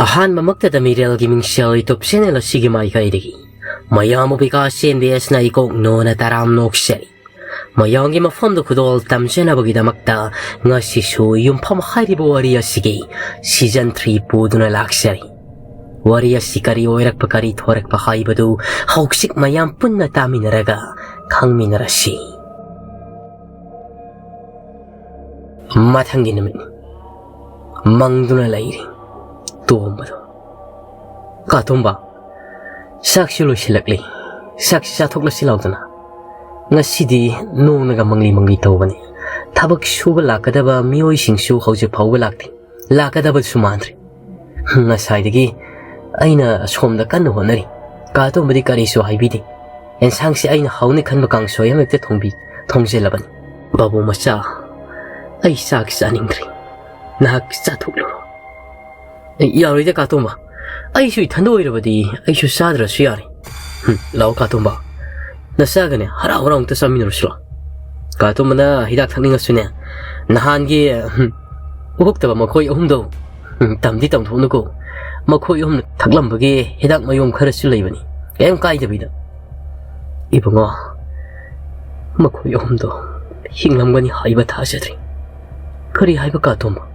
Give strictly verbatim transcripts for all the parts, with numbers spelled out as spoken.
ꯑꯍꯥꯟꯕꯃꯛꯇꯗ ꯃꯤꯔꯦꯜꯒꯤ ꯃꯤꯡꯁꯦꯜ YouTube channel ꯑꯁꯤꯒꯤ ꯃꯥꯏꯀꯩꯗꯒꯤ ꯃꯌꯥꯝꯕꯨ ꯕꯤꯀꯥꯁ ꯑꯦꯝ ꯕꯤ ꯑꯦꯁꯅ ꯏꯀꯣꯛ ꯅꯣꯅ ꯇꯔꯥꯝ ꯅꯣꯛꯆꯔꯤ꯫ ꯃꯌꯥꯝꯒꯤ ꯃꯐꯝꯗ ꯈꯨꯗꯣꯜ ꯇꯝꯖꯅꯕꯒꯤꯗꯃꯛꯇ ꯉꯁꯤꯁꯨ ꯌꯨꯝꯐꯝ ꯍꯥꯏꯔꯤꯕ ꯋꯥꯔꯤ ꯑꯁꯤꯒꯤ season three ꯄꯨꯗꯨꯅ ꯂꯥꯛꯆꯔꯤ꯫ ꯋꯥꯔꯤ ꯑꯁꯤ ꯀꯔꯤ ꯑꯣꯏꯔꯛꯄ, ꯀꯔꯤ ꯊꯣꯔꯛꯄ ꯍꯥꯏꯕꯗꯨ ꯍꯧꯖꯤꯛ ꯃꯌꯥꯝ ꯄꯨꯟꯅ ꯇꯥꯃꯤꯟꯅꯔꯒ ꯈꯪꯃꯤꯟꯅꯔꯁꯤ꯫ ꯃꯊꯪꯒꯤ ꯅꯨꯃꯤꯠ ꯃꯪꯗꯨꯅ ꯂꯩꯔꯤ꯫ ꯇꯣꯝꯕꯗꯣ, "ꯀꯥ ꯇꯣꯝꯕ, ꯆꯥꯛꯁꯨ ꯂꯣꯏꯁꯤꯜꯂꯛꯂꯤ, ꯆꯥꯛꯁꯤ ꯆꯥꯊꯣꯛꯂꯁꯤ ꯂꯥꯎꯗꯅ꯫ ꯉꯁꯤꯗꯤ ꯅꯣꯡꯅꯒ ꯃꯪꯂꯤ ꯃꯪꯂꯤ ꯇꯧꯕꯅꯤ, ꯊꯕꯛ ꯁꯨꯕ ꯂꯥꯛꯀꯗꯕ ꯃꯤꯑꯣꯏꯁꯤꯡꯁꯨ ꯍꯧꯖꯤꯛ ꯐꯥꯎꯕ ꯂꯥꯛꯇꯦ, ꯂꯥꯛꯀꯗꯕꯁꯨ ꯃꯥꯟꯗ꯭ꯔꯦ꯫ ꯉꯁꯥꯏꯗꯒꯤ ꯑꯩꯅ ꯑꯁꯣꯝꯗ ꯀꯟꯅ ꯍꯣꯠꯅꯔꯤ, ꯀꯥ ꯇꯣꯝꯕꯗꯤ ꯀꯔꯤꯁꯨ ꯍꯥꯏꯕꯤꯗꯦ꯫ ꯑꯦꯟꯁꯥꯡꯁꯤ ꯑꯩꯅ ꯍꯥꯎꯅꯤ ꯈꯟꯕ ꯀꯥꯡꯁꯣꯏ ꯑꯃ ꯍꯦꯛꯇ ꯊꯣꯡꯕꯤ-, ꯊꯣꯡꯖꯤꯜꯂꯕꯅꯤ꯫ ꯕꯥꯕꯨ ꯃꯆꯥ, ꯑꯩ ꯆꯥꯛ ꯆꯥꯅꯤꯡꯗ꯭ꯔꯤ, ꯅꯍꯥꯛ ꯆꯥꯊꯣꯛꯂꯨꯔꯣ꯫" "ꯑꯦ, ꯌꯥꯔꯣꯏꯗ ꯀꯥ ꯇꯣꯝꯕ, ꯑꯩꯁꯨ ꯏꯊꯟꯗ ꯑꯣꯏꯔꯕꯗꯤ ꯑꯩꯁꯨ ꯆꯥꯗ꯭ꯔꯁꯨ ꯌꯥꯔꯦ꯫ ꯍꯨꯝ, ꯂꯥꯛꯑꯣ ꯀꯥ ꯇꯣꯝꯕ, ꯅꯆꯥꯒꯅꯦ ꯍꯔꯥꯎ ꯍꯔꯥꯎ ꯑꯝꯇ ꯆꯥꯃꯤꯟꯅꯔꯨꯁꯤ ꯂꯥꯛꯑꯣ꯫ ꯀꯥ ꯇꯣꯝꯕꯅ ꯍꯤꯗꯥꯛ ꯊꯛꯅꯤꯡꯉꯁꯨꯅꯦ, ꯅꯍꯥꯟꯒꯤ, ꯍꯨꯝ, ꯎꯍꯨꯛꯇꯕ ꯃꯈꯣꯏ ꯑꯍꯨꯝꯗꯣ, ꯍꯨꯝ, ꯇꯝꯗꯤ ꯇꯝꯊꯣꯛꯅꯨꯀꯣ, ꯃꯈꯣꯏ ꯑꯍꯨꯝꯅ ꯊꯛꯂꯝꯕꯒꯤ ꯍꯤꯗꯥꯛ ꯃꯌꯣꯝ ꯈꯔꯁꯨ ꯂꯩꯕꯅꯤ, ꯀꯩꯝ ꯀꯥꯏꯗꯕꯤꯗ꯫" "ꯏꯕꯨꯡꯉꯣ, ꯃꯈꯣꯏ ꯑꯍꯨꯝꯗꯣ ꯍꯤꯡꯂꯝꯒꯅꯤ ꯍꯥꯏꯕ ꯊꯥꯖꯗ꯭ꯔꯤ꯫ ꯀꯔꯤ ꯍꯥꯏꯕ ꯀꯥ ꯇꯣꯝꯕ?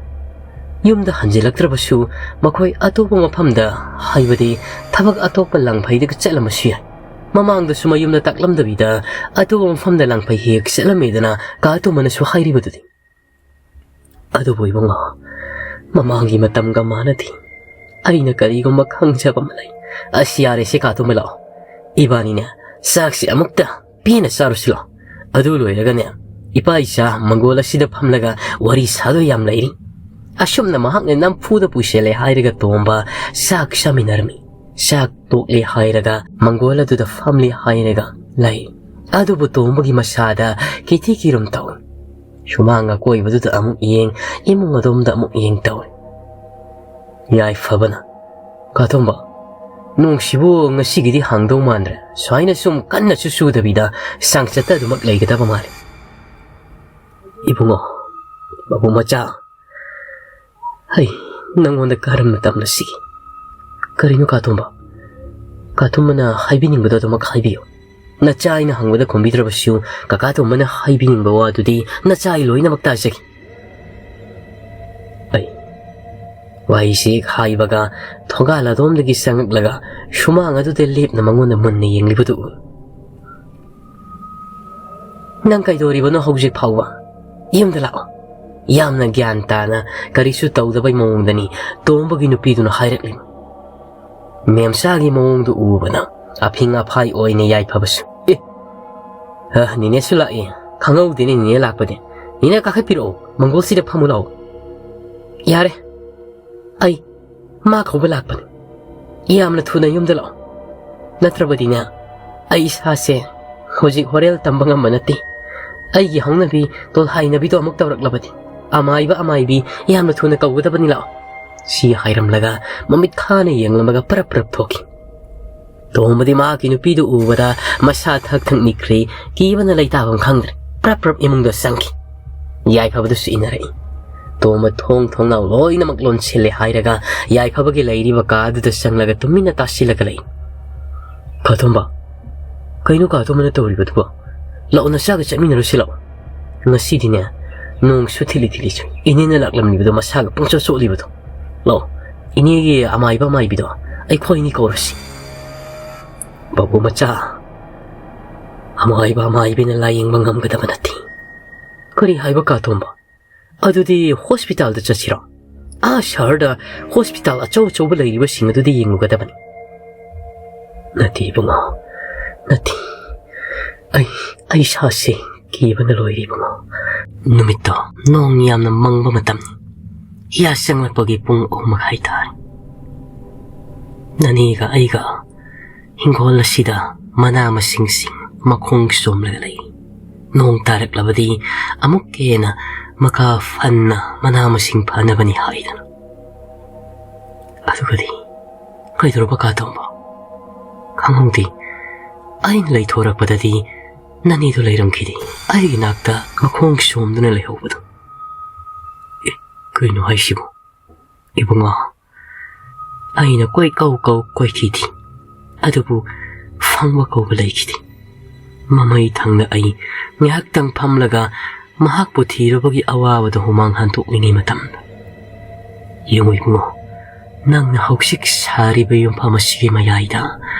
ꯌꯨꯝꯗ ꯍꯟꯖꯤꯜꯂꯛꯇ꯭ꯔꯕꯁꯨ ꯃꯈꯣꯏ ꯑꯇꯣꯞꯄ ꯃꯐꯝꯗ, ꯍꯥꯏꯕꯗꯤ ꯊꯕꯛ ꯑꯇꯣꯞꯄ ꯂꯥꯡꯐꯩꯗꯒ ꯆꯠꯂꯝꯕꯁꯨ ꯌꯥꯏ꯫ ꯃꯃꯥꯡꯗꯁꯨ ꯃꯌꯨꯝꯗ ꯇꯥꯛꯂꯝꯗꯕꯤꯗ ꯑꯇꯣꯞꯄ ꯃꯐꯝꯗ ꯂꯥꯡꯐꯩ ꯍꯦꯛ ꯆꯠꯂꯝꯃꯦꯗꯅ ꯀꯥ ꯇꯣꯝꯕꯅꯁꯨ ꯍꯥꯏꯔꯤꯕꯗꯨꯗꯤ꯫" "ꯑꯗꯨꯕꯨ ꯏꯕꯨꯡꯉꯣ, ꯃꯃꯥꯡꯒꯤ ꯃꯇꯝꯒ ꯃꯥꯟꯅꯗꯦ꯫ ꯑꯩꯅ ꯀꯔꯤꯒꯨꯝꯕ ꯈꯪꯖꯕ ꯑꯃ ꯂꯩ꯫" "ꯑꯁ, ꯌꯥꯔꯦꯁꯦ ꯀꯥ ꯇꯣꯝꯕ, ꯂꯥꯛꯑꯣ, ꯏꯕꯥꯅꯤꯅꯦ ꯆꯥꯛꯁꯦ ꯑꯃꯨꯛꯇ ꯄꯦꯟꯅ ꯆꯥꯔꯨꯁꯤ ꯂꯥꯛꯑꯣ꯫ ꯑꯗꯨ ꯂꯣꯏꯔꯒꯅꯦ, ꯏꯄꯥ ꯏꯆꯥ ꯃꯪꯒꯣꯜ ꯑꯁꯤꯗ ꯐꯝꯂꯒ ꯋꯥꯔꯤ ꯁꯥꯗꯣꯏ ꯌꯥꯝ ꯂꯩꯔꯤ꯫" ꯑꯁꯨꯝꯅ ꯃꯍꯥꯛꯅ ꯅꯝꯐꯨꯗ ꯄꯨꯁꯤꯜꯂꯦ ꯍꯥꯏꯔꯒ ꯇꯣꯝꯕ ꯆꯥꯛ ꯆꯥꯃꯤꯟꯅꯔꯝꯃꯤ꯫ ꯆꯥꯛ ꯇꯣꯛꯂꯦ ꯍꯥꯏꯔꯒ ꯃꯪꯒꯣꯜ ꯑꯗꯨꯗ ꯐꯝꯂꯦ ꯍꯥꯏꯔꯒ ꯂꯩ꯫ ꯑꯗꯨꯕꯨ ꯇꯣꯝꯕꯒꯤ ꯃꯁꯥꯗ ꯀꯤꯊꯤ ꯀꯤꯔꯨꯝ ꯇꯧꯏ꯫ ꯁꯨꯃꯥꯡ ꯑꯀꯣꯏꯕꯗꯨꯗ ꯑꯃꯨꯛ ꯌꯦꯡ, ꯏꯃꯨꯡ ꯑꯗꯣꯝꯗ ꯑꯃꯨꯛ ꯌꯦꯡ ꯇꯧꯏ꯫ ꯌꯥꯏꯐꯕꯅ, "ꯀꯥ ꯇꯣꯝꯕ, ꯅꯣꯡꯁꯤꯕꯨ ꯉꯁꯤꯒꯤꯗꯤ ꯍꯥꯡꯗꯧ ꯃꯥꯟꯗ꯭ꯔꯦ꯫ ꯁꯨꯃꯥꯏꯅ ꯁꯨꯝ ꯀꯟꯅꯁꯨ ꯆꯨꯗꯕꯤꯗ ꯆꯥꯡꯆꯠꯇ ꯑꯗꯨꯃꯛ ꯂꯩꯒꯗꯕ ꯃꯥꯜꯂꯤ꯫" "ꯏꯕꯨꯡꯉꯣ, ꯕꯥꯕꯨ ꯃꯆꯥ, ꯍꯩ, ꯅꯪꯉꯣꯟꯗ ꯀꯔꯝꯅ ꯇꯝꯅꯁꯤꯒꯦ? ꯀꯔꯤꯅꯣ ꯀꯥ ꯇꯣꯝꯕ? ꯀꯥ ꯇꯣꯝꯕꯅ ꯍꯥꯏꯕꯤꯅꯤꯡꯕꯗꯣ ꯑꯗꯨꯃꯛ ꯍꯥꯏꯕꯤꯌꯨ꯫ ꯅꯆꯥ ꯑꯩꯅ ꯍꯪꯕꯗ ꯈꯨꯝꯕꯤꯗ꯭ꯔꯕꯁꯨ ꯀꯀꯥ ꯇꯣꯝꯕꯅ ꯍꯥꯏꯕꯤꯅꯤꯡꯕ ꯋꯥꯗꯨꯗꯤ ꯅꯆꯥ ꯑꯩ ꯂꯣꯏꯅꯃꯛ ꯇꯥꯖꯒꯦ꯫ ꯑꯩ ꯋꯥꯍꯩꯁꯤ ꯍꯥꯏꯕꯒ ꯊꯣꯡꯒꯥꯜ ꯑꯗꯣꯝꯗꯒꯤ ꯆꯪꯂꯛꯂꯒ ꯁꯨꯃꯥꯡ ꯑꯗꯨꯗ ꯂꯦꯞꯅ ꯃꯉꯣꯟꯗ ꯃꯨꯟꯅ ꯌꯦꯡꯂꯤꯕꯗꯨ ꯎꯏ꯫ "ꯅꯪ ꯀꯩꯗꯧꯔꯤꯕꯅꯣ ꯍꯧꯖꯤꯛ ꯐꯥꯎꯕ? ꯌꯨꯝꯗ ꯂꯥꯛꯑꯣ꯫" ꯌꯥꯝꯅ ꯒ꯭ꯌꯥꯟ ꯇꯥꯅ ꯀꯔꯤꯁꯨ ꯇꯧꯗꯕꯩ ꯃꯑꯣꯡꯗꯅꯤ ꯇꯣꯝꯕꯒꯤ ꯅꯨꯄꯤꯗꯨꯅ ꯍꯥꯏꯔꯛꯂꯤꯕ꯫ ꯃꯦꯝꯆꯥꯒꯤ ꯃꯑꯣꯡꯗꯨ ꯎꯕꯅ ꯑꯐꯤꯡ ꯑꯐꯥꯏ ꯑꯣꯏꯅ ꯌꯥꯏꯐꯕꯁꯨ, "ꯑꯦ, ꯑ, ꯅꯦꯅꯦꯁꯨ ꯂꯥꯛꯑꯦ꯫ ꯈꯪꯍꯧꯗꯦꯅꯦ ꯅꯦꯅꯦ ꯂꯥꯛꯄꯗꯤ꯫ ꯅꯦꯅꯦ ꯀꯥꯈꯠꯄꯤꯔꯛꯑꯣ, ꯃꯪꯒꯣꯜꯁꯤꯗ ꯐꯝꯃꯨ ꯂꯥꯛꯑꯣ꯫" "ꯌꯥꯔꯦ, ꯑꯩ ꯃꯥ ꯀꯧꯕ ꯂꯥꯛꯄꯅꯤ꯫ ꯌꯥꯝꯅ ꯊꯨꯅ ꯌꯨꯝꯗ ꯂꯥꯛꯑꯣ꯫ ꯅꯠꯇ꯭ꯔꯕꯗꯤꯅꯦ, ꯑꯩ ꯏꯁꯥꯁꯦ ꯍꯧꯖꯤꯛ ꯍꯣꯔꯦꯜ ꯇꯝꯕ ꯉꯝꯕ ꯅꯠꯇꯦ꯫ ꯑꯩꯒꯤ ꯍꯧꯅꯕꯤ ꯇꯣꯜꯍꯥꯏꯅꯕꯤꯗꯣ ꯑꯃꯨꯛ ꯇꯧꯔꯛꯂꯕꯗꯤ ꯑꯃꯥꯏꯕ, ꯑꯃꯥꯏꯕꯤ ꯌꯥꯝꯅ ꯊꯨꯅ ꯀꯧꯒꯗꯕꯅꯤ, ꯂꯥꯛꯑꯣ꯫" ꯁꯤ ꯍꯥꯏꯔꯝꯂꯒ ꯃꯃꯤꯠ ꯈꯥꯅ ꯌꯦꯡꯂꯝꯃꯒ ꯄꯔꯞ ꯄꯔꯞ ꯊꯣꯛꯈꯤ꯫ ꯇꯣꯝꯕꯗꯤ ꯃꯍꯥꯛꯀꯤ ꯅꯨꯄꯤꯗꯨ ꯎꯕꯗ ꯃꯁꯥ ꯊꯛ ꯊꯛ ꯅꯤꯛꯈ꯭ꯔꯦ꯫ ꯀꯤꯕꯅ ꯂꯩꯇꯥꯐꯝ ꯈꯪꯗ꯭ꯔꯦ꯫ ꯄ꯭ꯔꯞ ꯄ꯭ꯔꯞ ꯏꯃꯨꯡꯗ ꯆꯪꯈꯤ꯫ ꯌꯥꯏꯐꯕꯗꯨꯁꯨ ꯏꯟꯅꯔꯛꯏ꯫ ꯇꯣꯝꯕ ꯊꯣꯡ ꯊꯣꯡꯅꯥꯎ ꯂꯣꯏꯅꯃꯛ ꯂꯣꯟꯁꯤꯜꯂꯦ ꯍꯥꯏꯔꯒ ꯌꯥꯏꯐꯕꯒꯤ ꯂꯩꯔꯤꯕ ꯀꯥꯗꯨꯗ ꯆꯪꯂꯒ ꯇꯨꯃꯤꯟꯅ ꯇꯥꯁꯤꯜꯂꯒ ꯂꯩ꯫ "ꯀꯥ ꯇꯣꯝꯕ, ꯀꯩꯅꯣ ꯀꯥ ꯇꯣꯝꯕꯅ ꯇꯧꯔꯤꯕꯗꯨꯕꯣ? ꯂꯥꯛꯑꯣ, ꯅꯆꯥꯒ ꯆꯠꯃꯤꯟꯅꯔꯨꯁꯤ ꯂꯥꯛꯑꯣ꯫ ꯉꯁꯤꯗꯤꯅꯦ, ꯅꯣꯡꯁꯨ ꯊꯤꯂꯤ ꯊꯤꯂꯤ ꯆꯨꯏ꯫ ꯏꯅꯦꯅ ꯂꯥꯛꯂꯝꯂꯤꯕꯗꯣ ꯃꯁꯥꯒ ꯄꯪꯆꯣꯠ ꯆꯣꯠꯂꯤꯕꯗꯣ꯫ ꯂꯥꯛꯑꯣ, ꯏꯅꯦꯒꯤ ꯑꯃꯥꯏꯕ ꯑꯃꯥꯏꯕꯤꯗꯣ ꯑꯩꯈꯣꯏꯅꯤ ꯀꯧꯔꯁꯤ꯫" "ꯕꯥꯕꯨ ꯃꯆꯥ, ꯑꯃꯥꯏꯕ ꯑꯃꯥꯏꯕꯤꯅ ꯂꯥꯌꯦꯡꯕ ꯉꯝꯒꯗꯕ ꯅꯠꯇꯦ꯫" "ꯀꯔꯤ ꯍꯥꯏꯕ ꯀꯥ ꯇꯣꯝꯕ? ꯑꯗꯨꯗꯤ ꯍꯣꯁꯄꯤꯇꯥꯜꯗ ꯆꯠꯁꯤꯔꯣ? ꯑꯥ ꯁꯍꯔꯗ ꯍꯣꯁꯄꯤꯇꯥꯜ ꯑꯆꯧ ꯑꯆꯧꯕ ꯂꯩꯔꯤꯕꯁꯤꯡ ꯑꯗꯨꯗꯤ ꯌꯦꯡꯂꯨꯒꯗꯕꯅꯤ꯫" "ꯅꯠꯇꯦ ꯏꯕꯨꯡꯉꯣ, ꯅꯠꯇꯦ꯫ ꯑꯩ, ꯑꯩ ꯏꯁꯥꯁꯦ ꯀꯤꯕꯅ ꯂꯣꯏꯔꯦ ꯏꯕꯨꯡꯉꯣ꯫ ꯅꯨꯃꯤꯠꯇꯣ ꯅꯣꯡ ꯌꯥꯝꯅ ꯃꯪꯕ ꯃꯇꯝꯅꯤ꯫ ꯌꯥ ꯆꯪꯂꯛꯄꯒꯤ ꯄꯨꯡ ꯑꯍꯨꯝ ꯃꯈꯥꯏ ꯇꯥꯔꯦ꯫ ꯅꯅꯦꯒ ꯑꯩꯒ ꯍꯤꯡꯒꯣꯜ ꯑꯁꯤꯗ ꯃꯅꯥ ꯃꯁꯤꯡꯁꯤꯡ ꯃꯈꯣꯡ ꯆꯣꯝꯂꯒ ꯂꯩ꯫ ꯅꯣꯡ ꯇꯥꯔꯛꯂꯕꯗꯤ ꯑꯃꯨꯛꯀ ꯍꯦꯟꯅ ꯃꯀꯥ ꯐꯟꯅ ꯃꯅꯥ ꯃꯁꯤꯡ ꯐꯅꯕꯅꯤ ꯍꯥꯏꯗꯅ꯫ ꯑꯗꯨꯒꯗꯤ ꯀꯩꯗꯧꯔꯕ ꯀꯥ ꯇꯣꯝꯕ? ꯈꯪꯍꯧꯗꯦ꯫ ꯑꯩꯅ ꯂꯩꯊꯣꯔꯛꯄꯗꯗꯤ ꯅꯅꯦꯗꯨ ꯂꯩꯔꯝꯈꯤꯗꯦ꯫ ꯑꯩꯒꯤ ꯅꯥꯛꯇ ꯃꯈꯣꯡ ꯆꯣꯝꯗꯨꯅ ꯂꯩꯍꯧꯕꯗꯨ꯫ ꯑꯦ, ꯀꯩꯅꯣ ꯍꯥꯏꯁꯤꯕꯨ? "ꯏꯕꯨꯡꯉꯣ, ꯑꯩꯅ ꯀꯣꯏ ꯀꯧ ꯀꯧ ꯀꯣꯏꯊꯤ ꯊꯤ, ꯑꯗꯨꯕꯨ ꯐꯪꯕ ꯀꯧꯕ ꯂꯩꯈꯤꯗꯦ꯫ ꯃꯃꯩ ꯊꯪꯅ ꯑꯩ ꯉꯥꯏꯍꯥꯛꯇꯪ ꯐꯝꯂꯒ ꯃꯍꯥꯛꯄꯨ ꯊꯤꯔꯨꯕꯒꯤ ꯑꯋꯥꯕꯗ ꯍꯨꯃꯥꯡ ꯍꯟꯗꯣꯛꯂꯤꯉꯩ ꯃꯇꯝꯗ, ꯌꯦꯡꯉꯨ ꯏꯕꯨꯡꯉꯣ, ꯅꯪꯅ ꯍꯧꯖꯤꯛ ꯁꯥꯔꯤꯕ ꯌꯨꯝꯐꯝ ꯑꯁꯤꯒꯤ ꯃꯌꯥꯏꯗ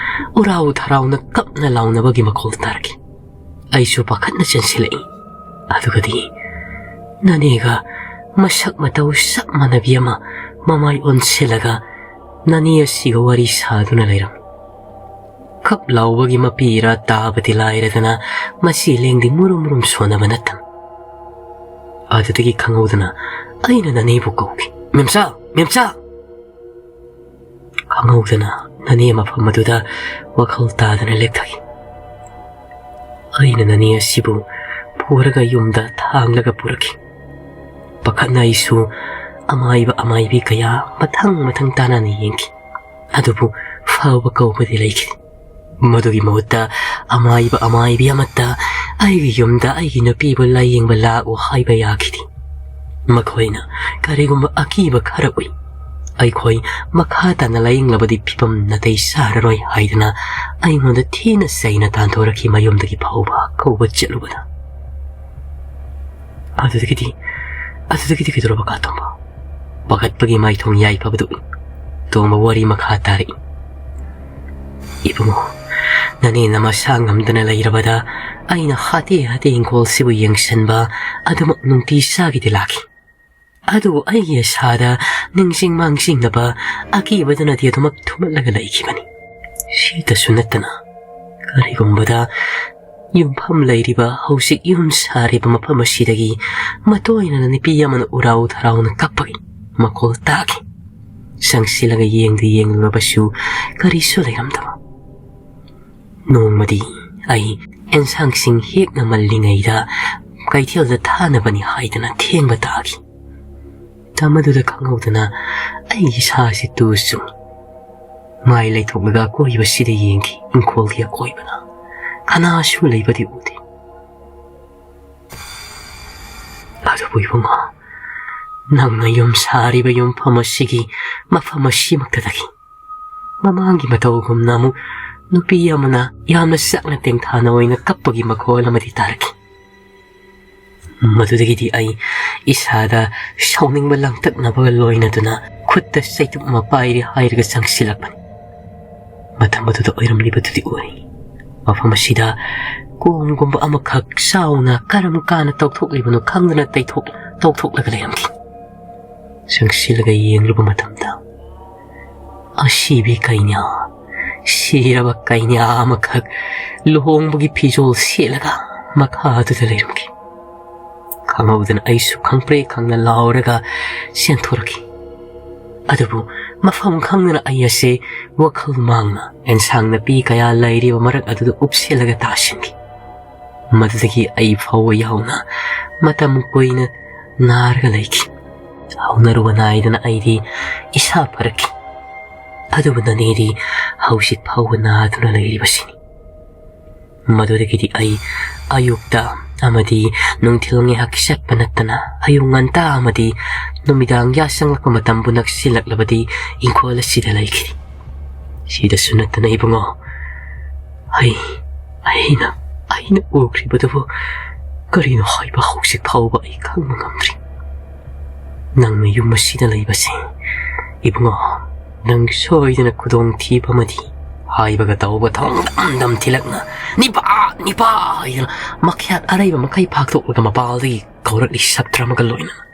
ꯎꯔꯥꯎ ꯊꯔꯥꯎꯅ ꯀꯞꯅ ꯂꯥꯎꯅꯕꯒꯤ ꯃꯈꯣꯜ ꯇꯥꯔꯛꯈꯤ꯫ ꯑꯩꯁꯨ ꯄꯥꯈꯠꯅ ꯆꯦꯟꯁꯤꯜꯂꯛꯏ꯫ ꯑꯗꯨꯒꯗꯤ ꯅꯅꯦꯒ ꯃꯁꯛ ꯃꯇꯧ ꯆꯞ ꯃꯥꯟꯅꯕꯤ ꯑꯃ ꯃꯃꯥꯏ ꯑꯣꯟꯁꯤꯜꯂꯒ ꯅꯅꯦ ꯑꯁꯤꯒ ꯋꯥꯔꯤ ꯁꯥꯗꯨꯅ ꯂꯩꯔꯝꯃꯤ꯫ ꯈꯞ ꯂꯥꯎꯕꯒꯤ ꯃꯄꯤꯔꯥ ꯇꯥꯕꯗꯤ ꯂꯥꯏꯔꯗꯅ ꯃꯆꯤ ꯂꯦꯡꯗꯤ ꯃꯨꯔꯨꯝ ꯃꯨꯔꯨꯝ ꯁꯣꯟꯅꯕ ꯅꯠꯇꯅ꯫ ꯑꯗꯨꯗꯒꯤ ꯈꯪꯍꯧꯗꯅ ꯑꯩꯅ ꯅꯅꯦꯕꯨ ꯀꯧꯈꯤ, "ꯃꯦꯝꯆꯥ! ꯃꯦꯝꯆꯥ!" ꯈꯪꯍꯧꯗꯅ ꯅꯅꯦ ꯃꯐꯝ ꯑꯗꯨꯗ ꯋꯥꯈꯜ ꯇꯥꯗꯅ ꯂꯦꯞꯊꯈꯤ꯫ ꯑꯩꯅ ꯅꯅꯦ ꯑꯁꯤꯕꯨ ꯄꯨꯔꯒ ꯌꯨꯝꯗ ꯊꯥꯡꯂꯒ ꯄꯨꯔꯛꯈꯤ꯫ ꯄꯥꯈꯠꯅ ꯑꯩꯁꯨ ꯑꯃꯥꯏꯕ ꯑꯃꯥꯏꯕꯤ ꯀꯌꯥ ꯃꯊꯪ ꯃꯊꯪ ꯇꯥꯅꯅ ꯌꯦꯡꯈꯤ꯫ ꯑꯗꯨꯕꯨ ꯐꯕ ꯀꯧꯕꯗꯤ ꯂꯩꯈꯤꯗꯦ꯫ ꯃꯗꯨꯒꯤ ꯃꯍꯨꯠꯇ ꯑꯃꯥꯏꯕ ꯑꯃꯥꯏꯕꯤ ꯑꯃꯠꯇ ꯑꯩꯒꯤ ꯌꯨꯝꯗ ꯑꯩꯒꯤ ꯅꯨꯄꯤꯕꯨ ꯂꯥꯌꯦꯡꯕ ꯂꯥꯛꯎ ꯍꯥꯏꯕ ꯌꯥꯈꯤꯗꯦ꯫ ꯃꯈꯣꯏꯅ ꯀꯔꯤꯒꯨꯝꯕ ꯑꯀꯤꯕ ꯈꯔ ꯎꯏ꯫ ꯑꯩꯈꯣꯏ ꯃꯈꯥ ꯇꯥꯅ ꯂꯥꯌꯦꯡꯂꯕꯗꯤ ꯐꯤꯕꯝ ꯅꯥꯇꯩ ꯆꯥꯔꯔꯣꯏ ꯍꯥꯏꯗꯨꯅ ꯑꯩꯉꯣꯟꯗ ꯊꯤꯅ ꯆꯩꯅ ꯇꯥꯟꯊꯣꯔꯛꯈꯤ ꯃꯌꯨꯝꯗꯒꯤ ꯐꯥꯎꯕ ꯀꯧꯕ ꯆꯠꯂꯨꯕꯗ꯫ ꯑꯗꯨꯗꯒꯤꯗꯤ, ꯑꯗꯨꯗꯒꯤꯗꯤ ꯀꯩꯗꯧꯔꯕ ꯀꯥꯇꯣꯝꯕ? ꯄꯥꯈꯠꯄꯒꯤ ꯃꯥꯏꯊꯣꯡ ꯌꯥꯏꯐꯕꯗꯨ ꯎꯏ꯫ ꯇꯣꯝꯕ ꯋꯥꯔꯤ ꯃꯈꯥ ꯇꯥꯔꯛꯏ꯫ ꯏꯕꯨꯡꯉꯣ, ꯅꯅꯦꯅ ꯃꯁꯥ ꯉꯝꯗꯅ ꯂꯩꯔꯕꯗ ꯑꯩꯅ ꯍꯥꯇꯦ ꯍꯥꯇꯦ ꯏꯪꯈꯣꯜꯁꯤꯕꯨ ꯌꯦꯡꯁꯤꯟꯕ ꯑꯗꯨꯃꯛ ꯅꯨꯡꯇꯤ ꯆꯥꯒꯤꯗꯤ ꯂꯥꯛꯈꯤ꯫ ꯑꯗꯨꯕꯨ ꯑꯩꯒꯤ ꯑꯁꯥꯗ ꯅꯤꯡꯁꯤꯡ ꯃꯥꯡꯁꯤꯡꯅꯕ ꯑꯀꯤꯕꯗꯨꯅꯗꯤ ꯑꯗꯨꯃꯛ ꯊꯨꯝꯍꯠꯂꯒ ꯂꯩꯈꯤꯕꯅꯤ꯫ ꯁꯤꯇꯁꯨ ꯅꯠꯇꯅ, ꯀꯔꯤꯒꯨꯝꯕꯗ ꯌꯨꯝꯐꯝ ꯂꯩꯔꯤꯕ, ꯍꯧꯖꯤꯛ ꯌꯨꯝ ꯁꯥꯔꯤꯕ ꯃꯐꯝ ꯑꯁꯤꯗꯒꯤ ꯃꯇꯣꯏꯅꯅ ꯅꯨꯄꯤ ꯑꯃꯅ ꯎꯔꯥꯎ ꯊꯔꯥꯎꯅ ꯀꯞꯄꯒꯤ ꯃꯈꯣꯜ ꯇꯥꯈꯤ꯫ ꯆꯪꯁꯤꯜꯂꯒ ꯌꯦꯡꯗꯤ ꯌꯦꯡꯂꯨꯔꯕꯁꯨ ꯀꯔꯤꯁꯨ ꯂꯩꯔꯝꯗꯕ꯫ ꯅꯣꯡꯃꯗꯤ ꯑꯩ ꯑꯦꯟꯁꯥꯡꯁꯤꯡ ꯍꯦꯛꯅ ꯃꯜꯂꯤꯉꯩꯗ ꯀꯩꯊꯦꯜꯗ ꯊꯥꯅꯕꯅꯤ ꯍꯥꯏꯗꯅ ꯊꯦꯡꯕ ꯇꯥꯈꯤ꯫ ꯃꯇꯝ ꯑꯗꯨꯗ ꯈꯪꯍꯧꯗꯅ ꯑꯩꯒꯤ ꯏꯁꯥꯁꯤ ꯇꯨ ꯆꯨꯡꯏ꯫ ꯃꯥꯏ ꯂꯩꯊꯣꯛꯂꯒ ꯑꯀꯣꯏꯕꯁꯤꯗ ꯌꯦꯡꯈꯤ꯫ ꯏꯪꯈꯣꯜꯒꯤ ꯑꯀꯣꯏꯕꯗ ꯀꯅꯥꯁꯨ ꯂꯩꯕꯗꯤ ꯎꯗꯦ꯫ ꯑꯗꯨꯕꯨ ꯏꯕꯨꯡꯉꯣ, ꯅꯪꯅ ꯌꯨꯝ ꯁꯥꯔꯤꯕ ꯌꯨꯝꯐꯝ ꯑꯁꯤꯒꯤ ꯃꯐꯝ ꯑꯁꯤꯃꯛꯇꯗꯒꯤ ꯃꯃꯥꯡꯒꯤ ꯃꯇꯧꯒꯨꯝꯅ ꯑꯃꯨꯛ ꯅꯨꯄꯤ ꯑꯃꯅ ꯌꯥꯝꯅ ꯆꯥꯛꯅ ꯇꯦꯡꯊꯥꯅ ꯑꯣꯏꯅ ꯀꯞꯄꯒꯤ ꯃꯈꯣꯜ ꯑꯃꯗꯤ ꯇꯥꯔꯛꯈꯤ꯫ ꯃꯗꯨꯗꯒꯤꯗꯤ ꯑꯩ ꯏꯁꯥꯗ ꯁꯥꯎꯅꯤꯡꯕ ꯂꯥꯡꯇꯛꯅꯕꯒ ꯂꯣꯏꯅꯗꯨꯅ ꯈꯨꯠꯇ ꯆꯩꯇꯨꯞ ꯑꯃ ꯄꯥꯏꯔꯤ ꯍꯥꯏꯔꯒ ꯆꯪꯁꯤꯜꯂꯛꯄꯅꯤ꯫ ꯃꯇꯝ ꯑꯗꯨꯗ ꯑꯣꯏꯔꯝꯂꯤꯕꯗꯨꯗꯤ ꯑꯣꯏ꯫ ꯃꯐꯝ ꯑꯁꯤꯗ ꯀꯣꯝꯒꯨꯝꯕ ꯑꯃꯈꯛ ꯆꯥꯎꯅ ꯀꯔꯝ ꯀꯥꯟꯅ ꯇꯧꯊꯣꯛꯂꯤꯕꯅꯣ ꯈꯪꯗꯅ ꯇꯩꯊꯣꯛ-, ꯇꯧꯊꯣꯛꯂꯒ ꯂꯩꯔꯝꯈꯤ꯫ ꯆꯪꯁꯤꯜꯂꯒ ꯌꯦꯡꯂꯨꯕ ꯃꯇꯝꯗ ꯑꯁꯤꯕꯤ ꯀꯩꯅꯥ, ꯁꯤꯔꯕ ꯀꯩꯅꯥ ꯑꯃꯈꯛ ꯂꯨꯍꯣꯡꯕꯒꯤ ꯐꯤꯖꯣꯜ ꯁꯦꯠꯂꯒ ꯃꯈꯥꯗꯨꯗ ꯂꯩꯔꯝꯈꯤ꯫ ꯈꯪꯍꯧꯗꯅ ꯑꯩꯁꯨ ꯈꯪꯄ꯭ꯔꯦꯛ ꯈꯪꯅ ꯂꯥꯎꯔꯒ ꯆꯦꯟꯊꯣꯔꯛꯈꯤ꯫ ꯑꯗꯨꯕꯨ ꯃꯐꯝ ꯈꯪꯗꯅ ꯑꯩ ꯑꯁꯦ ꯋꯥꯈꯜ ꯃꯥꯡꯅ ꯑꯦꯟꯁꯥꯡ ꯅꯥꯄꯤ ꯀꯌꯥ ꯂꯩꯔꯤꯕ ꯃꯔꯛ ꯑꯗꯨꯗ ꯎꯞꯁꯤꯜꯂꯒ ꯇꯥꯁꯤꯟꯈꯤ꯫ ꯃꯗꯨꯗꯒꯤ ꯑꯩ ꯐꯥꯎꯕ ꯌꯥꯎꯅ ꯃꯇꯝ ꯀꯨꯏꯅ ꯅꯥꯔꯒ ꯂꯩꯈꯤ꯫ ꯍꯧꯅꯔꯨꯕ ꯅꯥꯏꯗꯅ ꯑꯩꯗꯤ ꯏꯁꯥ ꯐꯔꯛꯈꯤ꯫ ꯑꯗꯨꯕꯨ ꯅꯅꯦꯗꯤ ꯍꯧꯖꯤꯛ ꯐꯥꯎꯕ ꯅꯥꯗꯨꯅ ꯂꯩꯔꯤꯕꯁꯤꯅꯤ꯫ ꯃꯗꯨꯗꯒꯤꯗꯤ ꯑꯩ ꯑꯌꯨꯛꯇ ꯑꯃꯗꯤ ꯅꯨꯡꯊꯤꯜ ꯉꯥꯏꯍꯥꯛ ꯆꯠꯄ ꯅꯠꯇꯅ ꯑꯌꯨꯛ ꯉꯟꯇꯥ ꯑꯃꯗꯤ ꯅꯨꯃꯤꯗꯥꯡ ꯌꯥꯆꯪꯂꯛꯄ ꯃꯇꯝꯕꯨ ꯅꯛꯁꯤꯜꯂꯛꯂꯕꯗꯤ ꯏꯪꯈꯣꯜ ꯑꯁꯤꯗ ꯂꯩꯈꯤꯗꯦ꯫ ꯁꯤꯗꯁꯨ ꯅꯠꯇꯅ ꯏꯕꯨꯡꯉꯣ, ꯑꯩ, ꯑꯩꯅ, ꯑꯩꯅ ꯎꯈ꯭ꯔꯤꯕꯗꯨꯕꯨ ꯀꯔꯤꯅꯣ ꯍꯥꯏꯕ ꯍꯧꯖꯤꯛ ꯐꯥꯎꯕ ꯑꯩ ꯈꯪꯕ ꯉꯝꯗ꯭ꯔꯤ꯫ ꯅꯪꯅ ꯌꯨꯝ ꯑꯁꯤꯗ ꯂꯩꯕꯁꯦ, ꯏꯕꯨꯡꯉꯣ, ꯅꯪ ꯁꯣꯏꯗꯅ ꯈꯨꯗꯣꯡꯊꯤꯕ ꯑꯃꯗꯤ ꯍꯥꯏꯕꯒ ꯇꯧꯕ ꯊꯣꯡ ꯗꯝ ꯗꯝ ꯊꯤꯜꯂꯛꯅ "ꯅꯤꯄꯥ! ꯅꯤꯄꯥ!" ꯍꯥꯏꯗꯅ ꯃꯈ꯭ꯌꯥꯠ ꯑꯔꯩꯕ ꯃꯈꯩ ꯐꯥꯛꯇꯣꯛꯂꯒ ꯃꯄꯥꯜꯗꯒꯤ ꯀꯧꯔꯛꯂꯤ ꯁꯛꯇ꯭ꯔ ꯑꯃꯒ ꯂꯣꯏꯅꯅ꯫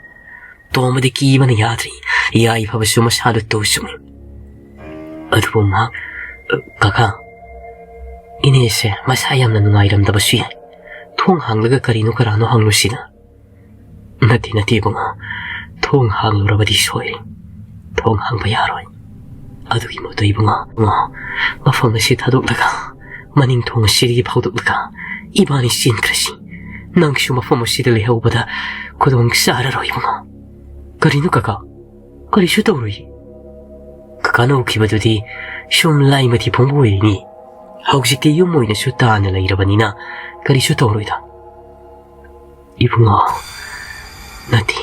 ꯇꯣꯝꯕꯗꯤ ꯀꯤꯕꯅ ꯌꯥꯗ꯭ꯔꯤ꯫ ꯌꯥꯏꯐꯕꯁꯨ ꯃꯁꯥꯗ ꯇꯨ ꯆꯨꯡꯏ꯫ ꯑꯗꯨꯕꯨ ꯃꯍꯥꯛ, "ꯀꯀꯥ, ꯏꯅꯦꯁꯦ ꯃꯁꯥ ꯌꯥꯝꯅ ꯅꯨꯡꯉꯥꯏꯔꯝꯗꯕꯁꯨ ꯌꯥꯏ꯫ ꯊꯣꯡ ꯍꯥꯡꯂꯒ ꯀꯔꯤꯅꯣ ꯀꯔꯥꯅꯣ ꯍꯪꯂꯨꯁꯤꯅ?" "ꯅꯠꯇꯦ, ꯅꯠꯇꯦ ꯏꯕꯨꯡꯉꯣ, ꯊꯣꯡ ꯍꯥꯡꯂꯨꯔꯕꯗꯤ ꯁꯣꯏꯔꯦ꯫ ꯊꯣꯡ ꯍꯥꯡꯕ ꯌꯥꯔꯣꯏ꯫ ꯑꯗꯨꯒꯤ ꯃꯍꯨꯠꯇ ꯏꯕꯨꯡꯉꯣ, ꯏꯕꯨꯡꯉꯣ, ꯃꯐꯝ ꯑꯁꯤ ꯊꯥꯗꯣꯛꯂꯒ ꯃꯅꯤꯡ ꯊꯣꯡ ꯑꯁꯤꯗꯒꯤ ꯐꯥꯎꯗꯣꯛꯂꯒ ꯏꯕꯥꯅꯤ ꯆꯦꯟꯈ꯭ꯔꯁꯤ꯫ ꯅꯪꯁꯨ ꯃꯐꯝ ꯑꯁꯤꯗ ꯂꯩꯍꯧꯕꯗ ꯈꯨꯗꯣꯡ ꯆꯥꯔꯔꯣꯏ ꯏꯕꯨꯡꯉꯣ꯫" "ꯀꯔꯤꯅꯣ ꯀꯀꯥ? ꯀꯔꯤꯁꯨ ꯇꯧꯔꯣꯏꯌꯦ꯫ ꯀꯀꯥꯅ ꯎꯈꯤꯕꯗꯨꯗꯤ ꯁꯨꯝ ꯂꯥꯏ ꯃꯊꯤ ꯐꯣꯡꯕ ꯑꯣꯏꯔꯤꯅꯤ꯫ ꯍꯧꯖꯤꯛꯇꯤ ꯌꯨꯝ ꯑꯣꯏꯅꯁꯨ ꯇꯥꯅ ꯂꯩꯔꯕꯅꯤꯅ ꯀꯔꯤꯁꯨ ꯇꯧꯔꯣꯏꯗ꯫" "ꯏꯕꯨꯡꯉꯣ, ꯅꯠꯇꯦ,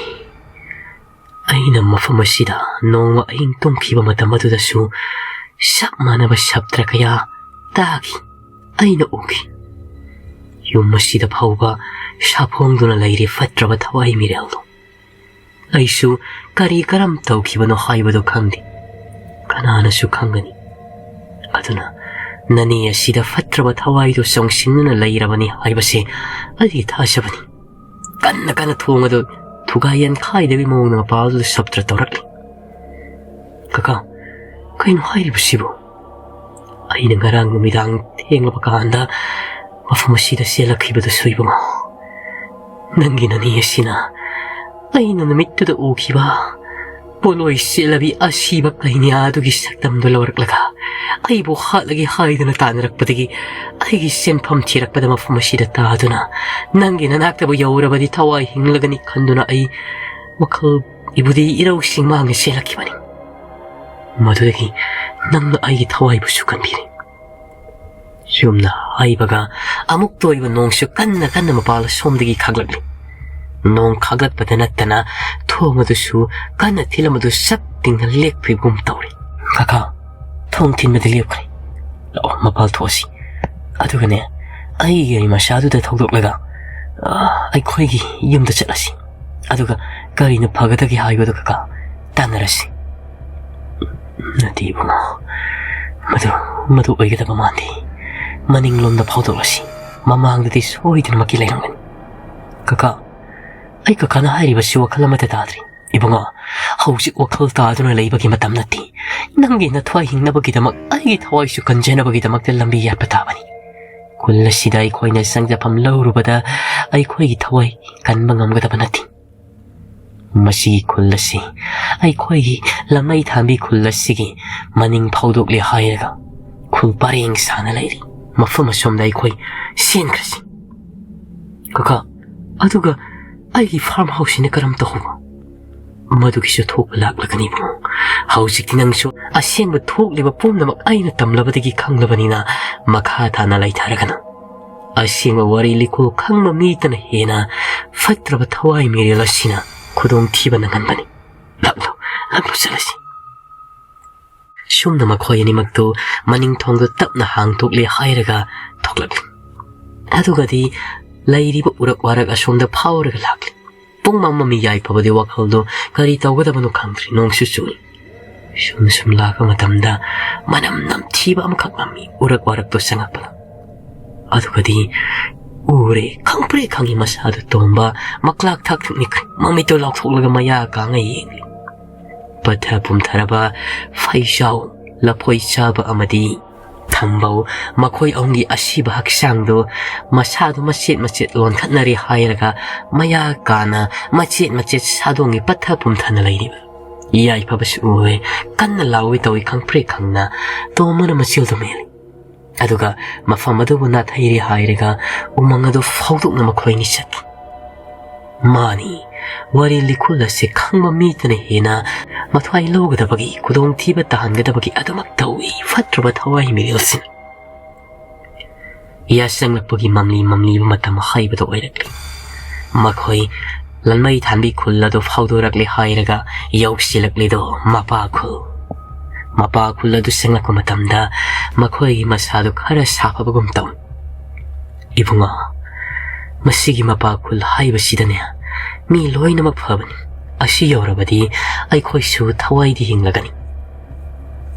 ꯑꯩꯅ ꯃꯐꯝ ꯑꯁꯤꯗ ꯅꯣꯡꯃ ꯑꯍꯤꯡ ꯇꯨꯝꯈꯤꯕ ꯃꯇꯝ ꯑꯗꯨꯗꯁꯨ ꯆꯞ ꯃꯥꯟꯅꯕ ꯁꯞꯇ꯭ꯔ ꯀꯌꯥ ꯇꯥꯈꯤ, ꯑꯩꯅ ꯎꯈꯤ꯫ ꯌꯨꯝ ꯑꯁꯤꯗ ꯐꯥꯎꯕ ꯁꯥꯐꯣꯡꯗꯨꯅ ꯂꯩꯔꯤ ꯐꯠꯇ꯭ꯔꯕ ꯊꯋꯥꯏ ꯃꯤꯔꯦꯜꯗꯣ꯫ ꯑꯩꯁꯨ ꯀꯔꯤ ꯀꯔꯝ ꯇꯧꯈꯤꯕꯅꯣ ꯍꯥꯏꯕꯗꯨ ꯈꯪꯗꯦ, ꯀꯅꯥꯅꯁꯨ ꯈꯪꯒꯅꯤ꯫ ꯑꯗꯨꯅ ꯅꯅꯦ ꯑꯁꯤꯗ ꯐꯠꯇ꯭ꯔꯕ ꯊꯋꯥꯏꯗꯨ ꯆꯣꯡꯁꯤꯟꯗꯨꯅ ꯂꯩꯔꯕꯅꯤ ꯍꯥꯏꯕꯁꯦ ꯑꯩꯒꯤ ꯊꯥꯖꯕꯅꯤ꯫ ꯀꯟꯅ ꯀꯟꯅ ꯊꯣꯡ ꯑꯗꯨ ꯊꯨꯒꯥꯏ ꯌꯥꯟꯈꯥꯏꯗꯕꯒꯤ ꯃꯑꯣꯡꯗ ꯃꯄꯥꯜꯗꯨꯗ ꯁꯞꯇ꯭ꯔ ꯇꯧꯔꯛꯂꯤ꯫ "ꯀꯀꯥ, ꯀꯩꯅꯣ ꯍꯥꯏꯔꯤꯕꯁꯤꯕꯨ?" ꯑꯩꯅ ꯉꯔꯥꯡ ꯅꯨꯃꯤꯗꯥꯡ ꯊꯦꯡꯂꯕ ꯀꯥꯟꯗ ꯃꯐꯝ ꯑꯁꯤꯗ ꯆꯦꯜꯂꯛꯈꯤꯕꯗꯨꯁꯨ ꯏꯕꯨꯡꯉꯣ꯫ "ꯅꯪꯒꯤ ꯅꯅꯦ ꯑꯁꯤꯅ ꯑꯩꯅ ꯅꯨꯃꯤꯠꯇꯨꯗ ꯎꯈꯤꯕ ꯄꯣꯠꯂꯣꯏ ꯆꯦꯜꯂꯕꯤ ꯑꯁꯤꯕ ꯀꯩꯅ꯭ꯌꯥ ꯑꯗꯨꯒꯤ ꯁꯛꯇꯝꯗꯨ ꯂꯧꯔꯛꯂꯒ ꯑꯩꯕꯨ ꯍꯥꯠꯂꯒꯦ ꯍꯥꯏꯗꯨꯅ ꯇꯥꯟꯅꯔꯛꯄꯗꯒꯤ ꯑꯩꯒꯤ ꯁꯦꯟꯐꯝ ꯊꯤꯔꯛꯄꯗ ꯃꯐꯝ ꯑꯁꯤꯗ ꯇꯥꯗꯨꯅ ꯅꯪꯒꯤ ꯅꯅꯥꯛꯇꯕꯨ ꯌꯧꯔꯕꯗꯤ ꯊꯋꯥꯏ ꯍꯤꯡꯂꯒꯅꯤ ꯈꯟꯗꯨꯅ ꯑꯩ ꯋꯥꯈꯜ ꯏꯕꯨꯗꯤ ꯏꯔꯧꯁꯤꯡ ꯃꯥꯡꯅ ꯆꯦꯜꯂꯛꯈꯤꯕꯅꯤ꯫ ꯃꯗꯨꯗꯒꯤ ꯅꯪꯅ ꯑꯩꯒꯤ ꯊꯋꯥꯏꯕꯨꯁꯨ ꯀꯟꯕꯤꯔꯦ꯫" ꯆꯨꯝꯅ ꯍꯥꯏꯕꯒ ꯑꯃꯨꯛꯇ ꯑꯣꯏꯕ ꯅꯣꯡꯁꯨ ꯀꯟꯅ ꯀꯟꯅ ꯃꯄꯥꯜ ꯑꯁꯣꯝꯗꯒꯤ ꯈꯥꯛꯂꯛꯂꯤ꯫ ꯅꯣꯡ ꯈꯥꯛꯂꯛꯄꯗ ꯅꯠꯇꯅ ꯊꯣꯡ ꯑꯗꯨꯁꯨ ꯀꯟꯅ ꯊꯤꯜꯂꯝꯕꯗꯨ ꯆꯞ ꯇꯤꯡꯅ ꯂꯦꯞꯈꯤꯕꯒꯨꯝ ꯇꯧꯔꯤ꯫ "ꯀꯀꯥ, ꯊꯣꯡ ꯊꯤꯟꯕꯗꯤ ꯂꯦꯞꯈ꯭ꯔꯦ꯫ ꯂꯥꯛꯑꯣ, ꯃꯄꯥꯜ ꯊꯣꯛꯑꯁꯤ꯫ ꯑꯗꯨꯒꯅꯦ, ꯑꯩꯒꯤ ꯒꯥꯔꯤ ꯃꯆꯥꯗꯨꯗ ꯊꯧꯗꯣꯛꯂꯒ, ꯑ, ꯑꯩꯈꯣꯏꯒꯤ ꯌꯨꯝꯗ ꯆꯠꯂꯁꯤ꯫ ꯑꯗꯨꯒ ꯀꯔꯤꯅ ꯐꯒꯗꯒꯦ ꯍꯥꯏꯕꯗꯨ ꯀꯀꯥ ꯇꯥꯟꯅꯔꯁꯤ꯫" "ꯅꯠꯇꯦ ꯏꯕꯨꯡꯉꯣ, ꯃꯗꯨ, ꯃꯗꯨ ꯑꯣꯏꯒꯗꯕ ꯃꯥꯟꯗꯦ꯫ ꯃꯅꯤꯡꯂꯣꯝꯗ ꯐꯥꯎꯗꯣꯛꯂꯁꯤ꯫ ꯃꯃꯥꯡꯗꯗꯤ ꯁꯣꯏꯗꯅꯃꯛꯀꯤ ꯂꯩꯔꯝꯒꯅꯤ꯫" "ꯀꯀꯥ, ꯑꯩ ꯀꯀꯥꯅ ꯍꯥꯏꯔꯤꯕꯁꯤ ꯋꯥꯈꯜ ꯑꯃꯠꯇ ꯇꯥꯗ꯭ꯔꯤ꯫" "ꯏꯕꯨꯡꯉꯣ, ꯍꯧꯖꯤꯛ ꯋꯥꯈꯜ ꯇꯥꯗꯨꯅ ꯂꯩꯕꯒꯤ ꯃꯇꯝ ꯅꯠꯇꯦ꯫ ꯅꯪꯒꯤ ꯅꯊ꯭ꯋꯥꯏ ꯍꯤꯡꯅꯕꯒꯤꯗꯃꯛ ꯑꯩꯒꯤ ꯊꯋꯥꯏꯁꯨ ꯀꯟꯖꯅꯕꯒꯤꯗꯃꯛꯇ ꯂꯝꯕꯤ ꯌꯥꯠꯄ ꯇꯥꯕꯅꯤ꯫ ꯈꯨꯜ ꯑꯁꯤꯗ ꯑꯩꯈꯣꯏꯅ ꯆꯪꯖꯐꯝ ꯂꯧꯔꯨꯕꯗ ꯑꯩꯈꯣꯏꯒꯤ ꯊꯋꯥꯏ ꯀꯟꯕ ꯉꯝꯒꯗꯕ ꯅꯠꯇꯦ꯫ ꯃꯁꯤꯒꯤ ꯈꯨꯜ ꯑꯁꯤ, ꯑꯩꯈꯣꯏꯒꯤ ꯂꯝꯃꯩ ꯊꯥꯟꯕꯤ ꯈꯨꯜ ꯑꯁꯤꯒꯤ ꯃꯅꯤꯡ ꯐꯥꯎꯗꯣꯛꯂꯦ ꯍꯥꯏꯔꯒ ꯈꯨꯜ ꯄꯔꯦꯡ ꯁꯥꯅ ꯂꯩꯔꯤ꯫ ꯃꯐꯝ ꯑꯁꯣꯝꯗ ꯑꯩꯈꯣꯏ ꯆꯦꯟꯈ꯭ꯔꯁꯤ꯫" "ꯀꯀꯥ, ꯑꯗꯨꯒ ꯑꯩꯒꯤ ꯐꯥꯔꯝ ꯍꯥꯎꯁꯁꯤꯅ ꯀꯔꯝ ꯇꯧꯕ?" "ꯃꯗꯨꯒꯤꯁꯨ ꯊꯣꯛꯄ ꯂꯥꯛꯂꯒꯅꯤ ꯏꯕꯨꯡꯉꯣ꯫ ꯍꯧꯖꯤꯛꯇꯤ ꯅꯪꯁꯨ ꯑꯁꯦꯡꯕ ꯊꯣꯛꯂꯤꯕ ꯄꯨꯝꯅꯃꯛ ꯑꯩꯅ ꯇꯝꯂꯕꯗꯒꯤ ꯈꯪꯂꯕꯅꯤꯅ ꯃꯈꯥ ꯇꯥꯅ ꯂꯩꯊꯔꯒꯅꯨ꯫ ꯑꯁꯦꯡꯕ ꯋꯥꯔꯤ ꯂꯤꯈꯣꯜ ꯈꯪꯕ ꯃꯤꯇꯅ ꯍꯦꯟꯅ ꯐꯠꯇ꯭ꯔꯕ ꯊꯋꯥꯏ ꯃꯤꯔꯦꯜ ꯑꯁꯤꯅ ꯈꯨꯗꯣꯡꯊꯤꯕ ꯅꯪꯍꯟꯕꯅꯤ꯫" ꯆꯠꯂꯁꯤ꯫ ꯁꯨꯝꯅ ꯃꯈꯣꯏ ꯑꯅꯤꯃꯛꯇꯨ ꯃꯅꯤꯡ ꯊꯣꯡꯗꯨ ꯇꯞꯅ ꯍꯥꯡꯗꯣꯛꯂꯦ ꯍꯥꯏꯔꯒ ꯊꯣꯛꯂꯛꯂꯤ꯫ ꯑꯗꯨꯒꯗꯤ ꯂꯩꯔꯤꯕ ꯎꯔꯛ ꯋꯥꯔꯛ ꯑꯁꯣꯝꯗ ꯐꯥꯎꯔꯒ ꯂꯥꯛꯂꯤ꯫ ꯄꯨꯡ ꯃꯝꯃꯝꯃꯤ ꯌꯥꯏꯐꯕꯗꯤ ꯋꯥꯈꯜꯗꯣ ꯀꯔꯤ ꯇꯧꯒꯗꯕꯅꯣ ꯈꯪꯗ꯭ꯔꯤ꯫ ꯅꯣꯡꯁꯨ ꯆꯨꯏ꯫ ꯁꯨꯝ ꯁꯨꯝ ꯂꯥꯛꯄ ꯃꯇꯝꯗ ꯃꯅꯝ ꯅꯝꯊꯤꯕ ꯑꯃꯈꯛ ꯅꯝꯃꯤ꯫ ꯎꯔꯛ ꯋꯥꯔꯛꯇꯣ ꯆꯪꯉꯛꯄꯗ ꯑꯗꯨꯒꯗꯤ ꯎꯔꯦ꯫ ꯈꯪꯄ꯭ꯔꯦ ꯈꯪꯉꯤ ꯃꯁꯥꯗꯨ ꯇꯣꯝꯕ꯫ ꯃꯀ꯭ꯂꯥꯛ ꯊꯥꯛ ꯊꯛꯅꯤꯈ꯭ꯔꯦ꯫ ꯃꯃꯤꯠꯇꯨ ꯂꯥꯎꯊꯣꯛꯂꯒ ꯃꯌꯥ ꯀꯥꯡꯉ ꯌꯦꯡꯂꯤ꯫ ꯄꯠꯊ ꯄꯨꯝꯊꯔꯕ ꯐꯩꯖꯥꯎ, ꯂꯐꯣꯏ ꯆꯥꯕ ꯑꯃꯗꯤ ꯊꯝꯕꯧ, ꯃꯈꯣꯏ ꯑꯍꯨꯝꯒꯤ ꯑꯁꯤꯕ ꯍꯛꯆꯥꯡꯗꯨ ꯃꯁꯥꯗꯨ ꯃꯆꯦꯠ ꯃꯆꯦꯠ ꯂꯣꯟꯈꯠꯅꯔꯦ ꯍꯥꯏꯔꯒ ꯃꯌꯥ ꯀꯥꯅ ꯃꯆꯦꯠ ꯃꯆꯦꯠ ꯁꯥꯗꯣꯡꯒꯤ ꯄꯠꯊ ꯄꯨꯝꯊꯅ ꯂꯩꯔꯤꯕ ꯌꯥꯏꯐꯕꯁꯨ ꯎꯔꯦ꯫ ꯀꯟꯅ ꯂꯥꯎꯏ ꯇꯧꯏ ꯈꯪꯄ꯭ꯔꯦ ꯈꯪꯅ ꯇꯣꯝꯕꯅ ꯃꯆꯤꯜꯗꯨ ꯃꯦꯜꯂꯤ꯫ ꯑꯗꯨꯒ ꯃꯐꯝ ꯑꯗꯨꯕꯨ ꯅꯥꯊꯩꯔꯦ ꯍꯥꯏꯔꯒ ꯎꯃꯪ ꯑꯗꯨ ꯐꯥꯎꯗꯣꯛꯅ ꯃꯈꯣꯏꯅꯤ ꯆꯠꯈꯤ꯫ ꯃꯥꯅꯤ, ꯋꯥꯔꯤ ꯂꯤꯈꯨꯜ ꯑꯁꯤ ꯈꯪꯕ ꯃꯤꯗꯅ ꯍꯦꯟꯅ ꯃꯊ꯭ꯋꯥꯏ ꯂꯧꯒꯗꯕꯒꯤ, ꯈꯨꯗꯣꯡꯊꯤꯕ ꯇꯥꯍꯟꯒꯗꯕꯒꯤ ꯑꯗꯨꯃꯛ ꯇꯧꯏ ꯐꯠꯇ꯭ꯔꯕ ꯊꯋꯥꯏ ꯃꯤꯔꯦꯜꯁꯤꯡ꯫ ꯌꯥꯆꯪꯂꯛꯄꯒꯤ ꯃꯝꯂꯤ ꯃꯝꯂꯤꯕ ꯃꯇꯝ ꯍꯥꯏꯕꯗꯨ ꯑꯣꯏꯔꯛꯂꯤ꯫ ꯃꯈꯣꯏ ꯂꯟꯃꯩ ꯊꯥꯟꯕꯤ ꯈꯨꯜ ꯑꯗꯨ ꯐꯥꯎꯗꯣꯔꯛꯂꯦ ꯍꯥꯏꯔꯒ ꯌꯧꯁꯤꯜꯂꯛꯂꯤꯗꯣ ꯃꯄꯥ ꯈꯨꯜ꯫ ꯃꯄꯥ ꯈꯨꯜ ꯑꯗꯨ ꯆꯪꯂꯛꯄ ꯃꯇꯝꯗ ꯃꯈꯣꯏꯒꯤ ꯃꯁꯥꯗꯨ ꯈꯔ ꯁꯥꯐꯕꯒꯨꯝ ꯇꯧꯏ꯫ ꯏꯕꯨꯡꯉꯣ, ꯃꯁꯤꯒꯤ ꯃꯄꯥ ꯈꯨꯜ ꯍꯥꯏꯕꯁꯤꯗꯅꯦ ꯃꯤ ꯂꯣꯏꯅꯃꯛ ꯐꯕꯅꯤ꯫ ꯑꯁꯤ ꯌꯧꯔꯕꯗꯤ ꯑꯩꯈꯣꯏꯁꯨ ꯊꯋꯥꯏꯗꯤ ꯍꯤꯡꯂꯒꯅꯤ꯫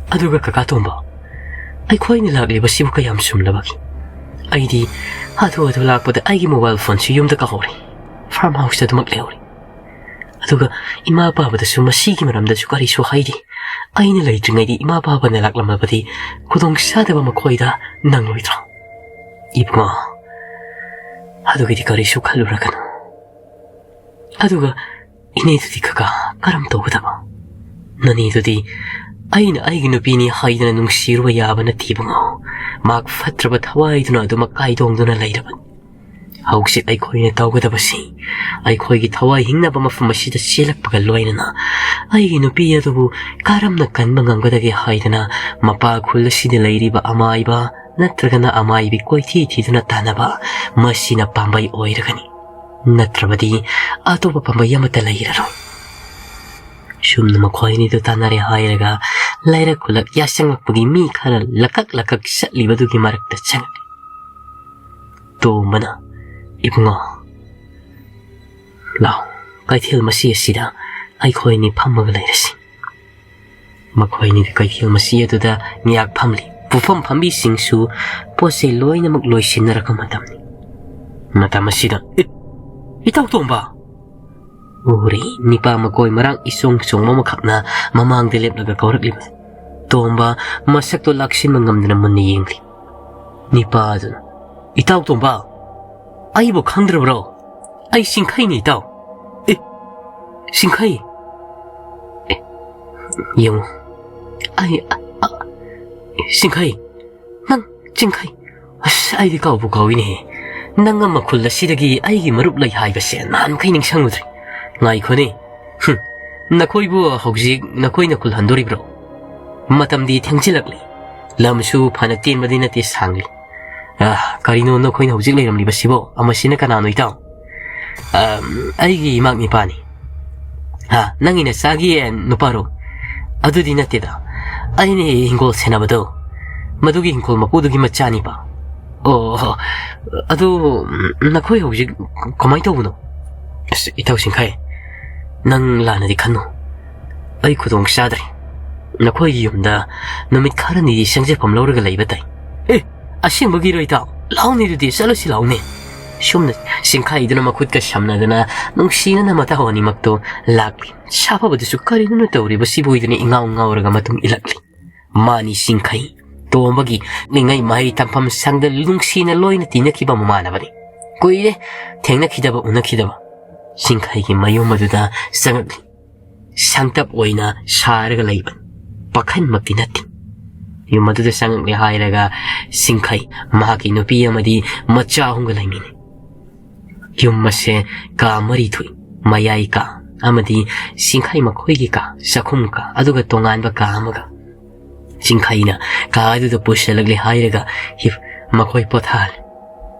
ꯑꯗꯨꯒ ꯀꯀꯥ ꯇꯣꯝꯕ, ꯑꯩꯈꯣꯏꯅ ꯂꯥꯛꯂꯤꯕꯁꯤꯕꯨ ꯀꯌꯥꯝ ꯆꯨꯝꯂꯕꯒꯦ? ꯑꯩꯗꯤ ꯍꯥꯊꯨ ꯍꯥꯊꯨ ꯂꯥꯛꯄꯗ ꯑꯩꯒꯤ ꯃꯣꯕꯥꯏꯜ ꯐꯣꯟꯁꯨ ꯌꯨꯝꯗ ꯀꯥꯎꯍꯧꯔꯦ꯫ ꯐꯥꯔꯝ ꯍꯥꯎꯁ ꯑꯗꯨꯃꯛ ꯂꯩꯍꯧꯔꯦ꯫ ꯑꯗꯨꯒ ꯏꯃꯥ ꯄꯥꯕꯗꯁꯨ ꯃꯁꯤꯒꯤ ꯃꯔꯝꯗꯁꯨ ꯀꯔꯤꯁꯨ ꯍꯥꯏꯗꯦ꯫ ꯑꯩꯅ ꯂꯩꯇ꯭ꯔꯤꯉꯩꯗꯤ ꯏꯃꯥ ꯄꯥꯕꯅ ꯂꯥꯛꯂꯝꯂꯕꯗꯤ ꯈꯨꯗꯣꯡ ꯆꯥꯗꯕ ꯃꯈꯣꯏꯗ ꯅꯪꯂꯣꯏꯗ꯭ꯔꯣ? ꯏꯕꯨꯡꯉꯣ, ꯑꯗꯨꯒꯤꯗꯤ ꯀꯔꯤꯁꯨ ꯈꯜꯂꯨꯔꯒꯅꯨ꯫ ꯑꯗꯨꯒ ꯏꯅꯦꯗꯨꯗꯤ ꯀꯀꯥ ꯀꯔꯝ ꯇꯧꯒꯗꯕ? ꯅꯅꯦꯗꯨꯗꯤ ꯑꯩꯅ ꯑꯩꯒꯤ ꯅꯨꯄꯤꯅꯤ ꯍꯥꯏꯗꯅ ꯅꯨꯡꯁꯤꯔꯨꯕ ꯌꯥꯕ ꯅꯠꯇꯦ ꯏꯕꯨꯡꯉꯣ꯫ ꯃꯍꯥꯛ ꯐꯠꯇ꯭ꯔꯕ ꯊꯋꯥꯏꯗꯨꯅ ꯑꯗꯨꯃꯛ ꯀꯥꯏꯗꯣꯡꯗꯨꯅ ꯂꯩꯔꯕꯅꯤ꯫ ꯍꯧꯖꯤꯛ ꯑꯩꯈꯣꯏꯅ ꯇꯧꯒꯗꯕꯁꯤ ꯑꯩꯈꯣꯏꯒꯤ ꯊꯋꯥꯏ ꯍꯤꯡꯅꯕ ꯃꯐꯝ ꯑꯁꯤꯗ ꯆꯦꯜꯂꯛꯄꯒ ꯂꯣꯏꯅꯅ ꯑꯩꯒꯤ ꯅꯨꯄꯤ ꯑꯗꯨꯕꯨ ꯀꯔꯝꯅ ꯀꯟꯕ ꯉꯝꯒꯗꯒꯦ ꯍꯥꯏꯗꯅ ꯃꯄꯥ ꯈꯨꯜ ꯑꯁꯤꯗ ꯂꯩꯔꯤꯕ ꯑꯃꯥꯏꯕ ꯅꯠꯇ꯭ꯔꯒꯅ ꯑꯃꯥꯏꯕꯤ ꯀꯣꯏꯊꯤ ꯊꯤꯗꯨꯅ ꯇꯥꯟꯅꯕ, ꯃꯁꯤꯅ ꯄꯥꯝꯕꯩ ꯑꯣꯏꯔꯒꯅꯤ꯫ ꯅꯠꯇ꯭ꯔꯕꯗꯤ ꯑꯇꯣꯞꯄ ꯄꯥꯝꯕꯩ ꯑꯃꯠꯇ ꯂꯩꯔꯔꯣꯏ꯫ ꯁꯨꯝꯅ ꯃꯈꯣꯏ ꯑꯅꯤꯗꯨ ꯇꯥꯟꯅꯔꯦ ꯍꯥꯏꯔꯒ ꯂꯩꯔꯛ ꯈꯨꯜꯂꯛ ꯌꯥꯆꯪꯉꯛꯄꯒꯤ ꯃꯤ ꯈꯔ ꯂꯀꯛ ꯂꯀꯛ ꯆꯠꯂꯤꯕꯗꯨꯒꯤ ꯃꯔꯛꯇ ꯆꯪꯉꯛꯏ꯫ ꯇꯣꯝꯕꯅ, "ꯏꯕꯨꯡꯉꯣ, ꯂꯥꯎ, ꯀꯩꯊꯦꯜ ꯃꯁꯤ ꯑꯁꯤꯗ ꯑꯩꯈꯣꯏ ꯑꯅꯤ ꯐꯝꯃꯒ ꯂꯩꯔꯁꯤ꯫" ꯃꯈꯣꯏ ꯑꯅꯤꯗꯤ ꯀꯩꯊꯦꯜ ꯃꯁꯤ ꯑꯗꯨꯗ ꯉꯥꯏꯍꯥꯛ ꯐꯝꯂꯤ꯫ ꯄꯨꯐꯝ ꯐꯝꯕꯤꯁꯤꯡꯁꯨ ꯄꯣꯠ ꯆꯩ ꯂꯣꯏꯅꯃꯛ ꯂꯣꯏꯁꯤꯟꯅꯔꯛꯄ ꯃꯇꯝꯅꯤ꯫ ꯃꯇꯝ ꯑꯁꯤꯗ, "ꯏ-, ꯏꯇꯥꯎ ꯇꯣꯝꯕ!" ꯎꯔꯤ ꯅꯤꯄꯥ ꯃꯀꯣꯏ ꯃꯔꯥꯡ ꯏꯆꯣꯡ ꯆꯣꯡꯕ ꯑꯃꯈꯛꯅ ꯃꯃꯥꯡꯗ ꯂꯦꯞꯂꯒ ꯀꯧꯔꯛꯂꯤꯕ ꯇꯣꯝꯕ ꯃꯁꯛꯇꯣ ꯂꯥꯛꯁꯤꯟꯕ ꯉꯝꯗꯅ ꯃꯨꯟꯅ ꯌꯦꯡꯂꯤ꯫ ꯅꯤꯄꯥ ꯑꯗꯨꯅ, "ꯏꯇꯥꯎ ꯇꯣꯝꯕ, ꯑꯩꯕꯨ ꯈꯪꯗ꯭ꯔꯕ꯭ꯔꯣ? ꯑꯩ ꯁꯤꯡꯈꯩꯅꯤ ꯏꯇꯥꯎ꯫" "ꯑꯦ, ꯁꯤꯡꯈꯩ? ꯑꯦ, ꯌꯦꯡꯉꯨ, ꯑꯩ, ꯑ, ꯑ, ꯁꯤꯡꯈꯩ, ꯅꯪ ꯁꯤꯡꯈꯩ? ꯑꯁ, ꯑꯩꯗꯤ ꯀꯥꯎꯕꯨ ꯀꯥꯎꯏꯅꯦꯍꯦ꯫ ꯅꯪ ꯑꯃ ꯈꯨꯜ ꯑꯁꯤꯗꯒꯤ ꯑꯩꯒꯤ ꯃꯔꯨꯞ ꯂꯩ ꯍꯥꯏꯕꯁꯦ ꯅꯍꯥꯟꯃꯈꯩ ꯅꯤꯡꯁꯤꯡꯉꯨꯗ꯭ꯔꯦ꯫ ꯉꯥꯏꯈꯣꯅꯦ꯫ ꯍꯨꯝ, ꯅꯈꯣꯏꯕꯨ ꯍꯧꯖꯤꯛ ꯅꯈꯣꯏꯅ ꯈꯨꯜ ꯍꯟꯗꯣꯔꯤꯕ꯭ꯔꯣ? ꯃꯇꯝꯗꯤ ꯊꯦꯡꯖꯤꯜꯂꯛꯂꯤ꯫ ꯂꯝꯁꯨ ꯐꯅ ꯇꯦꯟꯕꯗꯤ ꯅꯠꯇꯦ, ꯁꯥꯡꯂꯤ꯫ ꯑ, ꯀꯔꯤꯅꯣ ꯅꯈꯣꯏꯅ ꯍꯧꯖꯤꯛ ꯂꯩꯔꯝꯂꯤꯕꯁꯤꯕꯣ? ꯑꯃꯁꯤꯅ ꯀꯅꯥꯅꯣ, ꯏꯇꯥꯎ?" "ꯑꯝ, ꯑꯩꯒꯤ ꯏꯃꯥꯛ ꯅꯤꯄꯥꯅꯤ꯫" "ꯍꯥ, ꯅꯪꯒꯤ ꯅꯆꯥꯒꯤ ꯅꯨꯄꯥꯔꯣ?" "ꯑꯗꯨꯗꯤ ꯅꯠꯇꯦꯗ, ꯑꯩꯅ ꯍꯤꯡꯒꯣꯜ ꯁꯦꯟꯅꯕꯗꯣ, ꯃꯗꯨꯒꯤ ꯍꯤꯡꯈꯣꯜ ꯃꯄꯨꯗꯨꯒꯤ ꯃꯆꯥꯅꯤꯕ꯫" "ꯑꯣ, ꯑꯗꯨ, ꯎꯝ, ꯅꯈꯣꯏ ꯍꯧꯖꯤꯛ ꯀꯃꯥꯏꯅ ꯇꯧꯕꯅꯣ?" "ꯑꯁ, ꯏꯇꯥꯎ ꯁꯤꯡꯈꯩ, ꯅꯪ ꯂꯥꯟꯅꯗꯤ ꯈꯟꯅꯨ꯫ ꯑꯩ ꯈꯨꯗꯣꯡ ꯆꯥꯗ꯭ꯔꯦ꯫ ꯅꯈꯣꯏꯒꯤ ꯌꯨꯝꯗ ꯅꯨꯃꯤꯠ ꯈꯔꯅꯤꯗꯤ ꯆꯪꯖꯐꯝ ꯂꯧꯔꯒ ꯂꯩꯕ ꯇꯥꯏ꯫" "ꯑꯦ, ꯑꯁꯦꯡꯕꯒꯤꯔꯣ ꯏꯇꯥꯎ? ꯂꯥꯎꯅꯦ ꯑꯗꯨꯗꯤ, ꯆꯠꯂꯨꯁꯤ ꯂꯥꯎꯅꯦ꯫" ꯁꯨꯝꯅ ꯁꯤꯡꯈꯩꯗꯨꯅ ꯃꯈꯨꯠꯀ ꯁꯝꯅꯗꯅ ꯅꯨꯡꯁꯤꯅꯅ ꯃꯇꯥꯎ ꯑꯅꯤꯃꯛꯇꯣ ꯂꯥꯛꯂꯤ꯫ ꯁꯥꯐꯕꯗꯨꯁꯨ ꯀꯔꯤꯅꯣꯅ ꯇꯧꯔꯤꯕꯁꯤꯕꯨ ꯑꯣꯏꯗꯨꯅ ꯏꯉꯥꯎ ꯉꯥꯎꯔꯒ ꯃꯇꯨꯡ ꯏꯜꯂꯛꯂꯤ꯫ ꯃꯥꯅꯤ ꯁꯤꯡꯈꯩ꯫ ꯇꯣꯝꯕꯒꯤ ꯅꯤꯡꯉꯩ ꯃꯍꯩ ꯇꯝꯐꯝ ꯁꯪꯗ ꯅꯨꯡꯁꯤꯅ ꯂꯣꯏꯅ ꯇꯤꯟꯅꯈꯤꯕ ꯃꯃꯥꯟꯅꯕꯅꯤ꯫ ꯀꯨꯏꯔꯦ ꯊꯦꯡꯅꯈꯤꯗꯕ ꯎꯅꯈꯤꯗꯕ꯫ ꯁꯤꯡꯈꯩꯒꯤ ꯃꯌꯨꯝ ꯑꯗꯨꯗ ꯆꯪꯉꯛꯂꯤ꯫ ꯁꯪꯇꯞ ꯑꯣꯏꯅ ꯁꯥꯔꯒ ꯂꯩꯕꯅꯤ꯫ ꯄꯥꯈꯟꯃꯛꯇꯤ ꯅꯠꯇꯦ꯫ ꯌꯨꯝ ꯑꯗꯨꯗ ꯆꯪꯉꯛꯂꯦ ꯍꯥꯏꯔꯒ ꯁꯤꯡꯈꯩ ꯃꯍꯥꯛꯀꯤ ꯅꯨꯄꯤ ꯑꯃꯗꯤ ꯃꯆꯥ ꯑꯍꯨꯝꯒ ꯂꯩꯃꯤꯟꯅꯩ꯫ ꯌꯨꯝ ꯑꯁꯦ ꯀꯥ ꯃꯔꯤ ꯊꯣꯛꯏ꯫ ꯃꯌꯥꯏ ꯀꯥ ꯑꯃꯗꯤ ꯁꯤꯡꯈꯩ ꯃꯈꯣꯏꯒꯤ ꯀꯥ, ꯆꯥꯛꯈꯨꯝ ꯀꯥ, ꯑꯗꯨꯒ ꯇꯣꯉꯥꯟꯕ ꯀꯥ ꯑꯃꯒ꯫ ꯁꯤꯡꯈꯩꯅ ꯀꯥ ꯑꯗꯨꯗ ꯄꯨꯁꯤꯜꯂꯛꯂꯦ ꯍꯥꯏꯔꯒ ꯍꯤꯞ-, ꯃꯈꯣꯏ ꯄꯣꯊꯥꯍꯜꯂꯤ꯫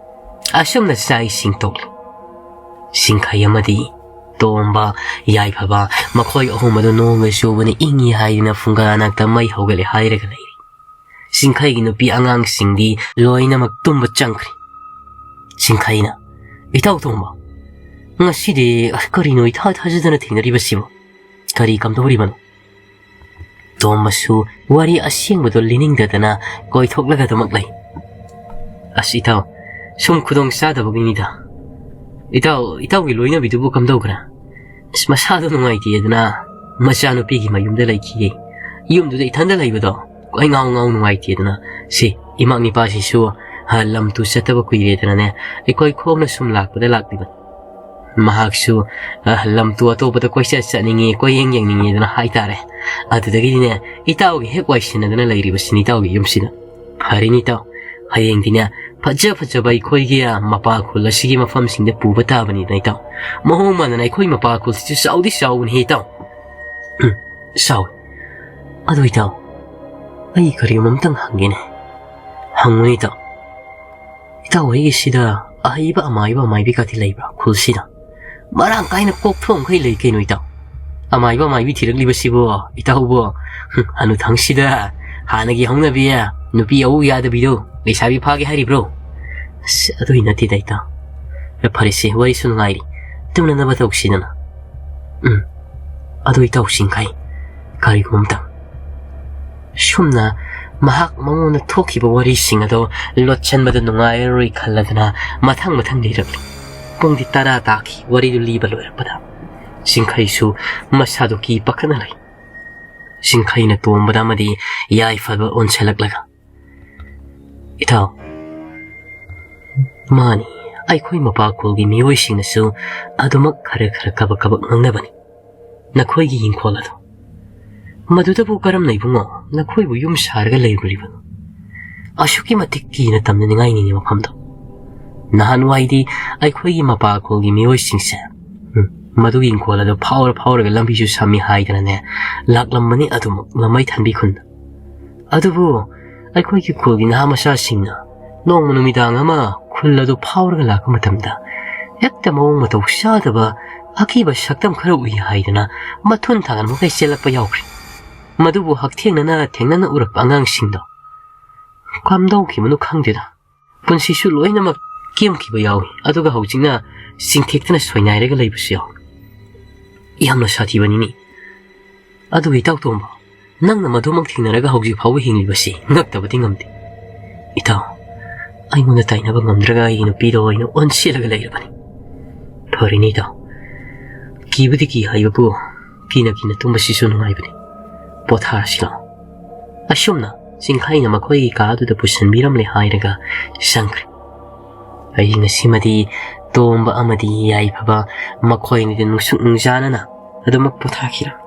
ꯑꯁꯨꯝꯅ ꯆꯥꯛ ꯏꯁꯤꯡ ꯇꯣꯛꯂꯤ꯫ ꯁꯤꯡꯈꯩ ꯑꯃꯗꯤ ꯇꯣꯝꯕ, ꯌꯥꯏꯐꯕ, ꯃꯈꯣꯏ ꯑꯍꯨꯝ ꯑꯗꯨ ꯅꯣꯡꯒ ꯆꯨꯕꯅ ꯏꯪꯉꯤ ꯍꯥꯏꯗꯨꯅ ꯐꯨꯡꯒꯥ ꯅꯥꯛꯇ ꯃꯩ ꯍꯧꯒꯠꯂꯦ ꯍꯥꯏꯔꯒ ꯂꯩꯔꯤ꯫ ꯆꯤꯡꯈꯩꯒꯤ ꯅꯨꯄꯤ ꯑꯉꯥꯡꯁꯤꯡꯗꯤ ꯂꯣꯏꯅꯃꯛ ꯇꯨꯝꯕ ꯆꯪꯈ꯭ꯔꯦ꯫ ꯆꯤꯡꯈꯩꯅ, "ꯏꯇꯥꯎ ꯇꯣꯝꯕ, ꯉꯁꯤꯗꯤ ꯑꯁ ꯀꯔꯤꯅꯣ ꯏꯊꯥ ꯊꯥꯖꯗꯅ ꯊꯦꯡꯅꯔꯤꯕꯁꯤꯕꯨ? ꯀꯔꯤ ꯀꯝꯗꯧꯔꯤꯕꯅꯣ?" ꯇꯣꯝꯕꯁꯨ ꯋꯥꯔꯤ ꯑꯁꯦꯡꯕꯗꯣ ꯂꯤꯅꯤꯡꯗꯗꯅ ꯀꯣꯏꯊꯣꯛꯂꯒ ꯑꯗꯨꯃꯛ ꯂꯩ꯫ "ꯑꯁ ꯏꯇꯥꯎ, ꯁꯨꯝ ꯈꯨꯗꯣꯡ ꯆꯥꯗꯕꯒꯤꯅꯤꯗ꯫ ꯏꯇꯥꯎ, ꯏꯇꯥꯎꯒꯤ ꯂꯣꯏꯅꯕꯤꯗꯨꯕꯨ ꯀꯝꯗꯧꯈ꯭ꯔꯦ?" "ꯑꯁ ꯃꯁꯥꯗꯣ ꯅꯨꯡꯉꯥꯏꯇꯦꯗꯅ ꯃꯆꯥꯅꯨꯄꯤꯒꯤ ꯃꯌꯨꯝꯗ ꯂꯩꯈꯤꯌꯦ꯫ ꯌꯨꯝꯗꯨꯗ ꯏꯊꯟꯗ ꯂꯩꯕꯗꯣ ꯀꯣꯏ ꯉꯥꯎ ꯉꯥꯎ ꯅꯨꯡꯉꯥꯏꯇꯦꯗꯅ ꯁꯤ ꯏꯃꯥ ꯅꯤꯄꯥꯁꯤꯁꯨ, ꯑ, ꯂꯝ ꯇꯨ ꯆꯠꯇꯕ ꯀꯨꯏꯔꯦꯗꯅꯅꯦ ꯑꯩꯈꯣꯏ ꯈꯣꯡꯅ ꯁꯨꯝ ꯂꯥꯛꯄꯗ ꯂꯥꯛꯂꯤꯕꯅꯤ꯫ ꯃꯍꯥꯛꯁꯨ, ꯑ, ꯂꯝ ꯇꯨ ꯑꯇꯣꯞꯄꯗ ꯀꯣꯏꯆꯠ ꯆꯠꯅꯤꯡꯉꯤ, ꯀꯣꯏꯌꯦꯡ ꯌꯦꯡꯅꯤꯡꯉꯤꯗꯅ ꯍꯥꯏꯇꯥꯔꯦ꯫ ꯑꯗꯨꯗꯒꯤꯗꯤꯅꯦ ꯏꯇꯥꯎꯒꯤ ꯍꯦꯛ ꯋꯥꯏꯁꯤꯟꯅꯗꯅ ꯂꯩꯔꯤꯕꯁꯤꯅꯤ ꯏꯇꯥꯎꯒꯤ ꯌꯨꯝꯁꯤꯗ꯫ ꯐꯔꯦꯅꯤ ꯏꯇꯥꯎ, ꯍꯌꯦꯡꯗꯤꯅꯦ ꯐꯖ ꯐꯖꯕ ꯑꯩꯈꯣꯏꯒꯤ, ꯑ, ꯃꯄꯥ ꯈꯨꯜ ꯑꯁꯤꯒꯤ ꯃꯐꯝꯁꯤꯡꯗ ꯄꯨꯕ ꯇꯥꯕꯅꯤꯗꯅ ꯏꯇꯥꯎ꯫ ꯃꯑꯣꯡ ꯃꯥꯟꯗꯅ ꯑꯩꯈꯣꯏ ꯃꯄꯥ ꯈꯨꯜꯁꯤꯁꯨ ꯆꯥꯎꯗꯤ ꯆꯥꯎꯕꯅꯤ ꯏꯇꯥꯎ꯫" "ꯎꯝ, ꯆꯥꯎꯏ꯫ ꯑꯗꯨ ꯏꯇꯥꯎ, ꯑꯩ ꯀꯔꯤꯒꯨꯝꯕ ꯑꯝꯇꯪ ꯍꯪꯒꯦꯅꯦ?" "ꯍꯪꯉꯨꯅꯦ ꯏꯇꯥꯎ꯫" "ꯏꯇꯥꯎ ꯍꯣꯏꯒꯤꯁꯤꯗ ꯑꯍꯩꯕ ꯑꯃꯥꯏꯕ ꯑꯃꯥꯏꯕꯤꯒꯗꯤ ꯂꯩꯕ꯭ꯔꯥ ꯈꯨꯜꯁꯤꯗ?" "ꯃꯔꯥꯡ ꯀꯥꯏꯅ ꯀꯣꯛ ꯊꯣꯡꯈꯩ ꯂꯩ ꯀꯩꯅꯣ ꯏꯇꯥꯎ꯫ ꯑꯃꯥꯏꯕ ꯑꯃꯥꯏꯕꯤ ꯊꯤꯔꯛꯂꯤꯕꯁꯤꯕꯨ ꯏꯇꯥꯎꯕꯨ, ꯍꯨꯝ, ꯍꯅꯨꯊꯪꯁꯤꯗ ꯍꯥꯟꯅꯒꯤ ꯍꯧꯅꯕꯤ ꯅꯨꯄꯤ ꯑꯎ ꯌꯥꯗꯕꯤꯗꯣ ꯂꯩꯁꯥꯕꯤ ꯐꯥꯒꯦ ꯍꯥꯏꯔꯤꯕ꯭ꯔꯣ?" "ꯑꯁ, ꯑꯗꯨꯒꯤ ꯅꯠꯇꯦꯗ ꯏꯇꯥꯎ꯫ ꯑꯦ, ꯐꯔꯦꯁꯦ, ꯋꯥꯔꯤꯁꯨ ꯅꯨꯡꯉꯥꯏꯔꯤ, ꯇꯨꯝꯅꯅꯕ ꯇꯧꯁꯤꯗꯅ꯫" "ꯎꯝ, ꯑꯗꯨ ꯏꯇꯥꯎ ꯆꯤꯡꯈꯩ, ꯀꯔꯤꯒꯨꯝꯕ ꯑꯝꯇꯪ꯫" ꯁꯨꯝꯅ ꯃꯍꯥꯛ ꯃꯉꯣꯟꯗ ꯊꯣꯛꯈꯤꯕ ꯋꯥꯔꯤꯁꯤꯡ ꯑꯗꯣ ꯂꯣꯠꯁꯤꯟꯕꯗ ꯅꯨꯡꯉꯥꯏꯔꯔꯣꯏ ꯈꯜꯂꯗꯅ ꯃꯊꯪ ꯃꯊꯪ ꯂꯤꯔꯛꯂꯤ꯫ ꯄꯨꯡꯗꯤ ꯇꯔꯥ ꯇꯥꯈꯤ ꯋꯥꯔꯤꯗꯨ ꯂꯤꯕ ꯂꯣꯏꯔꯛꯄꯗ꯫ ꯆꯤꯡꯈꯩꯁꯨ ꯃꯁꯥꯗꯨ ꯀꯤ ꯄꯥꯈꯠꯅ ꯂꯩ꯫ ꯆꯤꯡꯈꯩꯅ ꯇꯣꯝꯕꯗ ꯑꯃꯗꯤ ꯌꯥꯏꯐꯕ ꯑꯣꯟꯁꯤꯜꯂꯛꯂꯒ, "ꯏꯇꯥꯎ, ꯃꯥꯅꯤ, ꯑꯩꯈꯣꯏ ꯃꯄꯥ ꯈꯨꯜꯒꯤ ꯃꯤꯑꯣꯏꯁꯤꯡꯅꯁꯨ ꯑꯗꯨꯃꯛ ꯈꯔ ꯈꯔ ꯀꯕꯛ ꯀꯕꯛ ꯉꯥꯡꯅꯕꯅꯤ꯫ ꯅꯈꯣꯏꯒꯤ ꯏꯪꯈꯣꯜ ꯑꯗꯣ, ꯃꯗꯨꯗꯕꯨ ꯀꯔꯝꯅ ꯏꯕꯨꯡꯉꯣ ꯅꯈꯣꯏꯕꯨ ꯌꯨꯝ ꯁꯥꯔꯒ ꯂꯩꯔꯨꯔꯤꯕꯅꯣ? ꯑꯁꯨꯛꯀꯤ ꯃꯇꯤꯛ ꯀꯤꯅ ꯇꯝꯅꯅꯤꯡꯉꯥꯏꯅꯤꯅꯦ ꯃꯐꯝꯗꯣ꯫ ꯅꯍꯥꯟꯋꯥꯏꯗꯤ ꯑꯩꯈꯣꯏꯒꯤ ꯃꯄꯥ ꯈꯨꯜꯒꯤ ꯃꯤꯑꯣꯏꯁꯤꯡꯁꯦ, ꯎꯝ, ꯃꯗꯨꯒꯤ ꯏꯪꯈꯣꯜ ꯑꯗꯨ ꯐꯥꯎꯔ ꯐꯥꯎꯔꯒ ꯂꯝꯕꯤꯁꯨ ꯁꯝꯃꯤ ꯍꯥꯏꯗꯅꯅꯦ ꯂꯥꯛꯂꯝꯕꯅꯤ ꯑꯗꯨꯃꯛ ꯂꯝꯃꯩ ꯊꯟꯕꯤ ꯈꯨꯟꯗ꯫ ꯑꯗꯨꯕꯨ ꯑꯩꯈꯣꯏꯒꯤ ꯈꯨꯜꯒꯤ ꯅꯍꯥ ꯃꯆꯥꯁꯤꯡꯅ ꯅꯣꯡꯃ ꯅꯨꯃꯤꯗꯥꯡ ꯑꯃ ꯈꯨꯜ ꯑꯗꯨ ꯐꯥꯎꯔꯒ ꯂꯥꯛꯄ ꯃꯇꯝꯗ ꯍꯦꯛꯇ ꯃꯑꯣꯡ ꯃꯇꯧ ꯆꯥꯗꯕ ꯑꯀꯤꯕ ꯁꯛꯇꯝ ꯈꯔ ꯎꯏ ꯍꯥꯏꯗꯅ ꯃꯊꯨꯟ ꯊꯥꯡꯒꯟ ꯃꯈꯩ ꯆꯦꯜꯂꯛꯄ ꯌꯥꯎꯈ꯭ꯔꯦ꯫ ꯃꯗꯨꯕꯨ ꯍꯛꯊꯦꯡꯅꯅ ꯊꯦꯡꯅꯅ ꯎꯔꯛꯄ ꯑꯉꯥꯡꯁꯤꯡꯗꯣ ꯀꯝꯗꯧꯈꯤꯕꯅꯣ ꯈꯪꯗꯦꯗ꯫ ꯄꯨꯟꯁꯤꯁꯨ ꯂꯣꯏꯅꯃꯛ ꯀꯦꯝꯈꯤꯕ ꯌꯥꯎꯏ, ꯑꯗꯨꯒ ꯍꯧꯖꯤꯛꯅ ꯆꯤꯡꯊꯦꯛꯇꯅ ꯁꯣꯏꯅꯥꯏꯔꯒ ꯂꯩꯕꯁꯨ ꯌꯥꯎꯏ꯫ ꯌꯥꯝꯅ ꯁꯥꯊꯤꯕꯅꯤꯅꯦ꯫ ꯑꯗꯨꯒ ꯏꯇꯥꯎ ꯇꯣꯝꯕ, ꯅꯪꯅ ꯃꯗꯨꯃꯛ ꯊꯦꯡꯅꯔꯒ ꯍꯧꯖꯤꯛ ꯐꯥꯎꯕ ꯍꯤꯡꯂꯤꯕꯁꯤ ꯉꯛꯇꯕꯗꯤ ꯉꯝꯗꯦ꯫ ꯏꯇꯥꯎ, ꯑꯩꯉꯣꯟꯗ ꯇꯥꯏꯅꯕ ꯉꯝꯗ꯭ꯔꯒ ꯑꯩꯒꯤ ꯅꯨꯄꯤꯗꯣ ꯑꯩꯅ ꯑꯣꯟꯁꯤꯜꯂꯒ ꯂꯩꯔꯕꯅꯤ꯫ ꯐꯔꯦꯅꯦ ꯏꯇꯥꯎ, ꯀꯤꯕꯨꯗꯤ ꯀꯤ ꯍꯥꯏꯕꯕꯨ ꯀꯤꯅ ꯀꯤꯅ ꯇꯨꯝꯕꯁꯤꯁꯨ ꯅꯨꯡꯉꯥꯏꯕꯅꯤ꯫ ꯄꯣꯊꯥꯔꯁꯤ ꯂꯥꯛꯑꯣ꯫ ꯑꯁꯨꯝꯅ ꯆꯤꯡꯈꯩꯅ ꯃꯈꯣꯏꯒꯤ ꯀꯥ ꯑꯗꯨꯗ ꯄꯨꯁꯤꯟꯕꯤꯔꯝꯂꯦ ꯍꯥꯏꯔꯒ ꯆꯪꯈ꯭ꯔꯦ꯫ ꯑꯩ ꯉꯁꯤꯃꯗꯤ ꯇꯣꯝꯕ ꯑꯃꯗꯤ ꯌꯥꯏꯐꯕ ꯃꯈꯣꯏ ꯑꯅꯤꯗ ꯅꯨꯡꯁꯨꯛ ꯅꯨꯡꯖꯥꯅꯅ ꯑꯗꯨꯃꯛ ꯄꯣꯊꯥꯈꯤꯔꯝꯃꯤ꯫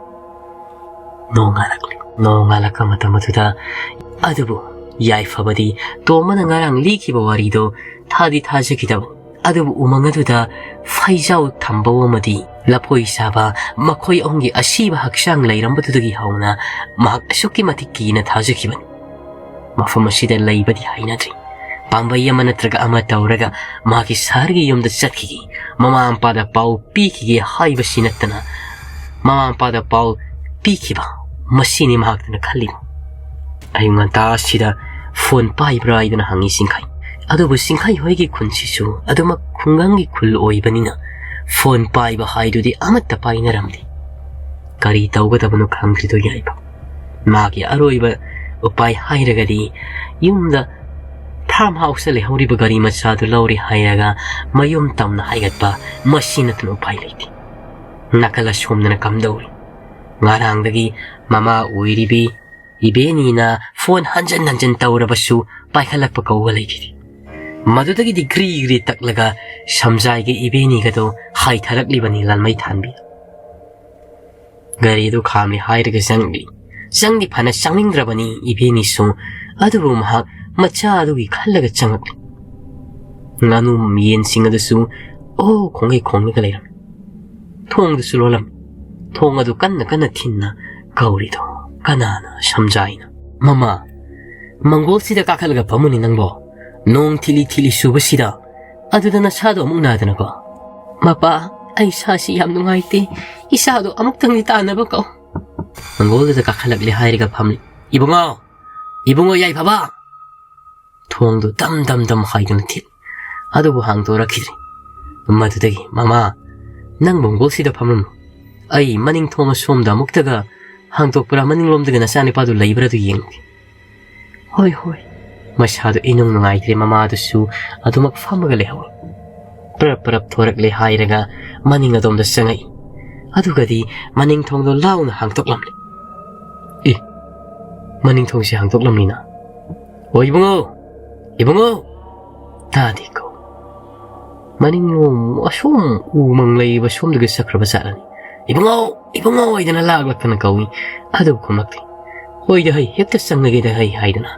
ꯅꯣꯡꯉꯥꯜꯂꯛꯂꯤ꯫ ꯅꯣꯡꯉꯥꯜꯂꯛꯄ ꯃꯇꯝ ꯑꯗꯨꯗ ꯑꯗꯨꯕꯨ ꯌꯥꯏꯐꯕꯗꯤ ꯇꯣꯝꯕꯅ ꯉꯔꯥꯡ ꯂꯤꯈꯤꯕ ꯋꯥꯔꯤꯗꯣ ꯊꯥꯗꯤ ꯊꯥꯖꯈꯤꯗꯕꯅꯤ꯫ ꯑꯗꯨꯕꯨ ꯎꯃꯪ ꯑꯗꯨꯗ ꯐꯩꯖꯥꯎ ꯊꯝꯕꯑꯣ ꯑꯃꯗꯤ ꯂꯐꯣꯏ ꯆꯥꯕ ꯃꯈꯣꯏ ꯑꯍꯨꯝꯒꯤ ꯑꯁꯤꯕ ꯍꯛꯆꯥꯡ ꯂꯩꯔꯝꯕꯗꯨꯗꯒꯤ ꯍꯧꯅ ꯃꯍꯥꯛ ꯑꯁꯨꯛꯀꯤ ꯃꯇꯤꯛ ꯀꯤꯅ ꯊꯥꯖꯈꯤꯕꯅꯤ꯫ ꯃꯐꯝ ꯑꯁꯤꯗ ꯂꯩꯕꯗꯤ ꯍꯩꯅꯗ꯭ꯔꯤ꯫ ꯄꯥꯝꯕꯩ ꯑꯃ ꯅꯠꯇ꯭ꯔꯒ ꯑꯃ ꯇꯧꯔꯒ ꯃꯍꯥꯛꯀꯤ ꯁꯍꯔꯒꯤ ꯌꯨꯝꯗ ꯆꯠꯈꯤꯒꯦ, ꯃꯃꯥ ꯃꯄꯥꯗ ꯄꯥꯎ ꯄꯤꯈꯤꯒꯦ ꯍꯥꯏꯕꯁꯤ ꯅꯠꯇꯅ ꯃꯃꯥ ꯃꯄꯥꯗ ꯄꯥꯎ ꯄꯤꯈꯤꯕ, ꯃꯁꯤꯅꯤ ꯃꯍꯥꯛꯇꯅ ꯈꯜꯂꯤꯕ꯫ ꯑꯌꯨꯛ ꯉꯟꯇꯥ ꯑꯁꯤꯗ ꯐꯣꯟ ꯄꯥꯏꯕ꯭ꯔꯥ ꯍꯥꯏꯗꯨꯅ ꯍꯪꯉꯤ ꯆꯤꯡꯈꯩ꯫ ꯑꯗꯨꯕꯨ ꯆꯤꯡꯈꯩ ꯍꯣꯏꯒꯤ ꯈꯨꯟꯁꯤꯁꯨ ꯑꯗꯨꯃꯛ ꯈꯨꯡꯒꯪꯒꯤ ꯈꯨꯜ ꯑꯣꯏꯕꯅꯤꯅ ꯐꯣꯟ ꯄꯥꯏꯕ ꯍꯥꯏꯗꯨꯗꯤ ꯑꯃꯠꯇ ꯄꯥꯏꯅꯔꯝꯗꯦ꯫ ꯀꯔꯤ ꯇꯧꯒꯗꯕꯅꯣ ꯈꯪꯗ꯭ꯔꯤꯗꯣ ꯌꯥꯏꯐꯕ꯫ ꯃꯥꯒꯤ ꯑꯔꯣꯏꯕ ꯎꯄꯥꯏ ꯍꯥꯏꯔꯒꯗꯤ ꯌꯨꯝꯗ ꯐꯥꯔꯝ ꯍꯥꯎꯁꯇ ꯂꯩꯍꯧꯔꯤꯕ ꯒꯥꯔꯤ ꯃꯆꯥꯗꯨ ꯂꯧꯔꯦ ꯍꯥꯏꯔꯒ ꯃꯌꯨꯝ ꯇꯝꯅ ꯍꯥꯏꯒꯠꯄ, ꯃꯁꯤ ꯅꯠꯇꯅ ꯎꯄꯥꯏ ꯂꯩꯇꯦ꯫ ꯅꯥꯀꯜ ꯑꯁꯣꯝꯗꯅ ꯀꯝꯗꯧꯔꯤ? ꯉꯔꯥꯡꯗꯒꯤ ꯃꯃꯥ ꯑꯣꯏꯔꯤꯕꯤ ꯏꯕꯦꯅꯤꯅ ꯐꯣꯟ ꯍꯟꯖꯟ ꯍꯟꯖꯟ ꯇꯧꯔꯕꯁꯨ ꯄꯥꯏꯈꯠꯂꯛꯄ ꯀꯧꯕ ꯂꯩꯈꯤꯗꯦ꯫ ꯃꯗꯨꯗꯒꯤꯗꯤ ꯒ꯭ꯔꯤ ꯒ꯭ꯔꯤ ꯇꯛꯂꯒ ꯁꯝꯖꯥꯏꯒꯤ ꯏꯕꯦꯅꯤꯒꯗꯣ ꯍꯥꯏꯊꯔꯛꯂꯤꯕꯅꯤ ꯂꯥꯜꯃꯩ ꯊꯥꯟꯕꯤ꯫ ꯒꯥꯔꯤꯗꯨ ꯈꯥꯝꯂꯦ ꯍꯥꯏꯔꯒ ꯆꯪꯂꯤ꯫ ꯆꯪꯗꯤ ꯐꯅ ꯆꯪꯅꯤꯡꯗ꯭ꯔꯕꯅꯤ ꯏꯕꯦꯅꯤꯁꯨ, ꯑꯗꯨꯕꯨ ꯃꯍꯥꯛ ꯃꯆꯥ ꯑꯗꯨꯒꯤ ꯈꯜꯂꯒ ꯆꯪꯂꯛꯂꯤ꯫ ꯉꯥꯅꯨ ꯌꯦꯟꯁꯤꯡ ꯑꯗꯨꯁꯨ ꯑꯣ ꯈꯣꯡꯒꯩ ꯈꯣꯡꯂꯒ ꯂꯩꯔꯝꯃꯤ꯫ ꯊꯣꯡꯗꯨꯁꯨ ꯂꯣꯜꯂꯝꯃꯤ꯫ ꯊꯣꯡ ꯑꯗꯨ ꯀꯟꯅ ꯀꯟꯅ ꯊꯤꯟꯅ ꯀꯧꯔꯤꯗꯣ ꯀꯅꯥꯅ? ꯁꯝꯖꯥꯏꯅ꯫ "ꯃꯃꯥ, ꯃꯪꯒꯣꯜꯁꯤꯗ ꯀꯥꯈꯠꯂꯒ ꯐꯝꯃꯨꯅꯤ ꯅꯪꯕꯣ꯫ ꯅꯣꯡ ꯊꯤꯂꯤ ꯊꯤꯂꯤ ꯆꯨꯕꯁꯤꯗ꯫ ꯑꯗꯨꯗ ꯅꯁꯥꯗꯣ ꯑꯃꯨꯛ ꯅꯥꯗꯅꯀꯣ꯫" "ꯃꯄꯥ, ꯑꯩ ꯏꯁꯥꯁꯤ ꯌꯥꯝ ꯅꯨꯡꯉꯥꯏꯇꯦ꯫ ꯏꯁꯥꯗꯣ ꯑꯃꯨꯛꯇꯪꯗꯤ ꯇꯥꯟꯅꯕ ꯀꯧ꯫ ꯃꯪꯒꯣꯜꯗꯨꯗ ꯀꯥꯈꯠꯂꯛꯂꯦ ꯍꯥꯏꯔꯒ ꯐꯝꯂꯤ꯫ "ꯏꯕꯨꯡꯉꯣ! ꯏꯕꯨꯡꯉꯣ ꯌꯥꯏꯐꯕ!" ꯊꯣꯡꯗꯨ ꯗꯝ ꯗꯝ ꯗꯝ ꯍꯥꯏꯗꯨꯅ ꯊꯤꯜ꯫ ꯑꯗꯨꯕꯨ ꯍꯥꯡꯗꯣꯔꯛꯈꯤꯗ꯭ꯔꯦ꯫ ꯃꯗꯨꯗꯒꯤ, "ꯃꯃꯥ, ꯅꯪ ꯃꯪꯒꯣꯜꯁꯤꯗ ꯐꯝꯂꯝꯃꯨ꯫ ꯑꯩ ꯃꯅꯤꯡ ꯊꯣꯡ ꯑꯁꯣꯝꯗ ꯑꯃꯨꯛꯇꯒ ꯍꯥꯡꯗꯣꯛꯄ꯭ꯔꯥ, ꯃꯅꯤꯡꯂꯣꯝꯗꯒ ꯅꯆꯥꯅꯤꯄꯥꯗꯨ ꯂꯩꯕ꯭ꯔꯥ ꯑꯗꯨ ꯌꯦꯡꯂꯨꯒꯦ꯫" "ꯍꯣꯏ, ꯍꯣꯏ꯫" ꯃꯁꯥꯗꯨ ꯏꯅꯨꯡ ꯅꯨꯡꯉꯥꯏꯇ꯭ꯔꯦ, ꯃꯃꯥꯗꯨꯁꯨ ꯑꯗꯨꯃꯛ ꯐꯝꯃꯒ ꯂꯩꯍꯧꯏ꯫ ꯄꯔꯞ ꯄꯔꯞ ꯊꯣꯔꯛꯂꯦ ꯍꯥꯏꯔꯒ ꯃꯅꯤꯡ ꯑꯗꯣꯝꯗ ꯆꯪꯉꯛꯏ꯫ ꯑꯗꯨꯒꯗꯤ ꯃꯅꯤꯡ ꯊꯣꯡꯗꯣ ꯂꯥꯎꯅ ꯍꯥꯡꯗꯣꯛꯂꯝꯂꯦ꯫ "ꯑꯦ, ꯃꯅꯤꯡ ꯊꯣꯡꯁꯤ ꯍꯥꯡꯗꯣꯛꯂꯝꯂꯤꯅ꯫ ꯑꯣ ꯏꯕꯨꯡꯉꯣ! ꯏꯕꯨꯡꯉꯣ!" ꯇꯥꯗꯦ ꯀꯧ꯫ ꯃꯅꯤꯡꯂꯣꯝ ꯑꯁꯣꯝ ꯎꯃꯪ ꯂꯩꯔꯤꯕ ꯁꯣꯝꯗꯒꯤ ꯆꯠꯈ꯭ꯔꯕ ꯖꯥꯠꯂꯅꯤ꯫ "ꯏꯕꯨꯡꯉꯣ! ꯏꯕꯨꯡꯉꯣ!" ꯍꯥꯏꯗꯅ ꯂꯥꯛꯂꯛꯇꯅ ꯀꯧꯏ꯫ ꯑꯗꯨꯕꯨ ꯈꯨꯝꯂꯛꯇꯦ꯫ "ꯍꯣꯏꯗ ꯍꯩ, ꯍꯦꯛꯇ ꯆꯪꯉꯒꯦꯗ ꯍꯩ" ꯍꯥꯏꯗꯅ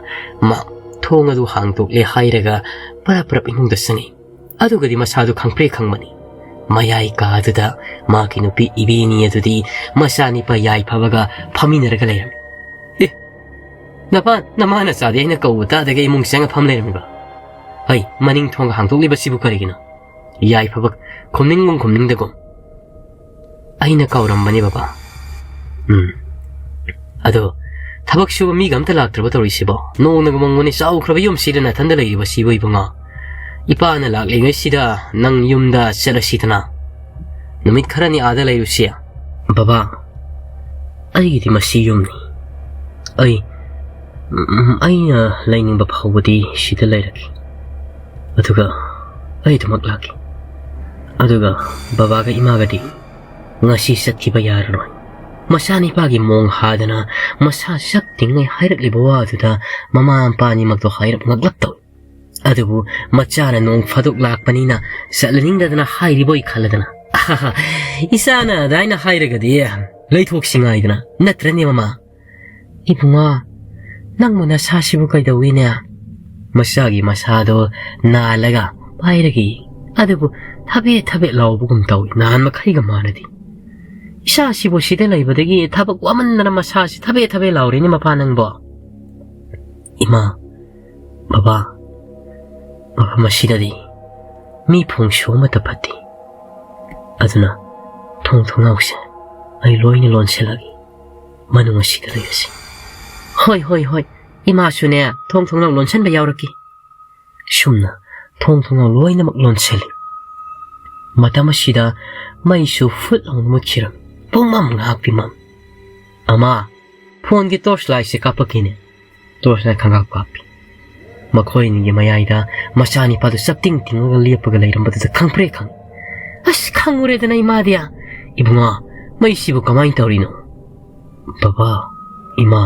ꯃꯥ ꯊꯣꯡ ꯑꯗꯨ ꯍꯥꯡꯗꯣꯛꯂꯦ ꯍꯥꯏꯔꯒ ꯄꯔꯞ ꯄꯔꯞ ꯏꯃꯨꯡꯗ ꯆꯪꯉꯤ꯫ ꯑꯗꯨꯒꯗꯤ ꯃꯁꯥꯗꯨ ꯈꯪꯄ꯭ꯔꯦꯛ ꯈꯪꯕꯅꯤ꯫ ꯃꯌꯥꯏ ꯀꯥꯗꯨꯗ ꯃꯥꯒꯤ ꯅꯨꯄꯤ ꯏꯕꯦꯅꯤ ꯑꯗꯨꯗꯤ ꯃꯆꯥꯅꯤꯄꯥ ꯌꯥꯏꯐꯕꯒ ꯐꯝꯃꯤꯟꯅꯔꯒ ꯂꯩꯔꯝꯃꯤ꯫ "ꯑꯦ, ꯅꯄꯥ, ꯅꯃꯥ ꯅꯆꯥꯗꯤ ꯑꯩꯅ ꯀꯧꯕ ꯇꯥꯗꯒꯩ ꯏꯃꯨꯡ ꯆꯪꯉ ꯐꯝ ꯂꯩꯔꯝꯃꯤꯕ? ꯍꯩ, ꯃꯅꯤꯡ ꯊꯣꯡ ꯍꯥꯡꯗꯣꯛꯂꯤꯕꯁꯤꯕꯨ ꯀꯔꯤꯒꯤꯅꯣ?" ꯌꯥꯏꯐꯕ ꯈꯨꯝꯅꯤꯡꯒꯨꯝ ꯈꯨꯝꯅꯤꯡꯗꯒꯨꯝ꯫ "ꯑꯩꯅ ꯀꯧꯔꯝꯕꯅꯤ ꯕꯕꯥ꯫" "ꯎꯝ꯫ ꯑꯗꯣ ꯊꯕꯛ ꯁꯨꯕ ꯃꯤꯒ ꯑꯝꯇ ꯂꯥꯛꯇ꯭ꯔꯕ ꯇꯧꯔꯤꯁꯤꯕꯣ? ꯅꯣꯡꯅꯒ ꯃꯪꯕꯅꯤ, ꯆꯥꯎꯈ꯭ꯔꯕ ꯌꯨꯝꯁꯤꯗ ꯅꯊꯟꯗ ꯂꯩꯔꯤꯕꯁꯤꯕꯨ ꯏꯕꯨꯡꯉꯣ? ꯏꯄꯥꯅ ꯂꯥꯛꯂꯤꯉꯩꯁꯤꯗ ꯅꯪ ꯌꯨꯝꯗ ꯆꯠꯂꯁꯤꯗꯅ꯫ ꯅꯨꯃꯤꯠ ꯈꯔꯅꯤ ꯑꯥꯗ ꯂꯩꯔꯨꯁꯤ꯫" "ꯕꯕꯥ, ꯑꯩꯒꯤꯗꯤ ꯃꯁꯤ ꯌꯨꯝꯅꯤ꯫ ꯑꯩ, ꯎꯝ, ꯑꯩꯅ ꯂꯩꯅꯤꯡꯕ ꯐꯥꯎꯕꯗꯤ ꯁꯤꯗ ꯂꯩꯔꯒꯦ꯫ ꯑꯗꯨꯒ ꯑꯩ ꯑꯗꯨꯃꯛ ꯂꯥꯛꯀꯦ꯫ ꯑꯗꯨꯒ ꯕꯕꯥꯒ ꯏꯃꯥꯒꯗꯤ ꯉꯁꯤ ꯆꯠꯈꯤꯕ ꯌꯥꯔꯔꯣꯏ꯫" ꯃꯆꯥꯅꯤꯄꯥꯒꯤ ꯃꯣꯡ ꯍꯥꯗꯅ ꯃꯁꯥ ꯆꯞ ꯇꯤꯡꯉꯩ ꯍꯥꯏꯔꯛꯂꯤꯕ ꯋꯥꯗꯨꯗ ꯃꯃꯥ ꯃꯄꯥ ꯑꯅꯤꯃꯛꯇꯣ ꯍꯥꯏꯔꯞ ꯉꯛꯂꯞ ꯇꯧꯏ꯫ ꯑꯗꯨꯕꯨ ꯃꯆꯥꯅ ꯅꯣꯡ ꯐꯥꯗꯣꯛ ꯂꯥꯛꯄꯅꯤꯅ ꯆꯠꯂꯅꯤꯡꯗꯗꯅ ꯍꯥꯏꯔꯤꯕꯣꯏ ꯈꯜꯂꯗꯅ, "ꯑꯍꯥꯍꯥ, ꯏꯆꯥꯅ ꯑꯗꯥꯏꯅ ꯍꯥꯏꯔꯒꯗꯤ ꯂꯩꯊꯣꯛꯁꯤ ꯉꯥꯏꯗꯅ, ꯅꯠꯇ꯭ꯔꯅꯦ ꯃꯃꯥ?" "ꯏꯕꯨꯡꯉꯣ, ꯅꯪꯕꯨ ꯅꯁꯥꯁꯤꯕꯨ ꯀꯩꯗꯧꯏꯅꯦ?" ꯃꯆꯥꯒꯤ ꯃꯁꯥꯗꯣ ꯅꯥꯜꯂꯒ ꯄꯥꯏꯔꯒ, ꯑꯗꯨꯕꯨ ꯊꯕꯦꯠ ꯊꯕꯦꯠ ꯂꯥꯎꯕꯒꯨꯝ ꯇꯧꯏ, ꯅꯍꯥꯟ ꯃꯈꯩꯒ ꯃꯥꯟꯅꯗꯦ꯫ "ꯏꯆꯥꯁꯤꯕꯨ ꯁꯤꯗ ꯂꯩꯕꯗꯒꯤ ꯊꯕꯛ ꯋꯥꯃꯟꯗꯅ ꯃꯁꯥꯁꯤ ꯊꯕꯦꯠ ꯊꯕꯦꯠ ꯂꯥꯎꯔꯦꯅꯦ ꯃꯄꯥ ꯅꯪꯕꯣ꯫" "ꯏꯃꯥ, ꯕꯕꯥ, ꯃꯐꯝ ꯑꯁꯤꯗꯗꯤ ꯃꯤ ꯐꯣꯡꯁꯨ ꯑꯃꯠꯇ ꯐꯠꯇꯦ꯫ ꯑꯗꯨꯅ ꯊꯣꯡ ꯊꯣꯡꯅꯥꯎꯁꯦ ꯑꯩ ꯂꯣꯏꯅ ꯂꯣꯟꯁꯤꯜꯂꯒꯦ, ꯃꯅꯨꯡ ꯑꯁꯤꯗ ꯂꯩꯔꯁꯤ꯫ ꯍꯣꯏ, ꯍꯣꯏ, ꯍꯣꯏ, ꯏꯃꯥꯁꯨꯅꯦ ꯊꯣꯡ ꯊꯣꯡꯅꯥꯎ ꯂꯣꯟꯁꯤꯟꯕ ꯌꯥꯎꯔꯛꯀꯦ꯫ ꯁꯨꯝꯅ ꯊꯣꯡ ꯊꯣꯡꯅꯥꯎ ꯂꯣꯏꯅꯃꯛ ꯂꯣꯟꯁꯤꯜꯂꯤ꯫ ꯃꯇꯝ ꯑꯁꯤꯗ ꯃꯩꯁꯨ ꯐꯨꯠ ꯂꯥꯎꯅ ꯃꯨꯠꯈꯤꯔꯝꯃꯤ꯫ ꯄꯨꯡꯃꯝ ꯉꯥꯏꯍꯥꯛꯇꯤ ꯃꯝꯃꯤ꯫ "ꯑꯃ, ꯐꯣꯟꯒꯤ ꯇꯣꯔꯆ ꯂꯥꯏꯠꯁꯦ ꯀꯥꯞꯄꯛꯀꯦꯅꯦ?" ꯇꯣꯔꯆ ꯂꯥꯏꯠ ꯈꯪꯀꯥꯞ ꯀꯥꯞꯄꯤ꯫ ꯃꯈꯣꯏ ꯑꯅꯤꯒꯤ ꯃꯌꯥꯏꯗ ꯃꯆꯥꯅꯤꯄꯥꯗꯨ ꯆꯞꯇꯤꯡ ꯇꯤꯡꯉꯒ ꯂꯦꯞꯄꯒ ꯂꯩꯔꯝꯕꯗꯨꯗ ꯈꯪꯄ꯭ꯔꯦꯛ ꯈꯪꯉꯤ꯫ "ꯑꯁ, ꯈꯪꯉꯨꯔꯦꯗꯅ ꯏꯃꯥꯗꯤ꯫ ꯏꯕꯨꯡꯉꯣ, ꯃꯩꯁꯤꯕꯨ ꯀꯃꯥꯏꯅ ꯇꯧꯔꯤꯅꯣ?" "ꯕꯕꯥ, ꯏꯃꯥ,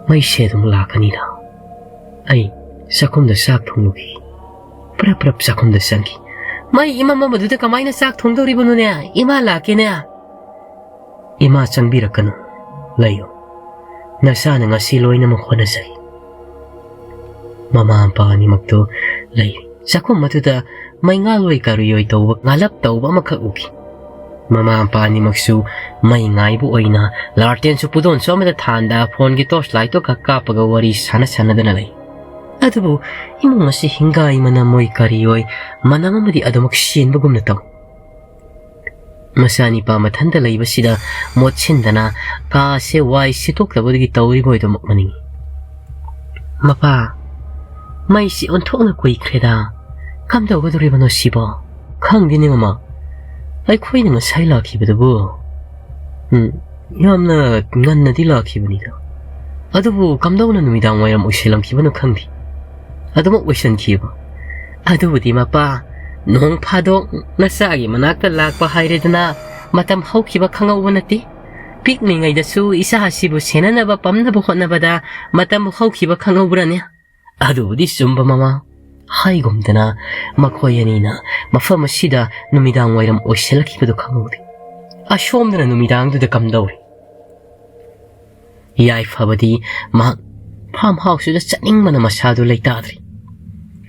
ꯃꯩꯁꯦ ꯑꯗꯨꯝ ꯂꯥꯛꯀꯅꯤꯗ꯫ ꯑꯩ ꯆꯥꯛꯈꯨꯝꯗ ꯆꯥꯛ ꯊꯣꯡꯂꯨꯈꯤ꯫" ꯄ꯭ꯔꯞ ꯄ꯭ꯔꯞ ꯆꯥꯛꯈꯨꯝꯗ ꯆꯪꯈꯤ꯫ "ꯃꯩ ꯏꯃꯝ ꯃꯝꯕꯗꯨꯗ ꯀꯃꯥꯏꯅ ꯆꯥꯛ ꯊꯣꯡꯗꯧꯔꯤꯕꯅꯣꯅꯦ? ꯏꯃꯥ ꯂꯥꯛꯀꯦꯅꯦ꯫" "ꯏꯃꯥ ꯆꯪꯕꯤꯔꯛꯀꯅꯨ, ꯂꯩꯌꯨ꯫ ꯅꯆꯥꯅ ꯉꯁꯤ ꯂꯣꯏꯅꯃꯛ ꯍꯣꯠꯅꯖꯩ꯫" ꯃꯃꯥ ꯃꯄꯥ ꯑꯅꯤꯃꯛꯇꯨ ꯂꯩꯔꯤ꯫ ꯆꯥꯛꯈꯨꯝ ꯑꯗꯨꯗ ꯃꯩꯉꯥꯜ ꯑꯣꯏ ꯀꯔꯤ ꯑꯣꯏ ꯇꯧꯕ, ꯉꯥꯜꯂꯞ ꯇꯧꯕ ꯑꯃꯈꯛ ꯎꯈꯤ꯫ ꯃꯃꯥ ꯃꯄꯥ ꯑꯅꯤꯃꯛꯁꯨ ꯃꯩ ꯉꯥꯏꯕ ꯑꯣꯏꯅ ꯂꯥꯔꯇꯦꯟꯁꯨ ꯄꯨꯗꯣꯟꯁꯨ ꯑꯃꯗ ꯊꯥꯟꯗ ꯐꯣꯟꯒꯤ ꯇꯣꯔꯆ ꯂꯥꯏꯠꯇꯣ ꯈꯛ ꯀꯥꯞꯄꯒ ꯋꯥꯔꯤ ꯁꯥꯟꯅ ꯁꯥꯟꯅꯗꯅ ꯂꯩ꯫ ꯑꯗꯨꯕꯨ ꯏꯃꯨꯡ ꯑꯁꯤ ꯍꯤꯡꯒꯥꯏ ꯃꯅꯝ ꯑꯣꯏ ꯀꯔꯤ ꯑꯣꯏ ꯃꯅꯝ ꯑꯃꯗꯤ ꯑꯗꯨꯃꯛ ꯆꯦꯟꯕꯒꯨꯝꯅ ꯇꯧꯏ꯫ ꯃꯆꯥꯅꯤꯄꯥ ꯃꯊꯟꯇ ꯂꯩꯕꯁꯤꯗ ꯃꯣꯠꯁꯤꯟꯗꯅ ꯀꯥꯁꯦ ꯋꯥꯏ ꯁꯤꯠꯇꯣꯛꯇꯕꯗꯒꯤ ꯇꯧꯔꯤꯕ ꯑꯣꯏꯗꯨꯃꯛ ꯃꯅꯤꯡꯏ꯫ "ꯃꯄꯥ, ꯃꯩꯁꯤ ꯑꯣꯟꯊꯣꯛꯅ ꯀꯨꯏꯈ꯭ꯔꯦꯗ꯫ ꯀꯝꯗꯧꯒꯗꯧꯔꯤꯕꯅꯣ ꯁꯤꯕꯣ?" "ꯈꯪꯗꯦꯅꯦ ꯃꯃꯥ, ꯑꯩꯈꯣꯏꯅ ꯉꯁꯥꯏ ꯂꯥꯛꯈꯤꯕꯗꯨꯕꯨ, ꯎꯝ, ꯌꯥꯝꯅ ꯉꯟꯅꯗꯤ ꯂꯥꯛꯈꯤꯕꯅꯤꯗ꯫ ꯑꯗꯨꯕꯨ ꯀꯝꯗꯧꯅ ꯅꯨꯃꯤꯗꯥꯡ ꯋꯥꯏꯔꯝ ꯑꯣꯏꯁꯤꯜꯂꯝꯈꯤꯕꯅꯣ ꯈꯪꯗꯦ꯫ ꯑꯗꯨꯃꯛ ꯑꯣꯏꯁꯤꯟꯈꯤꯕ꯫" "ꯑꯗꯨꯕꯨꯗꯤ ꯃꯄꯥ, ꯅꯣꯡ ꯐꯥꯗꯣꯛ ꯅꯆꯥꯒꯤ ꯃꯅꯥꯛꯇ ꯂꯥꯛꯄ ꯍꯥꯏꯔꯦꯗꯅ, ꯃꯇꯝ ꯍꯧꯈꯤꯕ ꯈꯪꯍꯧꯕ ꯅꯠꯇꯦ꯫ ꯄꯤꯛꯂꯤꯉꯩꯗꯁꯨ ꯏꯆꯥ ꯑꯁꯤꯕꯨ ꯁꯦꯟꯅꯅꯕ ꯄꯝꯅꯕ ꯍꯣꯠꯅꯕꯗ ꯃꯇꯝ ꯍꯧꯈꯤꯕ ꯈꯪꯍꯧꯕ꯭ꯔꯅꯦ?" "ꯑꯗꯨꯕꯨꯗꯤ ꯆꯨꯝꯕ ꯃꯃꯥ꯫" ꯍꯥꯏꯒꯨꯝꯗꯅ ꯃꯈꯣꯏ ꯑꯅꯤꯅ ꯃꯐꯝ ꯑꯁꯤꯗ ꯅꯨꯃꯤꯗꯥꯡ ꯋꯥꯏꯔꯝ ꯑꯣꯏꯁꯤꯜꯂꯛꯈꯤꯕꯗꯨ ꯈꯪꯍꯧꯗꯦ꯫ ꯑꯁꯣꯝꯗꯅ ꯅꯨꯃꯤꯗꯥꯡꯗꯨꯗ ꯀꯝꯗꯧꯔꯤ? ꯌꯥꯏꯐꯕꯗꯤ ꯃꯍꯥꯛ ꯐꯥꯔꯝ ꯍꯥꯎꯁꯇꯨꯗ ꯆꯠꯅꯤꯡꯕꯅ ꯃꯁꯥꯗꯨ ꯂꯩꯇꯥꯗ꯭ꯔꯦ꯫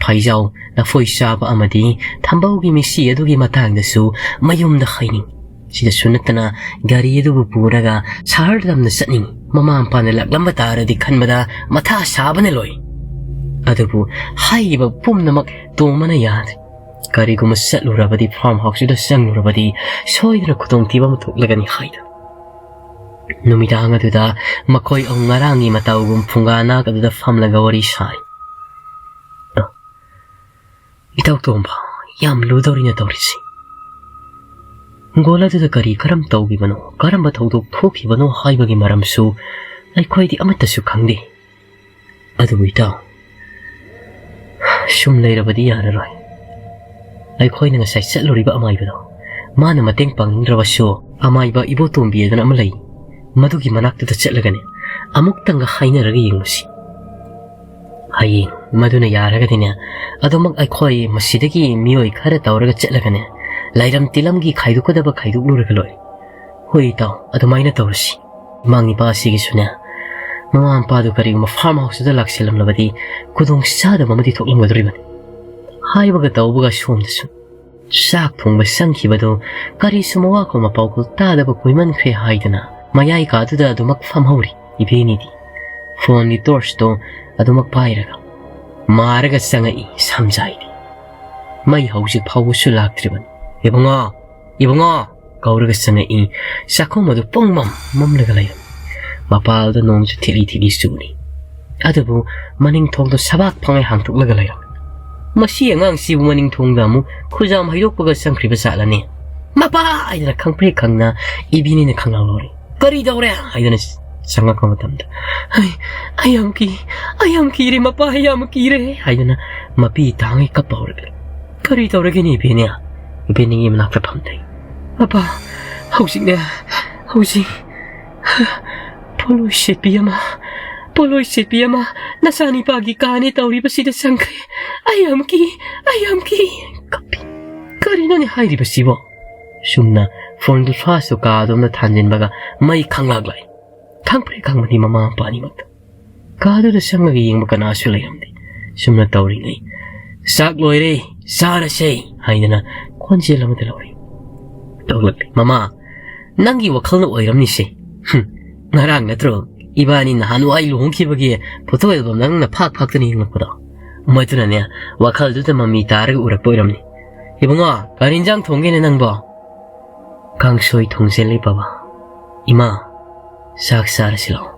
ꯐꯩꯖꯥꯎ, ꯂꯐꯣꯏ ꯆꯥꯕ ꯑꯃꯗꯤ ꯊꯝꯕꯧꯒꯤ ꯃꯤꯁꯤ ꯑꯗꯨꯒꯤ ꯃꯇꯥꯡꯗꯁꯨ ꯃꯌꯨꯝꯗ ꯍꯥꯏꯅꯤꯡꯏ꯫ ꯁꯤꯗꯁꯨ ꯅꯠꯇꯅ ꯒꯥꯔꯤ ꯑꯗꯨꯕꯨ ꯄꯨꯔꯒ ꯁꯍꯔ ꯂꯝꯗ ꯆꯠꯅꯤꯡꯏ꯫ ꯃꯃꯥ ꯃꯄꯥꯅ ꯂꯥꯛꯂꯝꯕ ꯇꯥꯔꯗꯤ ꯈꯟꯕꯗ ꯃꯊꯥ ꯁꯥꯕꯅ ꯂꯣꯏ꯫ ꯑꯗꯨꯕꯨ ꯍꯥꯏꯔꯤꯕ ꯄꯨꯝꯅꯃꯛ ꯇꯣꯝꯕꯅ ꯌꯥꯗꯦ꯫ ꯀꯔꯤꯒꯨꯝꯕ ꯆꯠꯂꯨꯔꯕꯗꯤ, farm house ꯇꯨꯗ ꯆꯪꯂꯨꯔꯕꯗꯤ ꯁꯣꯏꯗꯅ ꯈꯨꯗꯣꯡꯊꯤꯕ ꯑꯃ ꯊꯣꯛꯂꯒꯅꯤ ꯍꯥꯏꯗꯨꯅ꯫ ꯅꯨꯃꯤꯗꯥꯡ ꯑꯗꯨꯗ ꯃꯈꯣꯏ ꯑꯍꯨꯝ ꯉꯔꯥꯡꯒꯤ ꯃꯇꯧꯒꯨꯝ ꯐꯨꯡꯒꯥ ꯅꯥꯛ ꯑꯗꯨꯗ ꯐꯝꯂꯒ ꯋꯥꯔꯤ ꯁꯥꯏ꯫ "ꯏꯇꯥꯎ ꯇꯣꯝꯕ, ꯌꯥꯝ ꯂꯨꯗꯧꯔꯤꯅ ꯇꯧꯔꯤꯁꯤ꯫ ꯒꯣꯜ ꯑꯗꯨꯗ ꯀꯔꯤ ꯀꯔꯝ ꯇꯧꯈꯤꯕꯅꯣ, ꯀꯔꯝꯕ ꯊꯧꯗꯣꯛ ꯊꯣꯛꯈꯤꯕꯅꯣ ꯍꯥꯏꯕꯒꯤ ꯃꯔꯝꯁꯨ ꯑꯩꯈꯣꯏꯗꯤ ꯑꯃꯠꯇꯁꯨ ꯈꯪꯗꯦ꯫ ꯑꯗꯨꯕꯨ ꯏꯇꯥꯎ, ꯁꯨꯝ ꯂꯩꯔꯕꯗꯤ ꯌꯥꯔꯔꯣꯏ꯫ ꯑꯩꯈꯣꯏꯅ ꯉꯁꯥꯏ ꯆꯠꯂꯨꯔꯤꯕ ꯑꯃꯥꯏꯕꯗꯣ, ꯃꯥꯅ ꯃꯇꯦꯡ ꯄꯥꯡꯅꯤꯡꯗ꯭ꯔꯕꯁꯨ, ꯑꯃꯥꯏꯕ ꯏꯕꯣꯇꯣꯝꯕꯤ ꯍꯥꯏꯗꯅ ꯑꯃ ꯂꯩ, ꯃꯗꯨꯒꯤ ꯃꯅꯥꯛꯇꯨꯗ ꯆꯠꯂꯒꯅꯦ, ꯑꯃꯨꯛꯇꯪꯒ ꯍꯥꯏꯅꯔꯒ ꯌꯦꯡꯉꯨꯁꯤ꯫ ꯍꯌꯦꯡ ꯃꯗꯨꯅ ꯌꯥꯔꯒꯗꯤꯅꯦ, ꯑꯗꯨꯃꯛ ꯑꯩꯈꯣꯏ ꯃꯁꯤꯗꯒꯤ ꯃꯤꯑꯣꯏ ꯈꯔ ꯇꯧꯔꯒ ꯆꯠꯂꯒꯅꯦ, ꯂꯥꯏꯔꯝ ꯇꯤꯂꯝꯒꯤ ꯈꯥꯏꯗꯣꯛꯀꯗꯕ ꯈꯥꯏꯗꯣꯛꯂꯨꯔꯒ ꯂꯣꯏꯔꯦ꯫ ꯍꯣꯏ ꯏꯇꯥꯎ, ꯑꯗꯨꯃꯥꯏꯅ ꯇꯧꯔꯁꯤ꯫ ꯃꯥꯡ ꯅꯤꯄꯥ ꯑꯁꯤꯒꯤꯁꯨꯅꯦ, ꯃꯃꯥ ꯃꯄꯥꯗꯨ ꯀꯔꯤꯒꯨꯝꯕ farm house ꯇꯨꯗ ꯂꯥꯛꯁꯤꯜꯂꯝꯂꯕꯗꯤ ꯈꯨꯗꯣꯡ ꯆꯥꯗꯕ ꯑꯃꯗꯤ ꯊꯣꯛꯂꯝꯒꯗꯧꯔꯤꯕꯅꯤ꯫ ꯍꯥꯏꯕꯒ ꯇꯧꯕꯒ ꯁꯣꯝꯗꯁꯨ ꯆꯥꯛ ꯊꯣꯡꯕ ꯆꯪꯈꯤꯕꯗꯨ ꯀꯔꯤꯁꯨ ꯃꯋꯥ ꯈꯣꯝ ꯃꯄꯥꯎꯈꯣꯜ ꯇꯥꯗꯕ ꯀꯨꯏꯃꯟꯈ꯭ꯔꯦ ꯍꯥꯏꯗꯅ ꯃꯌꯥꯏ ꯀꯥꯗꯨꯗ ꯑꯗꯨꯃꯛ ꯐꯝꯍꯧꯔꯤ ꯏꯕꯦꯅꯤꯗꯤ꯫ ꯐꯣꯟꯒꯤ ꯇꯣꯔꯆꯇꯣ ꯑꯗꯨꯃꯛ ꯄꯥꯏꯔꯒ ꯃꯥꯔꯒ ꯆꯪꯉꯛꯏ ꯁꯝꯖꯥꯏꯗꯤ꯫ ꯃꯩ ꯍꯧꯖꯤꯛ ꯐꯥꯎꯕꯁꯨ ꯂꯥꯛꯇ꯭ꯔꯤꯕꯅꯤ꯫ "ꯏꯕꯨꯡꯉꯣ, ꯏꯕꯨꯡꯉꯣ!" ꯀꯧꯔꯒ ꯆꯪꯉꯛꯏ꯫ ꯆꯥꯛꯈꯨꯝ ꯑꯗꯨ ꯄꯨꯡꯃꯝ ꯃꯝꯂꯒ ꯂꯩꯔꯝꯃꯤ꯫ ꯃꯄꯥꯜꯗ ꯅꯣꯡꯁꯨ ꯊꯤꯠꯂꯤ ꯊꯤꯠꯂꯤ ꯆꯨꯔꯤ꯫ ꯑꯗꯨꯕꯨ ꯃꯅꯤꯡ ꯊꯣꯡꯗꯣ ꯁꯕꯥꯛ ꯐꯪꯉꯩ ꯍꯥꯡꯇꯣꯛꯂꯒ ꯂꯩꯔꯝꯃꯤ꯫ "ꯃꯁꯤ ꯑꯉꯥꯡꯁꯤꯕꯨ ꯃꯅꯤꯡ ꯊꯣꯡꯗ ꯑꯃꯨꯛ ꯈꯨꯖꯥꯝ ꯍꯩꯗꯣꯛꯄꯒ ꯆꯪꯈ꯭ꯔꯤꯕ ꯖꯥꯠꯂꯅꯦ?" "ꯃꯄꯥ!" ꯍꯥꯏꯗꯅ ꯈꯪꯄ꯭ꯔꯦꯛ ꯈꯪꯅ ꯏꯕꯤꯅꯤꯅ ꯈꯪꯂꯥꯎ ꯂꯧꯔꯤ꯫ "ꯀꯔꯤ ꯇꯧꯔꯦ?" ꯍꯥꯏꯗꯅ ꯆꯪꯉꯛꯄ ꯃꯇꯝꯗ, "ꯑꯩ, ꯑꯩ ꯌꯥꯝ ꯀꯤ, ꯑꯩ ꯌꯥꯝ ꯀꯤꯔꯦ ꯃꯄꯥ, ꯑꯩ ꯌꯥꯝ ꯀꯤꯔꯦ" ꯍꯥꯏꯗꯅ ꯃꯄꯤ ꯇꯥꯡꯉꯩ ꯀꯞꯄ ꯍꯧꯔꯛꯂꯦ꯫ "ꯀꯔꯤ ꯇꯧꯔꯒꯦꯅꯦ ꯏꯕꯦꯅꯦ?" ꯏꯕꯦꯅꯤꯒꯤ ꯃꯅꯥꯛꯇ ꯐꯝꯗꯩ꯫ "ꯃꯄꯥ, ꯍꯧꯖꯤꯛꯅꯦ, ꯍꯧꯖꯤꯛ ꯄꯣꯠꯂꯣꯏ ꯁꯦꯠꯄꯤ ꯑꯃ, ꯄꯣꯠꯂꯣꯏ ꯁꯦꯠꯄꯤ ꯑꯃ ꯅꯆꯥꯅꯤꯄꯥꯒꯤ ꯀꯥꯅꯦ ꯇꯧꯔꯤꯕꯁꯤꯗ ꯆꯪꯈ꯭ꯔꯦ꯫ ꯑꯩ ꯌꯥꯝ ꯀꯤ, ꯑꯩ ꯌꯥꯝ ꯀꯤ" ꯀꯞꯄꯤ꯫ "ꯀꯔꯤꯅꯣꯅꯦ ꯍꯥꯏꯔꯤꯕꯁꯤꯕꯣ?" ꯁꯨꯝꯅ ꯐꯣꯟꯒꯤ ꯐ꯭ꯂꯥꯁꯇꯨ ꯀꯥ ꯑꯗꯣꯝꯗ ꯊꯥꯟꯖꯤꯟꯕꯒ ꯃꯩ ꯈꯪꯂꯥꯛ ꯂꯥꯛꯏ꯫ ꯈꯪꯄ꯭ꯔꯦꯛ ꯈꯪꯕꯅꯤ ꯃꯃꯥ ꯃꯄꯥ ꯑꯅꯤꯃꯛꯇ꯫ ꯀꯥꯗꯨꯗ ꯆꯪꯉꯒ ꯌꯦꯡꯕ ꯀꯅꯥꯁꯨ ꯂꯩꯔꯝꯗꯦ꯫ ꯁꯨꯝꯅ ꯇꯧꯔꯤꯉꯩ, "ꯆꯥꯛ ꯂꯣꯏꯔꯦ, ꯆꯥꯔꯁꯦ" ꯍꯥꯏꯗꯅ ꯈꯣꯟꯖꯦꯜ ꯑꯃꯗ ꯂꯧꯔꯤ꯫ ꯇꯧꯂꯛꯂꯤ꯫ "ꯃꯃꯥ, ꯅꯪꯒꯤ ꯋꯥꯈꯜꯅ ꯑꯣꯏꯔꯝꯅꯤꯁꯦ꯫ ꯍꯨꯝ, ꯉꯔꯥꯡ ꯅꯠꯇ꯭ꯔꯣ ꯏꯕꯥꯅꯤ ꯅꯍꯥꯟꯋꯥꯏ ꯂꯨꯍꯣꯡꯈꯤꯕꯒꯤ ꯐꯣꯇꯣ ꯑꯦꯜꯕꯝ ꯅꯪꯅ ꯐꯥꯛ ꯐꯥꯛꯇꯅ ꯌꯦꯡꯂꯛꯄꯗꯣ? ꯃꯗꯨꯅꯅꯦ, ꯋꯥꯈꯜꯗꯨꯗ ꯃꯃꯤ ꯇꯥꯔꯒ ꯎꯔꯛꯄ ꯑꯣꯏꯔꯝꯅꯤ꯫ "ꯏꯕꯨꯡꯉꯣ, ꯀꯔꯤ ꯏꯟꯖꯥꯡ ꯊꯣꯡꯒꯦꯅꯦ ꯅꯪꯕꯣ?" "ꯀꯥꯡꯁꯣꯏ ꯊꯣꯡꯖꯜꯂꯤ ꯕꯕꯥ꯫ ꯏꯃꯥ, ꯆꯥꯛ ꯆꯥꯔꯁꯤ ꯂꯥꯛꯑꯣ꯫"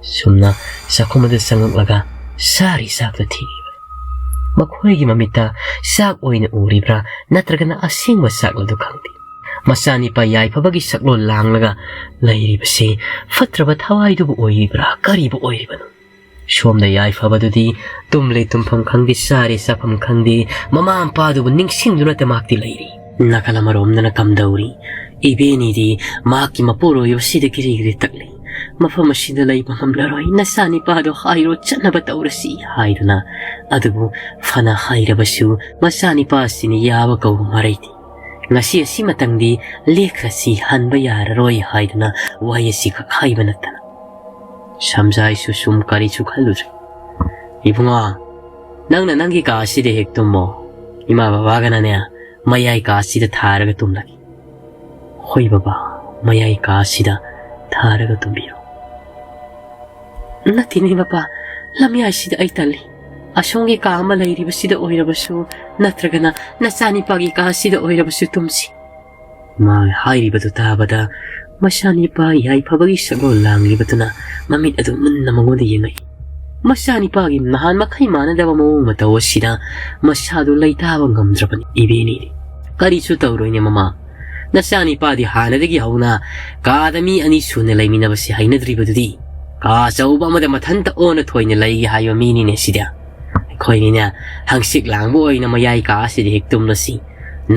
ꯁꯨꯝꯅ ꯆꯥꯛꯈꯨꯝ ꯑꯗꯨ ꯆꯪꯉꯛꯂꯒ ꯆꯥꯔꯤ ꯆꯥꯛꯇꯨ ꯊꯤꯔꯤꯕꯅꯤ꯫ ꯃꯈꯣꯏꯒꯤ ꯃꯃꯤꯠꯇ ꯆꯥꯛ ꯑꯣꯏꯅ ꯎꯔꯤꯕ꯭ꯔꯥ ꯅꯠꯇ꯭ꯔꯒꯅ ꯑꯁꯦꯡꯕ ꯆꯥꯛꯂꯗꯨ ꯈꯪꯗꯦ꯫ ꯃꯆꯥꯅꯤꯄꯥ ꯌꯥꯏꯐꯕꯒꯤ ꯁꯛꯂꯣꯟ ꯂꯥꯡꯂꯒ ꯂꯩꯔꯤꯕꯁꯤ ꯐꯠꯇ꯭ꯔꯕ ꯊꯋꯥꯏꯗꯨꯕꯨ ꯑꯣꯏꯔꯤꯕ꯭ꯔꯥ ꯀꯔꯤꯕꯨ ꯑꯣꯏꯔꯤꯕꯅꯣ? ꯁꯣꯝꯗ ꯌꯥꯏꯐꯕꯗꯨꯗꯤ ꯇꯨꯝꯂꯦ ꯇꯨꯝꯐꯝ ꯈꯪꯗꯦ, ꯆꯥꯔꯦ ꯆꯥꯐꯝ ꯈꯪꯗꯦ, ꯃꯃꯥ ꯃꯄꯥꯗꯨꯕꯨ ꯅꯤꯡꯁꯤꯡꯗꯨꯅꯇ ꯃꯍꯥꯛꯇꯤ ꯂꯩꯔꯤ꯫ ꯅꯥꯀꯜ ꯑꯃꯔꯣꯝꯗꯅ ꯀꯝꯗꯧꯔꯤ? ꯏꯕꯦꯅꯤꯗꯤ ꯃꯍꯥꯛꯀꯤ ꯃꯄꯨꯔꯣꯏꯕꯁꯤꯗ ꯀꯤꯔꯤ ꯀꯤꯔꯤ ꯇꯛꯂꯤ꯫ "ꯃꯐꯝ ꯑꯁꯤꯗ ꯂꯩꯕ ꯉꯝꯂꯔꯣꯏ, ꯅꯆꯥꯅꯤꯄꯥꯗꯣ ꯍꯥꯏꯔꯣ ꯆꯠꯅꯕ ꯇꯧꯔꯁꯤ" ꯍꯥꯏꯗꯨꯅ꯫ ꯑꯗꯨꯕꯨ ꯐꯅ ꯍꯥꯏꯔꯕꯁꯨ ꯃꯆꯥꯅꯤꯄꯥꯁꯤꯅ ꯌꯥꯕ ꯀꯧꯕ ꯃꯔꯩꯗꯦ꯫ "ꯉꯁꯤ ꯑꯁꯤꯃꯇꯪꯗꯤ ꯂꯦꯛꯈ꯭ꯔꯁꯤ, ꯍꯟꯕ ꯌꯥꯔꯔꯣꯏ" ꯍꯥꯏꯗꯨꯅ ꯋꯥꯍꯩ ꯑꯁꯤꯈꯛ ꯍꯥꯏꯕ ꯅꯠꯇꯅ꯫ ꯁꯝꯖꯥꯏꯁꯨ ꯁꯨꯝ ꯀꯔꯤꯁꯨ ꯈꯜꯂꯨꯗ꯭ꯔꯦ꯫ "ꯏꯕꯨꯡꯉꯣ, ꯅꯪꯅ ꯅꯪꯒꯤ ꯀꯥ ꯑꯁꯤꯗ ꯍꯦꯛ ꯇꯨꯝꯃꯣ꯫ ꯏꯃꯥ ꯕꯕꯥꯒꯅꯅꯦ ꯃꯌꯥꯏ ꯀꯥ ꯑꯁꯤꯗ ꯊꯥꯔꯒ ꯇꯨꯝꯂꯒꯦ꯫" "ꯍꯣꯏ ꯕꯕꯥ, ꯃꯌꯥꯏ ꯀꯥ ꯑꯁꯤꯗ ꯊꯥꯔꯒ ꯇꯨꯝꯕꯤꯔꯣ꯫" "ꯅꯠꯇꯦꯅꯦ ꯕꯕꯥ, ꯂꯝꯌꯥꯏꯁꯤꯗ ꯑꯩ ꯇꯜꯂꯤ꯫ ꯑꯁꯣꯝꯒꯤ ꯀꯥ ꯑꯃ ꯂꯩꯔꯤꯕꯁꯤꯗ ꯑꯣꯏꯔꯕꯁꯨ, ꯅꯠꯇ꯭ꯔꯒꯅ ꯅꯆꯥꯅꯤꯄꯥꯒꯤ ꯀꯥ ꯑꯁꯤꯗ ꯑꯣꯏꯔꯕꯁꯨ ꯇꯨꯝꯁꯤ꯫" ꯃꯥꯅ ꯍꯥꯏꯔꯤꯕꯗꯨ ꯇꯥꯕꯗ ꯃꯆꯥꯅꯤꯄꯥ ꯌꯥꯏꯐꯕꯒꯤ ꯁꯛꯂꯣꯟ ꯂꯥꯡꯂꯤꯕꯗꯨꯅ ꯃꯃꯤꯠ ꯑꯗꯨ ꯃꯨꯟꯅ ꯃꯉꯣꯟꯗ ꯌꯦꯡꯂꯛꯏ꯫ ꯃꯆꯥꯅꯤꯄꯥꯒꯤ ꯅꯍꯥꯟ ꯃꯈꯩ ꯃꯥꯟꯅꯗꯕ ꯃꯑꯣꯡ ꯃꯇꯧ ꯑꯁꯤꯗ ꯃꯁꯥꯗꯨ ꯂꯩꯇꯥꯕ ꯉꯝꯗ꯭ꯔꯕꯅꯤ ꯏꯕꯦꯅꯤꯗꯤ꯫ "ꯀꯔꯤꯁꯨ ꯇꯧꯔꯣꯏꯅꯦ ꯃꯃꯥ꯫ ꯅꯆꯥꯅꯤꯄꯥꯗꯤ ꯍꯥꯟꯅꯗꯒꯤ ꯍꯧꯅ ꯀꯥꯗ ꯃꯤ ꯑꯅꯤ ꯁꯨꯅ ꯂꯩꯃꯤꯟꯅꯕꯁꯤ ꯍꯩꯅꯗ꯭ꯔꯤꯕꯗꯨꯗꯤ꯫ ꯀꯥ ꯑꯆꯧꯕ ꯑꯃꯗ ꯃꯊꯟꯇ ꯑꯣꯟꯅ ꯊꯣꯏꯅ ꯂꯩꯒꯦ ꯍꯥꯏꯕ ꯃꯤꯅꯤꯅꯦ ꯁꯤꯗꯤ꯫ ꯑꯩꯈꯣꯏꯅꯤꯅꯦ ꯍꯪꯆꯤꯠ ꯂꯥꯡꯕ ꯑꯣꯏꯅ ꯃꯌꯥꯏ ꯀꯥ ꯑꯁꯤꯗ ꯍꯦꯛ ꯇꯨꯝꯂꯁꯤ꯫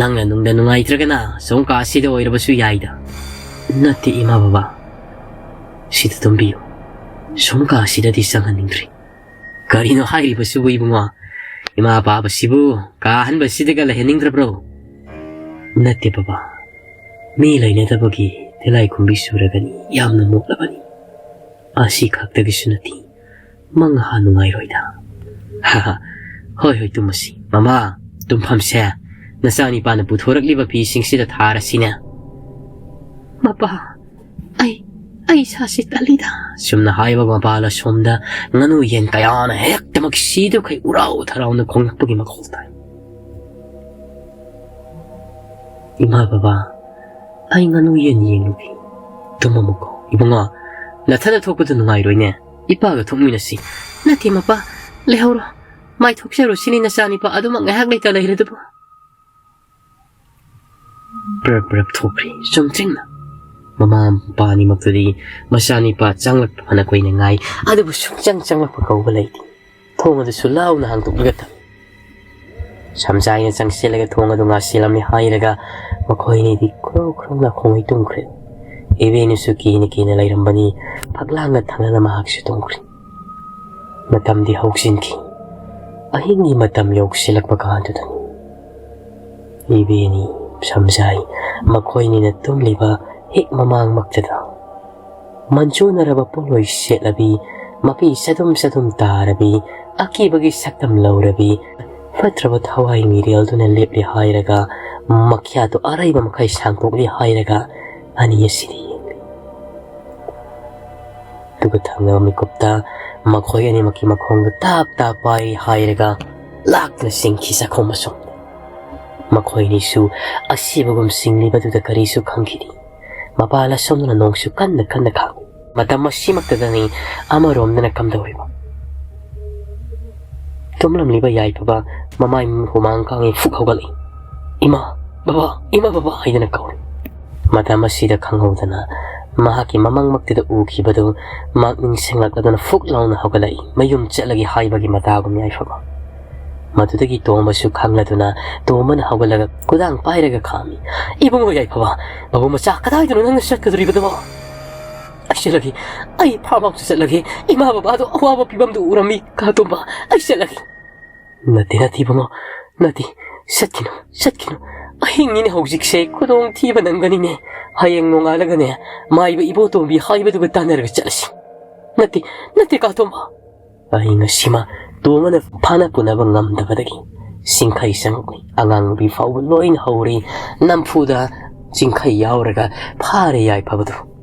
ꯅꯪꯅ ꯅꯨꯡꯗ ꯅꯨꯡꯉꯥꯏꯇ꯭ꯔꯒꯅ ꯁꯣꯝ ꯀꯥ ꯑꯁꯤꯗ ꯑꯣꯏꯔꯕꯁꯨ ꯌꯥꯏꯗ꯫" "ꯅꯠꯇꯦ ꯏꯃꯥ ꯕꯕꯥ, ꯁꯤꯗ ꯇꯨꯝꯕꯤꯌꯨ꯫ ꯁꯣꯝ ꯀꯥ ꯑꯁꯤꯗꯗꯤ ꯆꯪꯍꯟꯅꯤꯡꯗ꯭ꯔꯤ꯫" "ꯀꯔꯤꯅꯣ ꯍꯥꯏꯔꯤꯕꯁꯤꯕꯨ ꯏꯕꯨꯡꯉꯣ? ꯏꯃꯥ ꯄꯥꯕꯁꯤꯕꯨ ꯀꯥ ꯑꯍꯟꯕꯁꯤꯗꯒ ꯂꯩꯍꯟꯅꯤꯡꯗ꯭ꯔꯕ꯭ꯔꯣ?" "ꯅꯠꯇꯦ ꯕꯕꯥ, ꯃꯤ ꯂꯩꯅꯗꯕꯒꯤ ꯇꯤꯜꯂꯥꯏꯈꯨꯝꯕꯤ ꯆꯨꯔꯒꯅꯤ, ꯌꯥꯝꯅ ꯃꯣꯠꯂꯕꯅꯤ꯫ ꯑꯁꯤ ꯈꯛꯇꯒꯤꯁꯨ ꯅꯠꯇꯦ, ꯃꯪ ꯍꯥ ꯅꯨꯡꯉꯥꯏꯔꯣꯏꯗ꯫" "ꯍꯥ ꯍꯥ, ꯍꯣꯏ ꯍꯣꯏ, ꯇꯨꯝꯃꯁꯤ꯫ ꯃꯃꯥ, ꯇꯨꯝꯐꯝꯁꯦ ꯅꯆꯥꯅꯤꯄꯥꯅ ꯄꯨꯊꯣꯔꯛꯂꯤꯕ ꯐꯤꯁꯤꯡꯁꯤꯗ ꯊꯥꯔꯁꯤꯅꯦ꯫" "ꯃꯄꯥ, ꯑꯩ, ꯑꯩ ꯏꯁꯥꯁꯤ ꯇꯜꯂꯤꯗ꯫" ꯁꯨꯝꯅ ꯍꯥꯏꯕ ꯃꯄꯥꯜ ꯑꯁꯣꯝꯗ ꯉꯥꯅꯨ ꯌꯦꯟ ꯀꯌꯥꯅ ꯍꯦꯛꯇꯃꯛ ꯁꯤꯗꯨꯈꯩ ꯎꯔꯥꯎ ꯊꯔꯥꯎꯅ ꯈꯣꯡꯂꯛꯄꯒꯤ ꯃꯈꯣꯜ ꯇꯥꯏ꯫ "ꯏꯃꯥ, ꯕꯕꯥ, ꯑꯩ ꯉꯥꯅꯨ ꯌꯦꯟ ꯌꯦꯡꯂꯨꯒꯦ꯫ ꯇꯨꯝꯃꯝꯃꯨꯀꯣ꯫ ꯏꯕꯨꯡꯉꯣ, ꯅꯊꯟꯗ ꯊꯣꯛꯄꯗꯨ ꯅꯨꯡꯉꯥꯏꯔꯣꯏꯅꯦ꯫ ꯏꯄꯥꯒ ꯊꯣꯛꯃꯤꯟꯅꯁꯤ꯫" "ꯅꯠꯇꯦ ꯃꯄꯥ, ꯂꯩꯍꯧꯔꯣ꯫ ꯃꯥꯏ ꯊꯣꯛꯆꯔꯨꯁꯤꯅꯤ ꯅꯆꯥꯅꯤꯄꯥ ꯑꯗꯨꯃꯛ ꯉꯥꯏꯍꯥꯛ ꯂꯩꯇ ꯂꯩꯔꯗꯨꯕꯨ꯫" ꯄ꯭ꯔꯞ ꯄ꯭ꯔꯞ ꯊꯣꯛꯈ꯭ꯔꯦ ꯆꯨꯝꯗ꯭ꯔꯤꯡꯅ꯫ ꯃꯃꯥ ꯃꯄꯥ ꯑꯅꯤꯃꯛꯇꯨꯗꯤ ꯃꯆꯥꯅꯤꯄꯥ ꯆꯪꯂꯛꯄ ꯐꯅ ꯀꯨꯏꯅ ꯉꯥꯏ, ꯑꯗꯨꯕꯨ ꯁꯨꯡꯆꯪ ꯆꯪꯂꯛꯄ ꯀꯧꯕ ꯂꯩꯇꯦ꯫ ꯊꯣꯡ ꯑꯗꯨꯁꯨ ꯂꯥꯎꯅ ꯍꯥꯡꯗꯣꯛꯂꯒ ꯊꯝꯃꯤ꯫ ꯁꯝꯖꯥꯏꯅ ꯆꯪꯁꯤꯜꯂꯒ ꯊꯣꯡ ꯑꯗꯨ ꯉꯥꯁꯤꯜꯂꯝꯃꯤ ꯍꯥꯏꯔꯒ ꯃꯈꯣꯏ ꯑꯅꯤꯗꯤ ꯈ꯭ꯔꯣ ꯈ꯭ꯔꯣ ꯅꯥꯈꯣꯡꯉꯩ ꯇꯨꯝꯈ꯭ꯔꯦ꯫ ꯏꯕꯦꯟꯅꯁꯨ ꯀꯤꯅ ꯀꯤꯅ ꯂꯩꯔꯝꯕꯅꯤ, ꯐꯛꯂꯥꯡꯒ ꯊꯪꯅꯅ ꯃꯍꯥꯛꯁꯨ ꯇꯨꯝꯈ꯭ꯔꯦ꯫ ꯃꯇꯝꯗꯤ ꯍꯧꯖꯤꯟꯈꯤ꯫ ꯑꯍꯤꯡꯒꯤ ꯃꯇꯝ ꯌꯧꯁꯤꯜꯂꯛꯄ ꯀꯥꯟꯗꯨꯗꯅꯤ ꯏꯕꯦꯟꯅꯤ ꯁꯝꯖꯥꯏ ꯃꯈꯣꯏꯅꯤꯅ ꯇꯨꯝꯂꯤꯕ ꯍꯦꯛ ꯃꯃꯥꯡꯃꯛꯇꯗ ꯃꯟꯖꯨꯅꯔꯕ ꯄꯣꯠꯂꯣꯏ ꯁꯦꯠꯂꯕꯤ, ꯃꯄꯤ ꯆꯗꯨꯝ ꯆꯗꯨꯝ ꯇꯥꯔꯕꯤ, ꯑꯀꯤꯕꯒꯤ ꯁꯛꯇꯝ ꯂꯧꯔꯕꯤ, ꯐꯠꯇ꯭ꯔꯕ ꯊꯋꯥꯏ ꯃꯤꯔꯦꯜꯗꯨꯅ ꯂꯦꯞꯂꯦ ꯍꯥꯏꯔꯒ ꯃꯈ꯭ꯌꯥꯠꯇꯨ ꯑꯔꯩꯕ ꯃꯈꯩ ꯁꯥꯡꯗꯣꯛꯂꯦ ꯍꯥꯏꯔꯒ ꯑꯅꯤ ꯑꯁꯤꯗꯤ ꯌꯦꯡꯂꯤ꯫ ꯑꯗꯨꯒ ꯊꯪꯅꯕ ꯃꯤꯀꯨꯞꯇ ꯃꯈꯣꯏ ꯑꯅꯤꯃꯛꯀꯤ ꯃꯈꯣꯡꯗ ꯇꯥꯞ ꯇꯥꯞ ꯄꯥꯏꯔꯤ ꯍꯥꯏꯔꯒ ꯂꯥꯛꯇꯨꯅ ꯆꯤꯡꯈꯤ ꯆꯥꯛꯈꯨꯝ ꯑꯁꯣꯝꯗ꯫ ꯃꯈꯣꯏ ꯑꯅꯤꯁꯨ ꯑꯁꯤꯕꯒꯨꯝ ꯆꯤꯡꯂꯤꯕꯗꯨꯗ ꯀꯔꯤꯁꯨ ꯈꯪꯈꯤꯗꯦ꯫ ꯃꯄꯥ ꯂꯥꯁꯣꯝꯗꯅ ꯅꯣꯡꯁꯨ ꯀꯟꯅ ꯀꯟꯅ ꯈꯥꯡꯏ꯫ ꯃꯇꯝ ꯑꯁꯤꯃꯛꯇꯗꯅꯤ ꯑꯃꯔꯣꯝꯗꯅ ꯀꯝꯗꯧꯔꯤꯕ? ꯇꯨꯝꯂꯝꯂꯤꯕ ꯌꯥꯏꯐꯕ ꯃꯃꯥꯏ ꯍꯨꯃꯥꯡ ꯀꯥꯡꯉꯤ ꯐꯨꯛ ꯍꯧꯒꯠꯂꯛꯏ꯫ "ꯏꯃꯥ, ꯕꯕꯥ, ꯏꯃꯥ, ꯕꯕꯥ" ꯍꯥꯏꯗꯅ ꯀꯧꯔꯤ꯫ ꯃꯇꯝ ꯑꯁꯤꯗ ꯈꯪꯍꯧꯗꯅ ꯃꯍꯥꯛꯀꯤ ꯃꯃꯪꯃꯛꯇꯨꯗ ꯎꯈꯤꯕꯗꯨ ꯃꯍꯥꯛ ꯅꯤꯡꯁꯤꯡꯂꯛꯂꯗꯨꯅ ꯐꯨꯛ ꯂꯥꯎꯅ ꯍꯧꯒꯠꯂꯛꯏ꯫ ꯃꯌꯨꯝ ꯆꯠꯂꯒꯦ ꯍꯥꯏꯕꯒꯤ ꯃꯇꯥꯒꯨꯝ ꯌꯥꯏꯐꯕ꯫ ꯃꯗꯨꯗꯒꯤ ꯇꯣꯝꯕꯁꯨ ꯈꯪꯂꯗꯨꯅ ꯇꯣꯝꯕꯅ ꯍꯧꯒꯠꯂꯒ ꯈꯨꯗꯥꯡ ꯄꯥꯏꯔꯒ ꯈꯥꯝꯃꯤ꯫ "ꯏꯕꯨꯡꯉꯣ ꯌꯥꯏꯐꯕ, ꯕꯥꯕꯨ ꯃꯆꯥ, ꯀꯗꯥꯏꯗꯅꯣ ꯅꯪꯅ ꯆꯠꯀꯗꯧꯔꯤꯕꯗꯨꯕꯣ?" "ꯑꯩ ꯆꯠꯂꯒꯦ, ꯑꯩ ꯐꯥꯔꯝ ꯍꯥꯎꯁꯇ ꯆꯠꯂꯒꯦ꯫ ꯏꯃꯥ ꯕꯕꯥꯗꯣ ꯑꯋꯥꯕ ꯐꯤꯕꯝꯗꯨ ꯎꯔꯝꯃꯤ, ꯀꯥ ꯇꯣꯝꯕ, ꯑꯩ ꯆꯠꯂꯒꯦ꯫" "ꯅꯠꯇꯦ, ꯅꯠꯇꯦ ꯏꯕꯨꯡꯉꯣ, ꯅꯠꯇꯦ, ꯆꯠꯈꯤꯅꯨ, ꯆꯠꯈꯤꯅꯨ꯫ ꯑꯍꯤꯡꯅꯤꯅꯦ ꯍꯧꯖꯤꯛꯁꯦ, ꯈꯨꯗꯣꯡ ꯊꯤꯕ ꯅꯪꯒꯅꯤꯅꯦ꯫ ꯍꯌꯦꯡ ꯅꯣꯡꯉꯥꯜꯂꯒꯅꯦ, ꯃꯥꯏꯕ ꯏꯕꯣꯇꯣꯝꯕꯤ ꯍꯥꯏꯕꯗꯨꯒ ꯇꯥꯟꯅꯔꯒ ꯆꯠꯂꯁꯤ꯫" "ꯅꯠꯇꯦ, ꯅꯠꯇꯦ ꯀꯥ ꯇꯣꯝꯕ꯫" ꯑꯍꯤꯡ ꯑꯁꯤꯃ ꯇꯣꯝꯕꯅ ꯐꯥꯅ ꯄꯨꯅꯕ ꯉꯝꯗꯕꯗꯒꯤ ꯆꯤꯡꯈꯩ ꯆꯪꯉꯛꯂꯤ꯫ ꯑꯉꯥꯡ ꯅꯨꯄꯤ ꯐꯥꯎꯕ ꯂꯣꯏꯅ ꯍꯧꯔꯤ꯫ ꯅꯝꯐꯨꯗ ꯆꯤꯡꯈꯩ ꯌꯥꯎꯔꯒ ꯐꯥꯔꯦ ꯌꯥꯏꯐꯕꯗꯨ꯫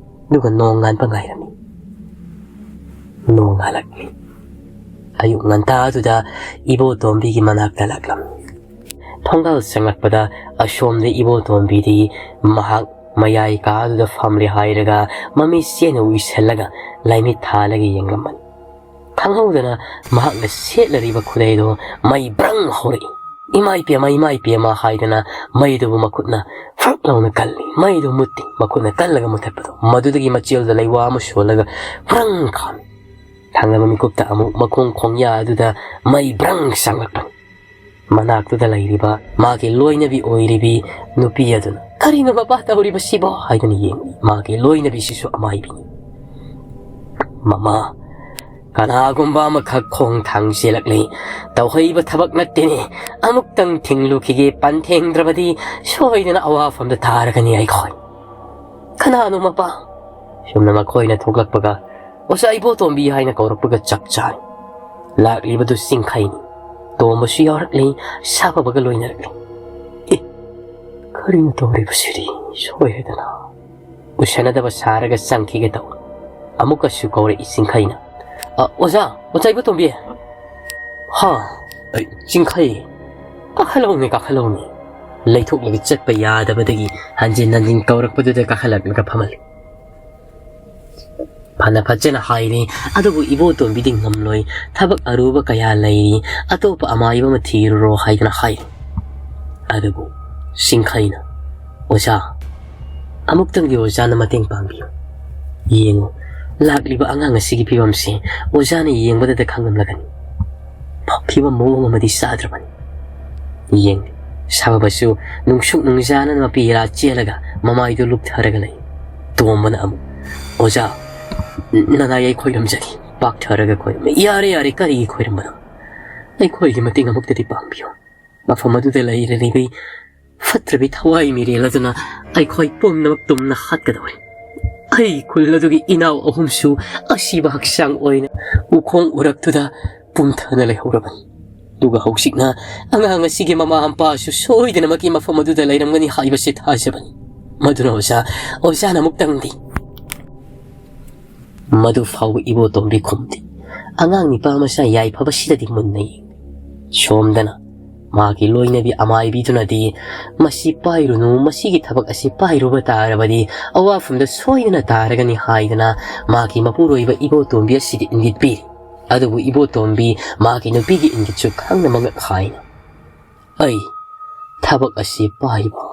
ꯑꯗꯨꯒ ꯅꯣꯡ ꯉꯥꯟꯕ ꯉꯥꯏꯔꯝꯃꯤ꯫ ꯅꯣꯡ ꯉꯥꯜꯂꯛꯂꯤ꯫ ꯑꯌꯨꯛ ꯉꯟꯇꯥꯗꯨꯗ ꯏꯕꯣꯇꯣꯝꯕꯤꯒꯤ ꯃꯅꯥꯛꯇ ꯂꯥꯛꯂꯝꯃꯤ꯫ ꯊꯣꯡꯒꯥꯜ ꯆꯪꯂꯛꯄꯗ ꯑꯁꯣꯝꯗ ꯏꯕꯣꯇꯣꯝꯕꯤꯗꯤ ꯃꯍꯥꯛ ꯃꯌꯥꯏ ꯀꯥꯗꯨꯗ ꯐꯝꯂꯦ ꯍꯥꯏꯔꯒ ꯃꯃꯤꯠ ꯆꯦꯅ ꯎꯏꯁꯜꯂꯒ ꯂꯥꯏꯃꯤꯠ ꯊꯥꯜꯂꯒ ꯌꯦꯡꯂꯝꯕꯅꯤ꯫ ꯈꯪꯍꯧꯗꯅ ꯃꯍꯥꯛꯅ ꯁꯦꯠꯂꯔꯤꯕ ꯈꯨꯗꯩꯗꯨ ꯃꯩ ꯕ꯭ꯔꯪ ꯍꯧꯔꯛꯏ꯫ "ꯏꯃꯥ ꯏꯄꯦꯝꯃ, ꯏꯃꯥ ꯏꯄꯦꯝꯃ" ꯍꯥꯏꯗꯅ ꯃꯩꯗꯨꯕꯨ ꯃꯈꯨꯠꯅ ꯐ꯭ꯔꯛ ꯂꯥꯎꯅ ꯀꯜꯂꯤ꯫ ꯃꯩꯗꯨ ꯃꯨꯠꯇꯦ, ꯃꯈꯨꯠꯅ ꯀꯜꯂꯒ ꯃꯨꯊꯠꯄꯗꯨ꯫ ꯃꯗꯨꯗꯒꯤ ꯃꯆꯦꯜꯗ ꯂꯩꯋꯥ ꯑꯃ ꯁꯣꯜꯂꯒ ꯕ꯭ꯔꯪ ꯈꯥꯝꯃꯤ꯫ ꯊꯪꯅꯕ ꯃꯤꯀꯨꯞꯇ ꯑꯃꯨꯛ ꯃꯈꯣꯡ ꯈꯣꯡꯌꯥ ꯑꯗꯨꯗ ꯃꯩ ꯕ꯭ꯔꯪ ꯆꯪꯂꯛꯄꯅꯤ꯫ ꯃꯅꯥꯛꯇꯨꯗ ꯂꯩꯔꯤꯕ ꯃꯥꯒꯤ ꯂꯣꯏꯅꯕꯤ ꯑꯣꯏꯔꯤꯕꯤ ꯅꯨꯄꯤ ꯑꯗꯨꯅ, "ꯀꯔꯤꯅꯣ ꯃꯄꯥ ꯇꯧꯔꯤꯕꯁꯤꯕꯣ?" ꯍꯥꯏꯗꯨꯅ ꯌꯦꯡꯂꯤ꯫ ꯃꯥꯒꯤ ꯂꯣꯏꯅꯕꯤꯁꯤꯁꯨ ꯑꯃꯥꯏꯕꯤꯅꯤ꯫ "ꯃꯃꯥ, ꯀꯅꯥꯒꯨꯝꯕ ꯑꯃꯈꯛ ꯈꯣꯡ ꯊꯥꯡꯖꯦꯜꯂꯛꯂꯤ꯫ ꯇꯧꯍꯩꯕ ꯊꯕꯛ ꯅꯠꯇꯦꯅꯦ꯫ ꯑꯃꯨꯛꯇꯪ ꯊꯤꯡꯂꯨꯈꯤꯒꯦ, ꯄꯟ ꯊꯦꯡꯗ꯭ꯔꯕꯗꯤ ꯁꯣꯏꯗꯅ ꯑꯋꯥꯐꯝꯗ ꯇꯥꯔꯒꯅꯤ ꯑꯩꯈꯣꯏ꯫" "ꯀꯅꯥꯅꯣ ꯃꯄꯥ?" ꯁꯨꯝꯅ ꯃꯈꯣꯏꯅ ꯊꯣꯛꯂꯛꯄꯒ, "ꯑꯣꯖꯥ ꯏꯕꯣꯇꯣꯝꯕꯤ" ꯍꯥꯏꯅ ꯀꯧꯔꯛꯄꯒ ꯆꯞ ꯆꯥꯔꯦ꯫ ꯂꯥꯛꯂꯤꯕꯗꯨ ꯆꯤꯡꯈꯩꯅꯤ꯫ ꯇꯣꯝꯕꯁꯨ ꯌꯥꯎꯔꯛꯂꯤ, ꯁꯥꯐꯕꯒ ꯂꯣꯏꯅꯔꯛꯂꯤ꯫ "ꯑꯦ, ꯀꯔꯤꯅꯣ ꯇꯧꯔꯤꯕꯁꯤꯗꯤ? ꯁꯣꯏꯔꯦꯗꯅ꯫" ꯎꯁꯟꯅꯗꯕ ꯁꯥꯔꯒ ꯆꯪꯈꯤꯒꯦ ꯇꯧꯏ꯫ ꯑꯃꯨꯛꯀꯁꯨ ꯀꯧꯔꯛꯏ ꯆꯤꯡꯈꯩꯅ꯫ "ꯑ, ꯑꯣꯖꯥ, ꯑꯣꯖꯥ ꯏꯕꯣꯇꯣꯝꯕꯤ꯫" "ꯍꯥ?" "ꯑꯩ, ꯆꯤꯡꯈꯩ, ꯀꯥꯈꯠꯂꯛꯎꯅꯦ, ꯀꯥꯈꯠꯂꯛꯎꯅꯦ꯫" ꯂꯩꯊꯣꯛꯂꯒ ꯆꯠꯄ ꯌꯥꯗꯕꯗꯒꯤ ꯍꯟꯖꯤꯟ ꯍꯟꯖꯤꯟ ꯀꯧꯔꯛꯄꯗꯨꯗ ꯀꯥꯈꯠꯂꯛꯂꯒ ꯐꯝꯍꯜꯂꯤ꯫ ꯐꯅ ꯐꯖꯅ ꯍꯥꯏꯔꯤ, ꯑꯗꯨꯕꯨ ꯏꯕꯣꯇꯣꯝꯕꯤꯗꯤ ꯉꯝꯂꯣꯏ꯫ "ꯊꯕꯛ ꯑꯔꯨꯕ ꯀꯌꯥ ꯂꯩꯔꯤ, ꯑꯇꯣꯞꯄ ꯑꯃꯥꯏꯕ ꯑꯃ ꯊꯤꯔꯨꯔꯣ" ꯍꯥꯏꯗꯅ ꯍꯥꯏꯔꯤ꯫ ꯑꯗꯨꯕꯨ ꯆꯤꯡꯈꯩꯅ, "ꯑꯣꯖꯥ, ꯑꯃꯨꯛꯇꯪꯗꯤ ꯑꯣꯖꯥꯅ ꯃꯇꯦꯡ ꯄꯥꯡꯕꯤꯌꯨ꯫ ꯌꯦꯡꯉꯨ, ꯂꯥꯛꯂꯤꯕ ꯑꯉꯥꯡ ꯑꯁꯤꯒꯤ ꯐꯤꯕꯝꯁꯦ ꯑꯣꯖꯥꯅ ꯌꯦꯡꯕꯗꯗ ꯈꯪꯂꯝꯂꯒꯅꯤ꯫ ꯐꯤꯕꯝ ꯃꯑꯣꯡ ꯑꯃꯗꯤ ꯆꯥꯗ꯭ꯔꯕꯅꯤ꯫ ꯌꯦꯡꯂꯤ, ꯁꯥꯐꯕꯁꯨ ꯅꯨꯡꯁꯨꯛ ꯅꯨꯡꯖꯥꯅꯅ ꯃꯄꯤ ꯏꯔꯥ ꯆꯦꯜꯂꯒ ꯃꯃꯥꯏꯗꯨ ꯂꯨꯞꯊꯔꯒ ꯂꯩ꯫ ꯇꯣꯝꯕꯅ ꯑꯃꯨꯛ, ꯑꯣꯖꯥ, ꯅꯅꯥꯏ ꯑꯩ ꯈꯣꯏꯔꯝꯖꯒꯦ꯫" ꯄꯥꯛꯊꯔꯒ ꯈꯣꯏꯔꯝꯃꯤ꯫ "ꯌꯥꯔꯦ, ꯌꯥꯔꯦ, ꯀꯔꯤꯒꯤ ꯈꯣꯏꯔꯝꯕꯅꯣ? ꯑꯩꯈꯣꯏꯒꯤ ꯃꯇꯦꯡ ꯑꯃꯨꯛꯇꯗꯤ ꯄꯥꯡꯕꯤꯌꯨ꯫ ꯃꯐꯝ ꯑꯗꯨꯗ ꯂꯩꯔꯤꯕꯤ ꯐꯠꯇ꯭ꯔꯕꯤ ꯊꯋꯥꯏ ꯃꯤꯔꯦꯜ ꯑꯗꯨꯅ ꯑꯩꯈꯣꯏ ꯄꯨꯝꯅꯃꯛ ꯇꯨꯝꯅ ꯍꯥꯠꯀꯗꯧꯔꯤ꯫ ꯑꯩ ꯈꯨꯜ ꯑꯗꯨꯒꯤ ꯏꯅꯥꯎ ꯑꯍꯨꯝꯁꯨ ꯑꯁꯤꯕ ꯍꯛꯆꯥꯡ ꯑꯣꯏꯅ ꯎꯈꯣꯡ ꯎꯔꯛꯇꯨꯗ ꯄꯨꯝꯊꯅ ꯂꯩꯍꯧꯔꯕꯅꯤ꯫ ꯑꯗꯨꯒ ꯍꯧꯖꯤꯛꯅ ꯑꯉꯥꯡ ꯑꯁꯤꯒꯤ ꯃꯃꯥ ꯃꯄꯥꯁꯨ ꯁꯣꯏꯗꯅꯃꯛꯀꯤ ꯃꯐꯝ ꯑꯗꯨꯗ ꯂꯩꯔꯝꯒꯅꯤ ꯍꯥꯏꯕꯁꯤ ꯊꯥꯖꯕꯅꯤ꯫ ꯃꯗꯨꯅ ꯑꯣꯖꯥ, ꯑꯣꯖꯥꯅ ꯑꯃꯨꯛꯇꯪꯗꯤ꯫" ꯃꯗꯨ ꯐꯥꯎꯕ ꯏꯕꯣꯇꯣꯝꯕꯤ ꯈꯨꯝꯗꯦ꯫ ꯑꯉꯥꯡ ꯅꯤꯄꯥ ꯃꯆꯥ ꯌꯥꯏꯐꯕꯁꯤꯗꯗꯤ ꯃꯨꯟꯅ ꯌꯦꯡꯂꯤ꯫ ꯁꯣꯝꯗꯅ ꯃꯍꯥꯛꯀꯤ ꯂꯣꯏꯅꯕꯤ ꯑꯃꯥꯏꯕꯤꯗꯨꯅꯗꯤ, "ꯃꯁꯤ ꯄꯥꯏꯔꯨꯅꯨ, ꯃꯁꯤꯒꯤ ꯊꯕꯛ ꯑꯁꯤ ꯄꯥꯏꯔꯨꯕ ꯇꯥꯔꯕꯗꯤ ꯑꯋꯥꯐꯝꯗ ꯁꯣꯏꯗꯅ ꯇꯥꯔꯒꯅꯤ" ꯍꯥꯏꯗꯅ ꯃꯍꯥꯛꯀꯤ ꯃꯄꯨꯔꯣꯏꯕ ꯏꯕꯣꯇꯣꯝꯕꯤ ꯑꯁꯤꯗ ꯏꯪꯒꯤꯠ ꯄꯤꯔꯤ꯫ ꯑꯗꯨꯕꯨ ꯏꯕꯣꯇꯣꯝꯕꯤ ꯃꯍꯥꯛꯀꯤ ꯅꯨꯄꯤꯒꯤ ꯏꯪꯒꯤꯠꯁꯨ ꯈꯪꯅꯃꯛꯅ ꯍꯥꯏꯅ, "ꯑꯩ ꯊꯕꯛ ꯑꯁꯤ ꯄꯥꯏꯕ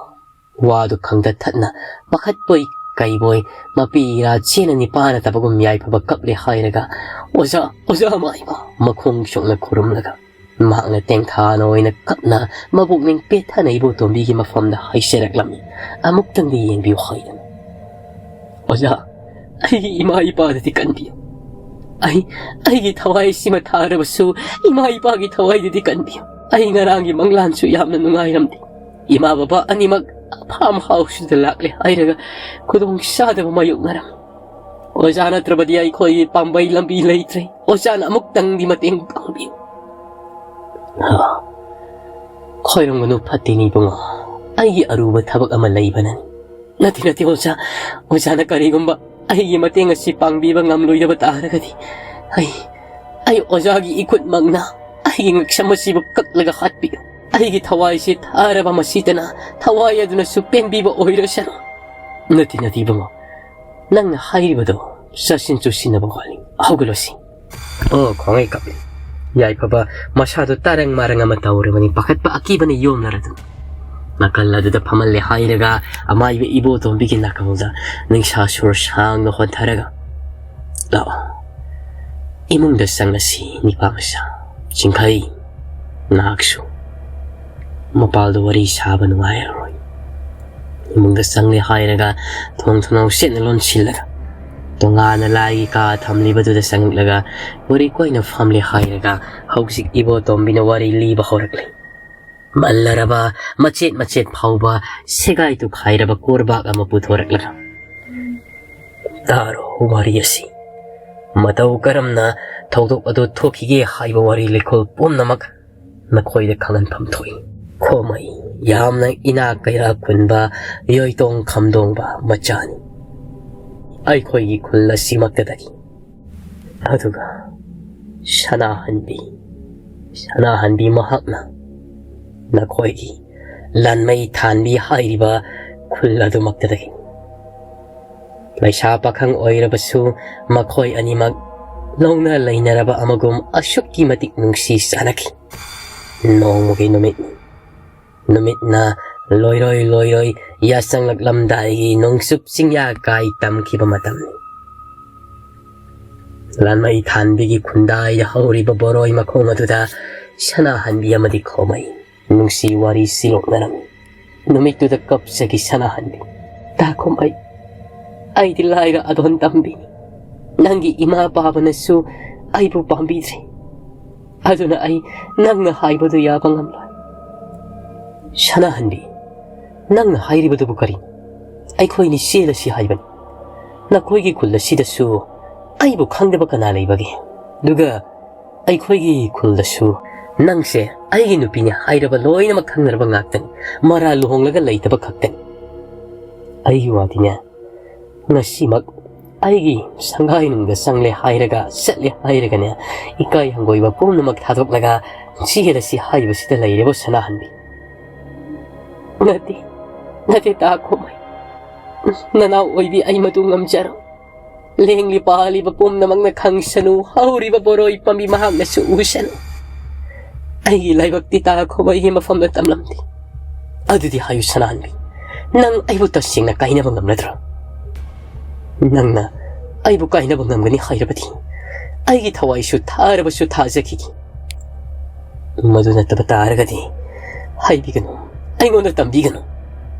ꯋꯥꯗꯨ ꯈꯪꯗ ꯊꯠꯅ ꯄꯥꯈꯠꯄꯣꯏ ꯀꯩꯕꯣꯏ ꯃꯄꯤ ꯏꯔꯥ ꯆꯦꯅ ꯅꯤꯄꯥꯅ ꯇꯕꯒꯨꯝ ꯌꯥꯏꯐꯕ ꯀꯞꯂꯦ ꯍꯥꯏꯔꯒ, "ꯑꯣꯖꯥ, ꯑꯣꯖꯥ ꯃꯥꯏꯕ!" ꯃꯈꯣꯡ ꯁꯣꯛꯅ ꯈꯨꯔꯨꯝꯂꯒ ꯃꯍꯥꯛꯅ ꯇꯦꯡꯊꯥꯅ ꯑꯣꯏꯅ ꯀꯞꯅ ꯃꯕꯨꯛꯅꯤꯡ ꯄꯦꯠꯊꯅ ꯏꯕꯣꯇꯣꯝꯕꯤꯒꯤ ꯃꯐꯝꯗ ꯍꯥꯏꯖꯔꯛꯂꯝꯃꯤ, "ꯑꯃꯨꯛꯇꯪꯗꯤ ꯌꯦꯡꯕꯤꯌꯨ" ꯍꯥꯏꯗꯅ꯫ "ꯑꯣꯖꯥ, ꯑꯩꯒꯤ ꯏꯃꯥ ꯏꯄꯥꯗꯗꯤ ꯀꯟꯕꯤꯌꯨ꯫ ꯑꯩ, ꯑꯩꯒꯤ ꯊꯋꯥꯏ ꯁꯤꯃ ꯊꯥꯔꯕꯁꯨ ꯏꯃꯥ ꯏꯄꯥꯒꯤ ꯊꯋꯥꯏꯗꯗꯤ ꯀꯟꯕꯤꯌꯨ꯫ ꯑꯩ ꯉꯔꯥꯡꯒꯤ ꯃꯪꯂꯥꯟꯁꯨ ꯌꯥꯝꯅ ꯅꯨꯡꯉꯥꯏꯔꯝꯗꯦ꯫ ꯏꯃꯥ ꯕꯕꯥ ꯑꯅꯤꯃꯛ ꯐꯥꯔꯝ ꯍꯥꯎꯁꯇ ꯂꯥꯛꯂꯦ ꯍꯥꯏꯔꯒ ꯈꯨꯗꯣꯡ ꯆꯥꯗꯕ ꯃꯥꯌꯣꯛꯅꯔꯝꯃꯤ꯫ ꯑꯣꯖꯥ ꯅꯠꯇ꯭ꯔꯕꯗꯤ ꯑꯩꯈꯣꯏꯒꯤ ꯄꯥꯝꯕꯩ ꯂꯝꯕꯤ ꯂꯩꯇ꯭ꯔꯦ꯫ ꯑꯣꯖꯥꯅ ꯑꯃꯨꯛꯇꯪꯗꯤ ꯃꯇꯦꯡ ꯄꯥꯡꯕꯤꯌꯨ꯫" "ꯑ, ꯈꯣꯏꯔꯝꯒꯅꯨ ꯐꯠꯇꯦꯅꯦ ꯏꯕꯨꯡꯉꯣ꯫ ꯑꯩꯒꯤ ꯑꯔꯨꯕ ꯊꯕꯛ ꯑꯃ ꯂꯩꯕꯅꯅꯤ꯫" "ꯅꯠꯇꯦ, ꯅꯠꯇꯦ ꯑꯣꯖꯥ꯫ ꯑꯣꯖꯥꯅ ꯀꯔꯤꯒꯨꯝꯕ ꯑꯩꯒꯤ ꯃꯇꯦꯡ ꯑꯁꯤ ꯄꯥꯡꯕꯤꯕ ꯉꯝꯂꯣꯏꯗꯕ ꯇꯥꯔꯒꯗꯤ ꯑꯩ, ꯑꯩ ꯑꯣꯖꯥꯒꯤ ꯏꯈꯨꯠꯃꯛꯅ ꯑꯩꯒꯤ ꯉꯛꯁꯝ ꯑꯁꯤꯕꯨ ꯀꯛꯂꯒ ꯍꯥꯠꯄꯤꯌꯨ꯫ ꯑꯩꯒꯤ ꯊꯋꯥꯏꯁꯤ ꯊꯥꯔꯕ ꯃꯁꯤꯗꯅ ꯊꯋꯥꯏ ꯑꯗꯨꯅꯁꯨ ꯄꯦꯟꯕꯤꯕ ꯑꯣꯏꯔꯁꯅꯨ꯫" "ꯅꯠꯇꯦ, ꯅꯠꯇꯦ ꯏꯕꯨꯡꯉꯣ, ꯅꯪꯅ ꯍꯥꯏꯔꯤꯕꯗꯣ ꯆꯠꯁꯤꯟ ꯆꯨꯁꯤꯟꯅꯕ ꯋꯥꯅꯤ꯫ ꯍꯧꯒꯠꯂꯣꯁꯤ꯫" ꯑꯣ, ꯈ꯭ꯋꯥꯡꯉꯩ ꯀꯞꯂꯤ꯫ ꯌꯥꯏꯐꯕ ꯃꯁꯥꯗꯣ ꯇꯔꯪ ꯃꯔꯪ ꯑꯃ ꯇꯧꯔꯕꯅꯤ, ꯄꯥꯈꯠꯄ ꯑꯀꯤꯕꯅ ꯌꯣꯝꯅꯔꯗꯨꯅ꯫ ꯅꯥꯀꯜ ꯑꯗꯨꯗ ꯐꯝꯍꯜꯂꯦ ꯍꯥꯏꯔꯒ ꯑꯃꯥꯏꯕ ꯏꯕꯣꯇꯣꯝꯕꯤꯒꯤ ꯅꯥꯀꯜꯗ ꯅꯤꯡꯁꯥ ꯁꯨꯔ ꯁꯥꯡꯅ ꯍꯣꯟꯊꯔꯒ, "ꯂꯥꯛꯑꯣ, ꯏꯃꯨꯡꯗ ꯆꯪꯂꯁꯤ ꯅꯤꯄꯥ ꯃꯆꯥ꯫ ꯆꯤꯡꯈꯩ, ꯅꯍꯥꯛꯁꯨ ꯃꯄꯥꯜꯗ ꯋꯥꯔꯤ ꯁꯥꯕ ꯅꯨꯡꯉꯥꯏꯔꯔꯣꯏ꯫" ꯏꯃꯨꯡꯗ ꯆꯪꯂꯦ ꯍꯥꯏꯔꯒ ꯊꯣꯡ ꯊꯣꯡꯅꯥꯎ ꯁꯦꯠꯅ ꯂꯣꯟꯁꯤꯜꯂꯒ ꯇꯣꯉꯥꯟꯅ ꯂꯥꯏꯒꯤ ꯀꯥ ꯊꯝꯂꯤꯕꯗꯨꯗ ꯆꯪꯂꯛꯂꯒ ꯋꯥꯔꯤ ꯀꯣꯏꯅ ꯐꯝꯂꯦ ꯍꯥꯏꯔꯒ ꯍꯧꯖꯤꯛ ꯏꯕꯣꯇꯣꯝꯕꯤꯅ ꯋꯥꯔꯤ ꯂꯤꯕ ꯍꯧꯔꯛꯂꯦ꯫ ꯃꯜꯂꯔꯕ ꯃꯆꯦꯠ ꯃꯆꯦꯠ ꯐꯥꯎꯕ ꯁꯦꯒꯥꯏ ꯇꯨꯈꯥꯏꯔꯕ ꯀꯣꯔꯕꯥꯛ ꯑꯃ ꯄꯨꯊꯣꯔꯛꯂꯒ, "ꯇꯥꯔꯣ ꯋꯥꯔꯤ ꯑꯁꯤ꯫ ꯃꯇꯧ ꯀꯔꯝꯅ ꯊꯧꯗꯣꯛ ꯑꯗꯨ ꯊꯣꯛꯈꯤꯒꯦ ꯍꯥꯏꯕ ꯋꯥꯔꯤ ꯂꯩꯈꯣꯜ ꯄꯨꯝꯅꯃꯛ ꯅꯈꯣꯏꯗ ꯈꯪꯍꯟꯐꯝ ꯊꯣꯛꯏ꯫ ꯈꯣꯃꯩ ꯌꯥꯝꯅ ꯏꯅꯥꯛ ꯀꯩꯔꯥꯛ ꯈꯨꯟꯕ ꯌꯣꯏꯇꯣꯡ ꯈꯝꯗꯣꯡꯕ ꯃꯆꯥꯅꯤ꯫ ꯑꯩꯈꯣꯏꯒꯤ ꯈꯨꯜ ꯑꯁꯤꯃꯛꯇꯗꯒꯤ꯫ ꯑꯗꯨꯒ ꯁꯅꯥꯍꯟꯕꯤ, ꯁꯅꯥꯍꯟꯕꯤ ꯃꯍꯥꯛꯅ ꯅꯈꯣꯏꯒꯤ ꯂꯥꯟꯃꯩ ꯊꯥꯟꯕꯤ ꯍꯥꯏꯔꯤꯕ ꯈꯨꯜ ꯑꯗꯨꯃꯛꯇꯗꯒꯤ꯫ ꯂꯩꯁꯥ ꯄꯥꯈꯪ ꯑꯣꯏꯔꯕꯁꯨ ꯃꯈꯣꯏ ꯑꯅꯤꯃꯛ ꯂꯧꯅ ꯂꯩꯅꯔꯕ ꯑꯃꯒꯨꯝ ꯑꯁꯨꯛꯀꯤ ꯃꯇꯤꯛ ꯅꯨꯡꯁꯤ ꯆꯥꯟꯅꯈꯤ꯫ ꯅꯣꯡꯃꯒꯤ ꯅꯨꯃꯤꯠ, ꯅꯨꯃꯤꯠꯅ ꯂꯣꯏꯔꯣꯏ ꯂꯣꯏꯔꯣꯏ ꯌꯥꯆꯪꯂꯛꯂꯝꯗꯥꯏꯒꯤ ꯅꯣꯡꯆꯨꯞ ꯆꯤꯡꯌꯥ ꯀꯥꯏ ꯇꯝꯈꯤꯕ ꯃꯇꯝꯅꯤ꯫ ꯂꯥꯟꯃꯩ ꯊꯥꯟꯕꯤꯒꯤ ꯈꯨꯟꯗꯥꯏꯗ ꯍꯧꯔꯤꯕ ꯕꯣꯔꯣꯏ ꯃꯈꯣꯡ ꯑꯗꯨꯗ ꯁꯅꯥꯍꯟꯕꯤ ꯑꯃꯗꯤ ꯈꯣꯃꯩ ꯅꯨꯡꯁꯤ ꯋꯥꯔꯤ ꯁꯤꯂꯣꯛꯅꯔꯝꯃꯤ꯫ ꯅꯨꯃꯤꯠꯇꯨꯗ ꯀꯞꯆꯈꯤ ꯁꯅꯥꯍꯟꯕꯤ꯫ "ꯇꯥꯈꯨꯝ, ꯑꯩ, ꯑꯩꯗꯤ ꯂꯥꯏꯔ ꯑꯗꯣꯟ ꯇꯝꯕꯤꯅꯤ꯫ ꯅꯪꯒꯤ ꯏꯃꯥ ꯄꯥꯕꯅꯁꯨ ꯑꯩꯕꯨ ꯄꯥꯝꯕꯤꯗ꯭ꯔꯦ꯫ ꯑꯗꯨꯅ ꯑꯩ ꯅꯪꯅ ꯍꯥꯏꯕꯗꯨ ꯌꯥꯕ ꯉꯝꯂꯣꯏ꯫" "ꯁꯅꯥꯍꯟꯕꯤ, ꯅꯪꯅ ꯍꯥꯏꯔꯤꯕꯗꯨꯕꯨ ꯀꯔꯤ? ꯑꯩꯈꯣꯏꯅꯤ ꯆꯦꯜꯂꯁꯤ ꯍꯥꯏꯕꯅꯤ꯫ ꯅꯈꯣꯏꯒꯤ ꯈꯨꯜ ꯑꯁꯤꯗꯁꯨ ꯑꯩꯕꯨ ꯈꯪꯗꯕ ꯀꯅꯥ ꯂꯩꯕꯒꯦ? ꯑꯗꯨꯒ ꯑꯩꯈꯣꯏꯒꯤ ꯈꯨꯜꯗꯁꯨ ꯅꯪꯁꯦ ꯑꯩꯒꯤ ꯅꯨꯄꯤꯅꯤ ꯍꯥꯏꯔꯕ ꯂꯣꯏꯅꯃꯛ ꯈꯪꯅꯔꯕ ꯉꯥꯛꯇꯅꯤ꯫ ꯃꯔꯥ ꯂꯨꯍꯣꯡꯂꯒ ꯂꯩꯇꯕ ꯈꯛꯇꯅꯤ꯫ ꯑꯩꯒꯤ ꯋꯥꯗꯤꯅꯦ, ꯉꯁꯤꯃꯛ ꯑꯩꯒꯤ ꯁꯪꯒꯥꯏꯅꯨꯡꯗ ꯆꯪꯂꯦ ꯍꯥꯏꯔꯒ, ꯆꯠꯂꯦ ꯍꯥꯏꯔꯒꯅꯦ, ꯏꯀꯥꯏ ꯍꯪꯒꯣꯏꯕ ꯄꯨꯝꯅꯃꯛ ꯊꯥꯗꯣꯛꯂꯒ ꯆꯦꯜꯂꯁꯤ ꯍꯥꯏꯕꯁꯤꯗ ꯂꯩꯔꯦꯕꯣ ꯁꯅꯥꯍꯟꯕꯤ꯫" "ꯅꯠꯇꯦ, ꯅꯠꯇꯦ, ꯇꯥꯈꯨꯝ, ꯑꯩ, ꯅꯅꯥꯎ ꯑꯣꯏꯕꯤ, ꯑꯩ ꯃꯗꯨ ꯉꯝꯖꯔꯣꯏ꯫ ꯂꯦꯡꯂꯤ ꯄꯥꯜꯂꯤꯕ ꯄꯨꯝꯅꯃꯛꯅ ꯈꯪꯁꯅꯨ, ꯍꯧꯔꯤꯕ ꯕꯣꯔꯣꯏ ꯄꯥꯝꯕꯤ ꯃꯍꯥꯛꯅꯁꯨ ꯎꯁꯅꯨ꯫ ꯑꯩꯒꯤ ꯂꯥꯏꯕꯛꯇꯤ ꯇꯥꯈꯨꯝ, ꯑꯩꯒꯤ ꯃꯐꯝꯗ ꯇꯝꯂꯝꯗꯦ꯫" "ꯑꯗꯨꯗꯤ ꯍꯥꯏꯌꯨ ꯁꯅꯥꯍꯟꯕꯤ, ꯅꯪ ꯑꯩꯕꯨ ꯇꯁꯦꯡꯅ ꯀꯥꯏꯅꯕ ꯉꯝꯂꯗ꯭ꯔꯥ? ꯅꯪꯅ ꯑꯩꯕꯨ ꯀꯥꯏꯅꯕ ꯉꯝꯒꯅꯤ ꯍꯥꯏꯔꯕꯗꯤ ꯑꯩꯒꯤ ꯊꯋꯥꯏꯁꯨ ꯊꯥꯔꯕꯁꯨ ꯊꯥꯖꯈꯤꯒꯦ꯫ ꯃꯗꯨ ꯅꯠꯇꯕ ꯇꯥꯔꯒꯗꯤ ꯍꯥꯏꯕꯤꯒꯅꯨ, ꯑꯩꯉꯣꯟꯗ ꯇꯝꯕꯤꯒꯅꯨ꯫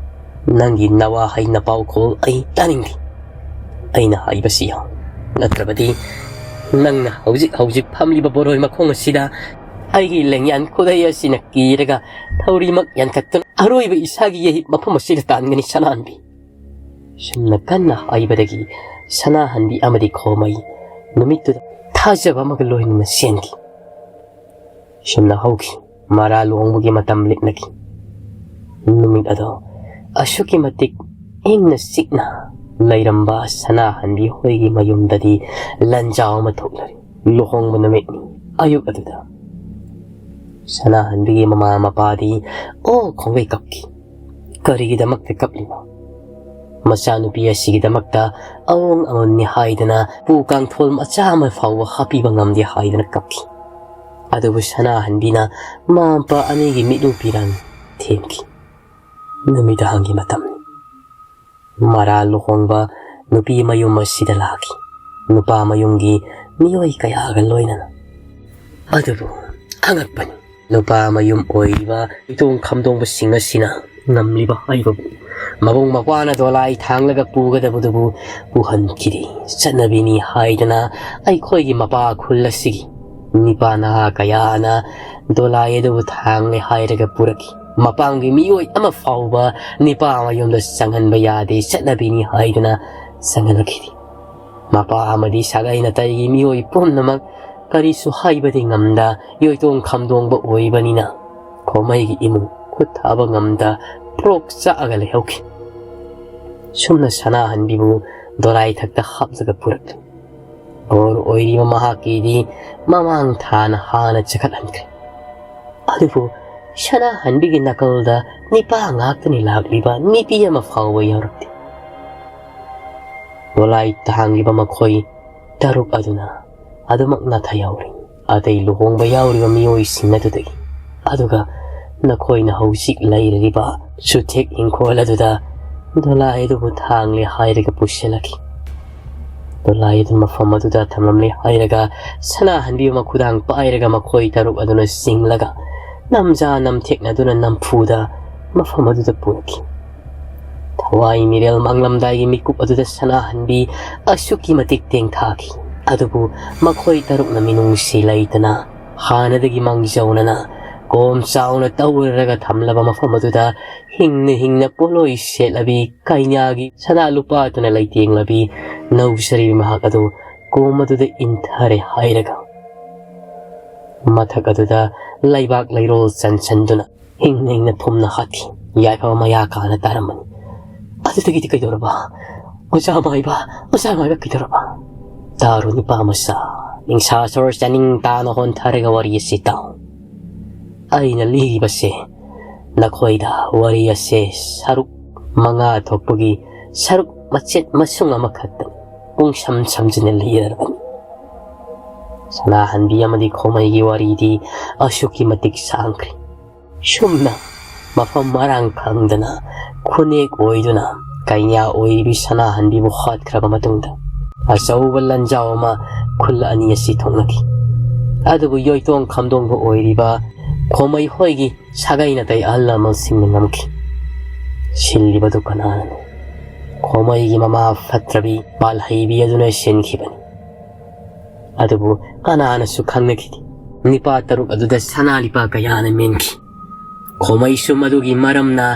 ꯅꯪꯒꯤ ꯅꯋꯥ ꯍꯩ ꯅꯄꯥꯎꯈꯣꯜ ꯑꯩ ꯇꯥꯅꯤꯡꯗꯦ꯫ ꯑꯩꯅ ꯍꯥꯏꯕꯁꯤ ꯌꯥꯎ꯫ ꯅꯠꯇ꯭ꯔꯕꯗꯤ ꯅꯪꯅ ꯍꯧꯖꯤꯛ ꯍꯧꯖꯤꯛ ꯐꯝꯂꯤꯕ ꯕꯣꯔꯣꯏ ꯃꯈꯣꯡ ꯑꯁꯤꯗ ꯑꯩꯒꯤ ꯂꯦꯡꯌꯥꯟ ꯈꯨꯗꯩ ꯑꯁꯤꯅ ꯀꯤꯔꯒ ꯊꯧꯔꯤꯃꯛ ꯌꯥꯟꯊꯠꯇꯨꯅ ꯑꯔꯣꯏꯕ ꯏꯁꯥꯒꯤ ꯌꯩ ꯃꯐꯝ ꯑꯁꯤꯗ ꯇꯥꯟꯒꯅꯤ ꯁꯅꯥꯍꯟꯕꯤ꯫" ꯁꯨꯝꯅ ꯀꯟꯅ ꯍꯥꯏꯕꯗꯒꯤ ꯁꯅꯥꯍꯟꯕꯤ ꯑꯃꯗꯤ ꯈꯣꯃꯩ ꯅꯨꯃꯤꯠꯇꯨꯗ ꯊꯥꯖꯕ ꯑꯃꯒ ꯂꯣꯏꯅꯅ ꯆꯦꯟꯈꯤ꯫ ꯁꯨꯝꯅ ꯍꯧꯈꯤ꯫ ꯃꯔꯥ ꯂꯨꯍꯣꯡꯕꯒꯤ ꯃꯇꯝ ꯂꯦꯞꯅꯈꯤ꯫ ꯅꯨꯃꯤꯠ ꯑꯗꯣ ꯑꯁꯨꯛꯀꯤ ꯃꯇꯤꯛ ꯏꯪꯅ ꯆꯤꯛꯅ ꯂꯩꯔꯝꯕ ꯁꯅꯥꯍꯟꯕꯤ ꯍꯣꯏꯒꯤ ꯃꯌꯨꯝꯗꯗꯤ ꯂꯟꯖꯥꯎ ꯑꯃ ꯊꯣꯛꯂꯔꯤ꯫ ꯂꯨꯍꯣꯡꯕ ꯅꯨꯃꯤꯠꯅꯤ꯫ ꯑꯌꯨꯛ ꯑꯗꯨꯗ ꯁꯅꯥꯍꯟꯕꯤꯒꯤ ꯃꯃꯥ ꯃꯄꯥꯗꯤ ꯑꯣ ꯈꯣꯡꯒꯩ ꯀꯞꯈꯤ꯫ ꯀꯔꯤꯒꯤꯗꯃꯛꯇ ꯀꯞꯂꯤꯕ? ꯃꯆꯥꯅꯨꯄꯤ ꯑꯁꯤꯒꯤꯗꯃꯛꯇ ꯑꯑꯣꯡ ꯑꯉꯣꯟꯅꯤ ꯍꯥꯏꯗꯅ ꯄꯨ ꯀꯥꯡꯊꯣꯜ ꯃꯆꯥ ꯑꯃ ꯐꯥꯎꯕ ꯍꯥꯞꯄꯤꯕ ꯉꯝꯗꯦ ꯍꯥꯏꯗꯅ ꯀꯞꯈꯤ꯫ ꯑꯗꯨꯕꯨ ꯁꯅꯥꯍꯟꯕꯤꯅ ꯃꯃꯥ ꯃꯄꯥ ꯑꯅꯤꯒꯤ ꯃꯤꯠꯂꯨ ꯄꯤꯔꯥꯡ ꯊꯦꯝꯈꯤ꯫ ꯅꯨꯃꯤꯗꯥꯡꯒꯤ ꯃꯇꯝꯅꯤ꯫ ꯃꯔꯥ ꯂꯨꯍꯣꯡꯕ ꯅꯨꯄꯤ ꯃꯌꯨꯝ ꯑꯁꯤꯗ ꯂꯥꯛꯈꯤ꯫ ꯅꯨꯄꯥ ꯃꯌꯨꯝꯒꯤ ꯃꯤꯑꯣꯏ ꯀꯌꯥꯒ ꯂꯣꯏꯅꯅ꯫ ꯑꯗꯨꯕꯨ ꯑꯉꯛꯄꯅꯤ, ꯅꯨꯄꯥ ꯃꯌꯨꯝ ꯑꯣꯏꯔꯤꯕ ꯏꯇꯣꯡ ꯈꯝꯗꯣꯡꯕꯁꯤꯡ ꯑꯁꯤꯅ ꯉꯝꯂꯤꯕ ꯍꯥꯏꯕꯕꯨ ꯃꯕꯨꯡ ꯃꯧꯄ꯭ꯋꯥꯅ ꯗꯣꯂꯥꯏ ꯊꯥꯡꯂꯒ ꯄꯨꯒꯗꯕꯗꯨꯕꯨ ꯄꯨꯍꯟꯈꯤꯗꯦ꯫ ꯆꯠꯅꯕꯤꯅꯤ ꯍꯥꯏꯗꯅ ꯑꯩꯈꯣꯏꯒꯤ ꯃꯄꯥ ꯈꯨꯜ ꯑꯁꯤꯒꯤ ꯅꯤꯄꯥ ꯅꯍꯥ ꯀꯌꯥꯅ ꯗꯣꯂꯥꯏ ꯑꯗꯨꯕꯨ ꯊꯥꯡꯂꯦ ꯍꯥꯏꯔꯒ ꯄꯨꯔꯛꯈꯤ꯫ ꯃꯄꯥꯡꯒꯤ ꯃꯤꯑꯣꯏ ꯑꯃ ꯐꯥꯎꯕ ꯅꯤꯄꯥ ꯃꯌꯨꯝꯗ ꯆꯪꯍꯟꯕ ꯌꯥꯗꯦ, ꯆꯠꯅꯕꯤꯅꯤ ꯍꯥꯏꯗꯨꯅ ꯆꯪꯍꯜꯂꯛꯈꯤꯗꯦ꯫ ꯃꯄꯥ ꯑꯃꯗꯤ ꯁꯥꯒꯩ ꯅꯥꯇꯩꯒꯤ ꯃꯤꯑꯣꯏ ꯄꯨꯝꯅꯃꯛ ꯀꯔꯤꯁꯨ ꯍꯥꯏꯕꯗꯤ ꯉꯝꯗ ꯌꯣꯏꯇꯣꯡ ꯈꯝꯗꯣꯡꯕ ꯑꯣꯏꯕꯅꯤꯅ ꯈꯣꯃꯩꯒꯤ ꯏꯃꯨꯡ ꯈꯨꯠ ꯊꯥꯕ ꯉꯝꯗ ꯄ꯭ꯔꯣꯛ ꯆꯥꯛꯑꯒ ꯂꯩꯍꯧꯈꯤ꯫ ꯁꯨꯝꯅ ꯁꯅꯥꯍꯟꯕꯤꯕꯨ ꯗꯣꯂꯥꯏ ꯊꯛꯇ ꯍꯥꯞꯂꯒ ꯄꯨꯔꯛꯂꯤ꯫ ꯕꯣꯔ ꯑꯣꯏꯔꯤꯕ ꯃꯍꯥꯛꯀꯤꯗꯤ ꯃꯃꯥꯡ ꯊꯥꯅ ꯍꯥꯟꯅ ꯆꯈꯠꯍꯟꯈ꯭ꯔꯦ꯫ ꯑꯗꯨꯕꯨ ꯁꯅꯥꯍꯟꯕꯤꯒꯤ ꯅꯥꯀꯜꯗ ꯅꯤꯄꯥ ꯉꯥꯛꯇꯅꯤ ꯂꯥꯛꯂꯤꯕ, ꯅꯨꯄꯤ ꯑꯃ ꯐꯥꯎꯕ ꯌꯥꯎꯔꯛꯇꯦ꯫ ꯗꯣꯂꯥꯏ ꯊꯥꯡꯂꯤꯕ ꯃꯈꯣꯏ ꯇꯔꯨꯛ ꯑꯗꯨꯅ ꯑꯗꯨꯃꯛ ꯅꯥꯊꯩꯍꯧꯔꯤ꯫ ꯑꯇꯩ ꯂꯨꯍꯣꯡꯕ ꯌꯥꯎꯔꯤꯕ ꯃꯤꯑꯣꯏꯁꯤꯡ ꯑꯗꯨꯗꯒꯤ꯫ ꯑꯗꯨꯒ ꯅꯈꯣꯏꯅ ꯍꯧꯖꯤꯛ ꯂꯩꯔꯤꯕ ꯆꯨꯊꯦꯛ ꯏꯪꯈꯣꯜ ꯑꯗꯨꯗ ꯗꯣꯂꯥꯏ ꯑꯗꯨꯕꯨ ꯊꯥꯡꯂꯦ ꯍꯥꯏꯔꯒ ꯄꯨꯁꯤꯜꯂꯛꯈꯤ꯫ ꯗꯣꯂꯥꯏ ꯑꯗꯨ ꯃꯐꯝ ꯑꯗꯨꯗ ꯊꯝꯂꯝꯂꯦ ꯍꯥꯏꯔꯒ ꯁꯅꯥꯍꯟꯕꯤ ꯃꯈꯨꯗꯥꯡ ꯄꯥꯏꯔꯒ ꯃꯈꯣꯏ ꯇꯔꯨꯛ ꯑꯗꯨꯅ ꯆꯤꯡꯂꯒ ꯅꯝꯖꯥ ꯅꯝꯊꯦꯛꯅꯗꯨꯅ ꯅꯝꯐꯨꯗ ꯃꯐꯝ ꯑꯗꯨꯗ ꯄꯨꯔꯛꯈꯤ꯫ ꯊꯋꯥꯏ ꯃꯤꯔꯦꯜ ꯃꯥꯡꯂꯝꯗꯥꯏꯒꯤ ꯃꯤꯀꯨꯞ ꯑꯗꯨꯗ ꯁꯅꯥꯍꯟꯕꯤ ꯑꯁꯨꯛꯀꯤ ꯃꯇꯤꯛ ꯇꯦꯡꯊꯥꯈꯤ꯫ ꯑꯗꯨꯕꯨ ꯃꯈꯣꯏ ꯇꯔꯨꯛꯅ ꯃꯤꯅꯨꯡꯁꯤ ꯂꯩꯇꯅ ꯍꯥꯟꯅꯗꯒꯤ ꯃꯥꯡꯖꯧꯅꯅ ꯀꯣꯝ ꯆꯥꯎꯅ ꯇꯧꯔꯒ ꯊꯝꯂꯕ ꯃꯐꯝ ꯑꯗꯨꯗ ꯍꯤꯡꯅ ꯍꯤꯡꯅ ꯄꯣꯠꯂꯣꯏ ꯁꯦꯠꯂꯕꯤ ꯀꯩꯅꯥꯒꯤ ꯁꯅꯥ ꯂꯨꯄꯥ ꯑꯗꯨꯅ ꯂꯩꯇꯦꯡꯂꯕꯤ ꯅꯧꯖꯔꯤꯕꯤ ꯃꯍꯥꯛ ꯑꯗꯨ ꯀꯣꯝ ꯑꯗꯨꯗ ꯏꯟꯊꯔꯦ ꯍꯥꯏꯔꯒ ꯃꯊꯛ ꯑꯗꯨꯗ ꯂꯩꯕꯥꯛ ꯂꯩꯔꯣꯜ ꯆꯟꯁꯤꯟꯗꯨꯅ ꯍꯤꯡꯅ ꯍꯤꯡꯅ ꯐꯨꯝꯅ ꯍꯥꯠꯈꯤ꯫ ꯌꯥꯏꯐꯕ ꯃꯌꯥ ꯀꯥꯅ ꯇꯥꯔꯝꯕꯅꯤ꯫ ꯑꯗꯨꯗꯒꯤꯗꯤ ꯀꯩꯗꯧꯔꯕ? ꯑꯣꯖꯥ ꯃꯥꯏꯕ, ꯑꯣꯖꯥ ꯃꯥꯏꯕ ꯀꯩꯗꯧꯔꯕ? ꯇꯥꯔꯣ ꯅꯨꯄꯥ ꯃꯆꯥ, ꯅꯤꯡꯁꯥ ꯁꯣꯔ ꯆꯥꯅꯤꯡ ꯇꯥꯅ ꯍꯣꯟꯊꯔꯒ ꯋꯥꯔꯤ ꯑꯁꯤ ꯇꯥꯎ꯫ ꯑꯩꯅ ꯂꯤꯔꯤꯕꯁꯦ ꯅꯈꯣꯏꯗ ꯋꯥꯔꯤ ꯑꯁꯦ ꯁꯔꯨꯛ ꯃꯉꯥ ꯊꯣꯛꯄꯒꯤ ꯁꯔꯨꯛ ꯃꯆꯦꯠ ꯃꯁꯨꯡ ꯑꯃꯈꯛꯇ ꯄꯨꯡꯁꯝ ꯁꯝꯖꯤꯟꯅ ꯂꯤꯔꯕꯅꯤ꯫ ꯁꯅꯥꯍꯟꯕꯤ ꯑꯃꯗꯤ ꯈꯣꯃꯩꯒꯤ ꯋꯥꯔꯤꯗꯤ ꯑꯁꯨꯛꯀꯤ ꯃꯇꯤꯛ ꯁꯥꯡꯈ꯭ꯔꯦ꯫ ꯁꯨꯝꯅ ꯃꯐꯝ ꯃꯔꯥꯡ ꯈꯪꯗꯅ ꯈꯨꯅꯦꯛ ꯑꯣꯏꯗꯨꯅ ꯀꯩꯅ꯭ꯌꯥ ꯑꯣꯏꯔꯤꯕꯤ ꯁꯅꯥꯍꯟꯕꯤꯕꯨ ꯍꯥꯠꯈ꯭ꯔꯕ ꯃꯇꯨꯡꯗ, ꯑꯆꯧꯕ ꯂꯥꯟꯖꯥꯎ ꯑꯃ ꯈꯨꯜ ꯑꯅꯤ ꯑꯁꯤ ꯊꯣꯛꯅꯈꯤ꯫ ꯑꯗꯨꯕꯨ ꯌꯣꯏꯇꯣꯡ ꯈꯝꯗꯣꯡꯕ ꯑꯣꯏꯔꯤꯕ ꯈꯣꯃꯩ ꯍꯣꯏꯒꯤ ꯁꯥꯒꯩ ꯅꯥꯇꯩ ꯑꯍꯜ ꯂꯃꯟꯁꯤꯡꯅ ꯉꯝꯈꯤ꯫ ꯁꯤꯜꯂꯤꯕꯗꯨ ꯀꯅꯥꯅꯅꯣ? ꯈꯣꯃꯩꯒꯤ ꯃꯃꯥ ꯐꯠꯇ꯭ꯔꯕꯤ ꯄꯥꯜꯍꯩꯕꯤ ꯑꯗꯨꯅ ꯁꯤꯟꯈꯤꯕꯅꯤ꯫ ꯑꯗꯨꯕꯨ ꯀꯅꯥꯅꯁꯨ ꯈꯪꯅꯈꯤꯗꯦ꯫ ꯅꯤꯄꯥ ꯇꯔꯨꯛ ꯑꯗꯨꯗ ꯁꯅꯥ ꯂꯨꯄꯥ ꯀꯌꯥꯅ ꯃꯦꯟꯈꯤ꯫ ꯈꯣꯃꯩꯁꯨ ꯃꯗꯨꯒꯤ ꯃꯔꯝꯅ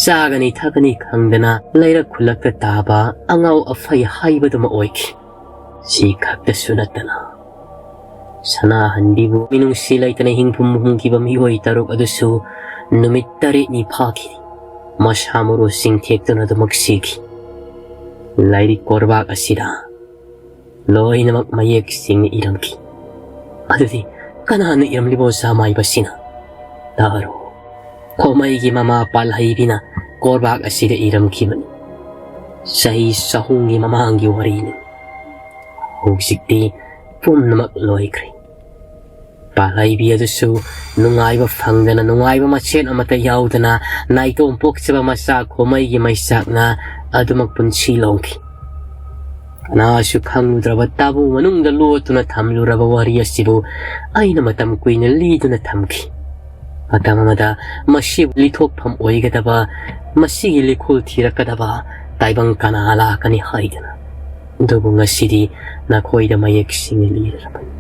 ꯆꯥꯒꯅꯤ ꯊꯛꯀꯅꯤ ꯈꯪꯗꯅ ꯂꯩꯔꯛ ꯈꯨꯜꯂꯛꯇ ꯇꯥꯕ ꯑꯉꯥꯎ ꯑꯐꯩ ꯍꯥꯏꯕꯗꯨꯃ ꯑꯣꯏꯈꯤ꯫ ꯁꯤ ꯈꯛꯇꯁꯨ ꯅꯠꯇꯅ, ꯁꯅꯥꯍꯟꯕꯤꯕꯨ ꯃꯤꯅꯨꯡꯁꯤ ꯂꯩꯇꯅ ꯍꯤꯡꯐꯝ ꯍꯨꯝꯈꯤꯕ ꯃꯤꯑꯣꯏ ꯇꯔꯨꯛ ꯑꯗꯨꯁꯨ ꯅꯨꯃꯤꯠ ꯇꯔꯦꯠꯅꯤ ꯐꯥꯈꯤ꯫ ꯃꯁꯥ ꯃꯔꯨ ꯆꯤꯡꯊꯦꯛꯇꯨꯅ ꯑꯗꯨꯃꯛ ꯁꯤꯈꯤ꯫ ꯂꯥꯏꯔꯤꯛ ꯀꯣꯔꯕꯥꯛ ꯑꯁꯤꯗ ꯂꯣꯏꯅꯃꯛ ꯃꯌꯦꯛ ꯁꯦꯡꯅ ꯏꯔꯝꯈꯤ꯫ ꯑꯗꯨꯗꯤ ꯀꯅꯥꯅ ꯏꯔꯝꯂꯤꯕ ꯑꯣꯖꯥ ꯃꯥꯏꯕꯁꯤꯅ? ꯇꯥꯔꯣ, ꯈꯣꯃꯩꯒꯤ ꯃꯃꯥ ꯄꯥꯜꯍꯩꯕꯤꯅ ꯀꯣꯔꯕꯥꯛ ꯑꯁꯤꯗ ꯏꯔꯝꯈꯤꯕꯅꯤ꯫ ꯆꯍꯤ ꯆꯍꯨꯝꯒꯤ ꯃꯃꯥꯡꯒꯤ ꯋꯥꯔꯤꯅꯤ꯫ ꯍꯧꯖꯤꯛꯇꯤ ꯄꯨꯝꯅꯃꯛ ꯂꯣꯏꯈ꯭ꯔꯦ꯫ ꯄꯥꯜꯍꯩꯕꯤ ꯑꯗꯨꯁꯨ ꯅꯨꯡꯉꯥꯏꯕ ꯐꯪꯗꯅ, ꯅꯨꯡꯉꯥꯏꯕ ꯃꯆꯦꯠ ꯑꯃꯠꯇ ꯌꯥꯎꯗꯅ, ꯅꯥꯏꯇꯣꯝ ꯄꯣꯛꯆꯕ ꯃꯆꯥ ꯈꯣꯃꯩꯒꯤ ꯃꯩꯆꯥꯛꯅ ꯑꯗꯨꯃꯛ ꯄꯨꯟꯁꯤ ꯂꯣꯡꯈꯤ꯫ ꯀꯅꯥꯁꯨ ꯈꯪꯂꯨꯗ꯭ꯔꯕ ꯇꯥꯕꯨ ꯃꯅꯨꯡꯗ ꯂꯣꯠꯇꯨꯅ ꯊꯝꯂꯨꯔꯕ ꯋꯥꯔꯤ ꯑꯁꯤꯕꯨ ꯑꯩꯅ ꯃꯇꯝ ꯀꯨꯏꯅ ꯂꯤꯗꯨꯅ ꯊꯝꯈꯤ꯫ ꯃꯇꯝ ꯑꯃꯗ ꯃꯁꯤꯕꯨ ꯂꯤꯊꯣꯛꯐꯝ ꯑꯣꯏꯒꯗꯕ, ꯃꯁꯤꯒꯤ ꯂꯤꯈꯨꯜ ꯊꯤꯔꯛꯀꯗꯕ ꯇꯥꯏꯕꯪ ꯀꯅꯥ ꯂꯥꯛꯀꯅꯤ ꯍꯥꯏꯗꯅ꯫ ꯑꯗꯨꯕꯨ ꯉꯁꯤꯗꯤ ꯅꯈꯣꯏꯗ ꯃꯌꯦꯛ ꯁꯦꯡꯅ ꯂꯤꯔꯕꯅꯤ꯫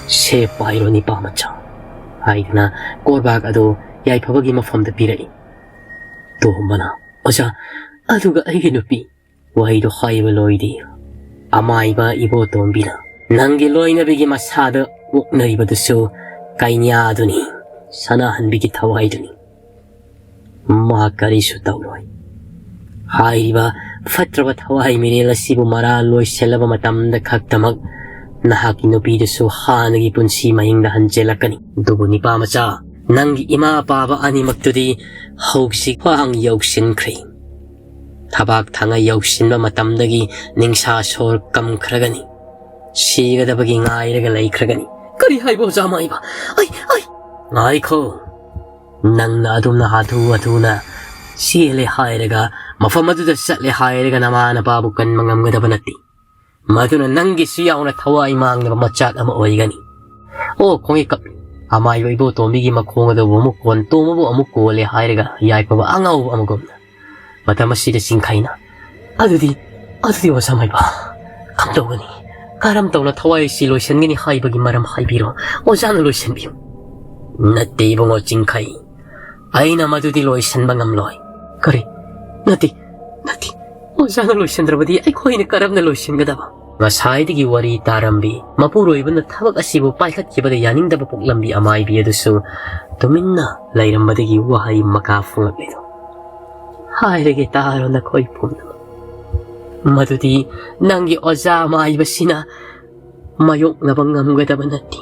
"ꯁꯦ ꯄꯥꯏꯔꯣ ꯅꯤꯄꯥ ꯃꯆꯥ" ꯍꯥꯏꯗꯨꯅ ꯀꯣꯔꯕꯥꯛ ꯑꯗꯨ ꯌꯥꯏꯐꯕꯒꯤ ꯃꯐꯝꯗ ꯄꯤꯔꯛꯏ꯫ ꯇꯣꯝꯕꯅ, "ꯑꯣꯖꯥ, ꯑꯗꯨꯒ ꯑꯩꯒꯤ ꯅꯨꯄꯤ?" ꯋꯥꯍꯩꯗꯨ ꯍꯥꯏꯕ ꯂꯣꯏꯗꯦ꯫ ꯑꯃꯥꯏꯕ ꯏꯕꯣꯇꯣꯝꯕꯤꯅ, "ꯅꯪꯒꯤ ꯂꯣꯏꯅꯕꯤꯒꯤ ꯃꯁꯥꯗ ꯑꯣꯛꯅꯔꯤꯕꯗꯨꯁꯨ ꯀꯩꯅ꯭ꯌꯥꯗꯨꯅꯤ, ꯁꯅꯥꯍꯟꯕꯤꯒꯤ ꯊꯋꯥꯏꯗꯨꯅꯤ꯫ ꯃꯥ ꯀꯔꯤꯁꯨ ꯇꯧꯔꯣꯏ" ꯍꯥꯏꯔꯤꯕ ꯐꯠꯇ꯭ꯔꯕ ꯊꯋꯥꯏ ꯃꯤꯔꯦꯜ ꯑꯁꯤꯕꯨ ꯃꯔꯥꯜ ꯂꯣꯏꯁꯤꯜꯂꯕ ꯃꯇꯝꯗ ꯈꯛꯇꯃꯛ ꯅꯍꯥꯛꯀꯤ ꯅꯨꯄꯤꯗꯨꯁꯨ ꯍꯥꯟꯅꯒꯤ ꯄꯨꯟꯁꯤ ꯃꯍꯤꯡꯗ ꯍꯟꯖꯤꯜꯂꯛꯀꯅꯤ꯫ ꯑꯗꯨꯕꯨ ꯅꯤꯄꯥ ꯃꯆꯥ, ꯅꯪꯒꯤ ꯏꯃꯥ ꯄꯥꯕ ꯑꯅꯤꯃꯛꯇꯨꯗꯤ ꯍꯧꯖꯤꯛ ꯋꯥꯍꯪ ꯌꯧꯁꯤꯟꯈ꯭ꯔꯦ꯫ ꯊꯕꯥꯛ ꯊꯥꯡꯉ ꯌꯧꯁꯤꯟꯕ ꯃꯇꯝꯗꯒꯤ ꯅꯤꯡꯁꯥ ꯁꯣꯔ ꯀꯝꯈ꯭ꯔꯒꯅꯤ꯫ ꯁꯤꯒꯗꯕꯒꯤ ꯉꯥꯏꯔꯒ ꯂꯩꯈ꯭ꯔꯒꯅꯤ꯫ ꯀꯔꯤ ꯍꯥꯏꯕ, ꯑꯣꯖꯥ ꯃꯥꯏꯕ? ꯑꯩ, ꯑꯩ! ꯉꯥꯏꯈꯣ꯫ ꯅꯪꯅ ꯑꯗꯨꯝꯅ ꯍꯥꯊꯨ ꯍꯥꯊꯨꯅ ꯆꯦꯜꯂꯦ ꯍꯥꯏꯔꯒ ꯃꯐꯝ ꯑꯗꯨꯗ ꯆꯠꯂꯦ ꯍꯥꯏꯔꯒ ꯅꯃꯥ ꯅꯄꯥꯕꯨ ꯀꯟꯕ ꯉꯝꯒꯗꯕ ꯅꯠꯇꯦ꯫ ꯃꯗꯨꯅ ꯅꯪꯒꯤꯁꯨ ꯌꯥꯎꯅ ꯊꯋꯥꯏ ꯃꯥꯡꯅꯕ ꯃꯆꯥꯛ ꯑꯃ ꯑꯣꯏꯒꯅꯤ꯫ ꯑꯣ, ꯈꯣꯡꯉꯩ ꯀꯞ-, ꯑꯃꯥꯏꯕ ꯏꯕꯣꯇꯣꯝꯕꯤꯒꯤ ꯃꯈꯣꯡ ꯑꯗꯨꯕꯨ ꯑꯃꯨꯛ ꯀꯣꯟ, ꯇꯣꯝꯕꯕꯨ ꯑꯃꯨꯛ ꯀꯣꯜꯂꯦ ꯍꯥꯏꯔꯒ ꯌꯥꯏꯐꯕ ꯑꯉꯥꯎꯕ ꯑꯃꯒꯨꯝꯅ꯫ ꯃꯇꯝ ꯑꯁꯤꯗ ꯆꯤꯡꯈꯩꯅ, "ꯑꯗꯨꯗꯤ, ꯑꯗꯨꯗꯤ ꯑꯣꯖꯥ ꯃꯥꯏꯕ, ꯀꯝꯗꯧꯒꯅꯤ? ꯀꯔꯝ ꯇꯧꯅ ꯊꯋꯥꯏ ꯑꯁꯤ ꯂꯣꯏꯁꯤꯟꯒꯅꯤ ꯍꯥꯏꯕꯒꯤ ꯃꯔꯝ ꯍꯥꯏꯕꯤꯔꯣ, ꯑꯣꯖꯥꯅ ꯂꯣꯏꯁꯤꯟꯕꯤꯌꯨ"꯫ "ꯅꯠꯇꯦ ꯏꯕꯨꯡꯉꯣ ꯆꯤꯡꯈꯩ, ꯑꯩꯅ ꯃꯗꯨꯗꯤ ꯂꯣꯏꯁꯤꯟꯕ ꯉꯝꯂꯣꯏ"꯫ "ꯀꯔꯤ? ꯅꯠꯇꯦ, ꯅꯠꯇꯦ, ꯑꯣꯖꯥꯅ ꯂꯣꯏꯁꯤꯟꯗ꯭ꯔꯕꯗꯤ ꯑꯩꯈꯣꯏꯅ ꯀꯔꯝꯅ ꯂꯣꯏꯁꯤꯟꯒꯗꯕ?" ꯉꯁꯥꯏꯗꯒꯤ ꯋꯥꯔꯤ ꯇꯥꯔꯝꯕꯤ ꯃꯄꯨꯔꯣꯏꯕꯅ ꯊꯕꯛ ꯑꯁꯤꯕꯨ ꯄꯥꯏꯈꯠꯈꯤꯕꯗ ꯌꯥꯅꯤꯡꯗꯕ ꯄꯣꯛꯂꯝꯕꯤ ꯑꯃꯥꯏꯕꯤ ꯑꯗꯨꯁꯨ ꯇꯨꯃꯤꯟꯅ ꯂꯩꯔꯝꯕꯗꯒꯤ ꯋꯥꯍꯩ ꯃꯀꯥ ꯐꯣꯡꯂꯛꯂꯤꯗꯣ, "ꯍꯥꯏꯔꯒꯦ ꯇꯥꯔꯣ ꯅꯈꯣꯏ ꯄꯨꯝꯅꯃꯛ꯫ ꯃꯗꯨꯗꯤ ꯅꯪꯒꯤ ꯑꯣꯖꯥ ꯑꯃꯥꯏꯕꯁꯤꯅ ꯃꯥꯌꯣꯛꯅꯕ ꯉꯝꯒꯗꯕ ꯅꯠꯇꯦ꯫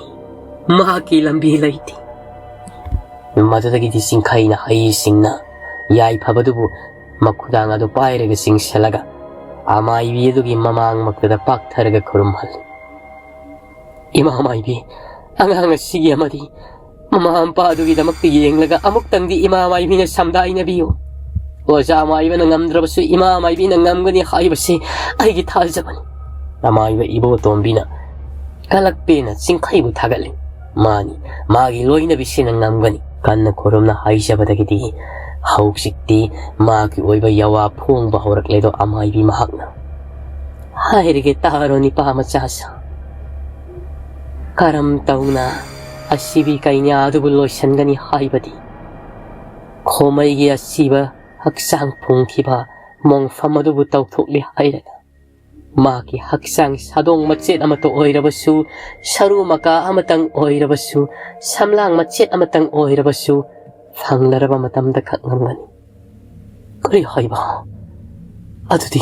ꯃꯍꯥꯛꯀꯤ ꯂꯝꯕꯤ ꯂꯩꯇꯦ"꯫ ꯃꯗꯨꯗꯒꯤꯗꯤ ꯆꯤꯡꯈꯩꯅ ꯍꯩꯁꯤꯡꯅ ꯌꯥꯏꯐꯕꯗꯨꯕꯨ ꯃꯈꯨꯗꯥꯡ ꯑꯗꯨ ꯄꯥꯏꯔꯒ ꯆꯤꯡꯁꯤꯜꯂꯒ ꯑꯃꯥꯏꯕꯤ ꯑꯗꯨꯒꯤ ꯃꯃꯥꯡꯃꯛꯇꯗ ꯄꯥꯛꯊꯔꯒ ꯈꯨꯔꯨꯝꯍꯜꯂꯤ꯫ "ꯏꯃꯥ ꯃꯥꯏꯕꯤ, ꯑꯉꯥꯡ ꯑꯁꯤꯒꯤ ꯑꯃꯗꯤ ꯃꯃꯥ ꯃꯄꯥ ꯑꯗꯨꯒꯤꯗꯃꯛꯇ ꯌꯦꯡꯂꯒ ꯑꯃꯨꯛꯇꯪꯗꯤ ꯏꯃꯥ ꯃꯥꯏꯕꯤꯅ ꯁꯝꯗꯥꯏꯅꯕꯤꯌꯨ꯫ ꯑꯣꯖꯥ ꯃꯥꯏꯕꯅ ꯉꯝꯗ꯭ꯔꯕꯁꯨ ꯏꯃꯥ ꯃꯥꯏꯕꯤꯅ ꯉꯝꯒꯅꯤ ꯍꯥꯏꯕꯁꯤ ꯑꯩꯒꯤ ꯊꯥꯖꯕꯅꯤ"꯫ ꯑꯃꯥꯏꯕ ꯏꯕꯣꯇꯣꯝꯕꯤꯅ ꯀꯂꯛꯄꯦꯅ ꯆꯤꯡꯈꯩꯕꯨ ꯊꯥꯒꯠꯂꯤ꯫ ꯃꯥꯅꯤ, ꯃꯥꯒꯤ ꯂꯣꯏꯅꯕꯤꯁꯤꯅ ꯉꯝꯒꯅꯤ꯫ ꯀꯟꯅ ꯈꯨꯔꯨꯝꯅ ꯍꯥꯏꯖꯕꯗꯒꯤꯗꯤ ꯍꯧꯖꯤꯛꯇꯤ ꯃꯥꯒꯤ ꯑꯣꯏꯕ ꯌꯥꯋꯥ ꯐꯣꯡꯕ ꯍꯧꯔꯛꯂꯦꯗꯣ ꯑꯃꯥꯏꯕꯤ ꯃꯍꯥꯛꯅ꯫ "ꯍꯥꯏꯔꯒꯦ ꯇꯥꯔꯣ ꯅꯤꯄꯥ ꯃꯆꯥꯁꯥ꯫ ꯀꯔꯝ ꯇꯧꯅ ꯑꯁꯤꯕꯤ ꯀꯩꯅ꯭ꯌꯥ ꯑꯗꯨꯕꯨ ꯂꯣꯏꯁꯤꯟꯒꯅꯤ ꯍꯥꯏꯕꯗꯤ ꯈꯣꯃꯩꯒꯤ ꯑꯁꯤꯕ ꯍꯛꯆꯥꯡ ꯐꯨꯡꯈꯤꯕ ꯃꯣꯡꯐꯝ ꯑꯗꯨꯕꯨ ꯇꯧꯊꯣꯛꯂꯦ ꯍꯥꯏꯔꯒ ꯃꯥꯒꯤ ꯍꯛꯆꯥꯡ ꯁꯥꯗꯣꯡ ꯃꯆꯦꯠ ꯑꯃꯠꯇ ꯑꯣꯏꯔꯕꯁꯨ, ꯁꯔꯨ ꯃꯀꯥ ꯑꯃꯇꯪ ꯑꯣꯏꯔꯕꯁꯨ, ꯁꯝꯂꯥꯡ ꯃꯆꯦꯠ ꯑꯃꯇꯪ ꯑꯣꯏꯔꯕꯁꯨ ꯐꯪꯂꯔꯕ ꯃꯇꯝꯗ ꯈꯛ ꯉꯝꯒꯅꯤ"꯫ "ꯀꯔꯤ ꯍꯥꯏꯕ? ꯑꯗꯨꯗꯤ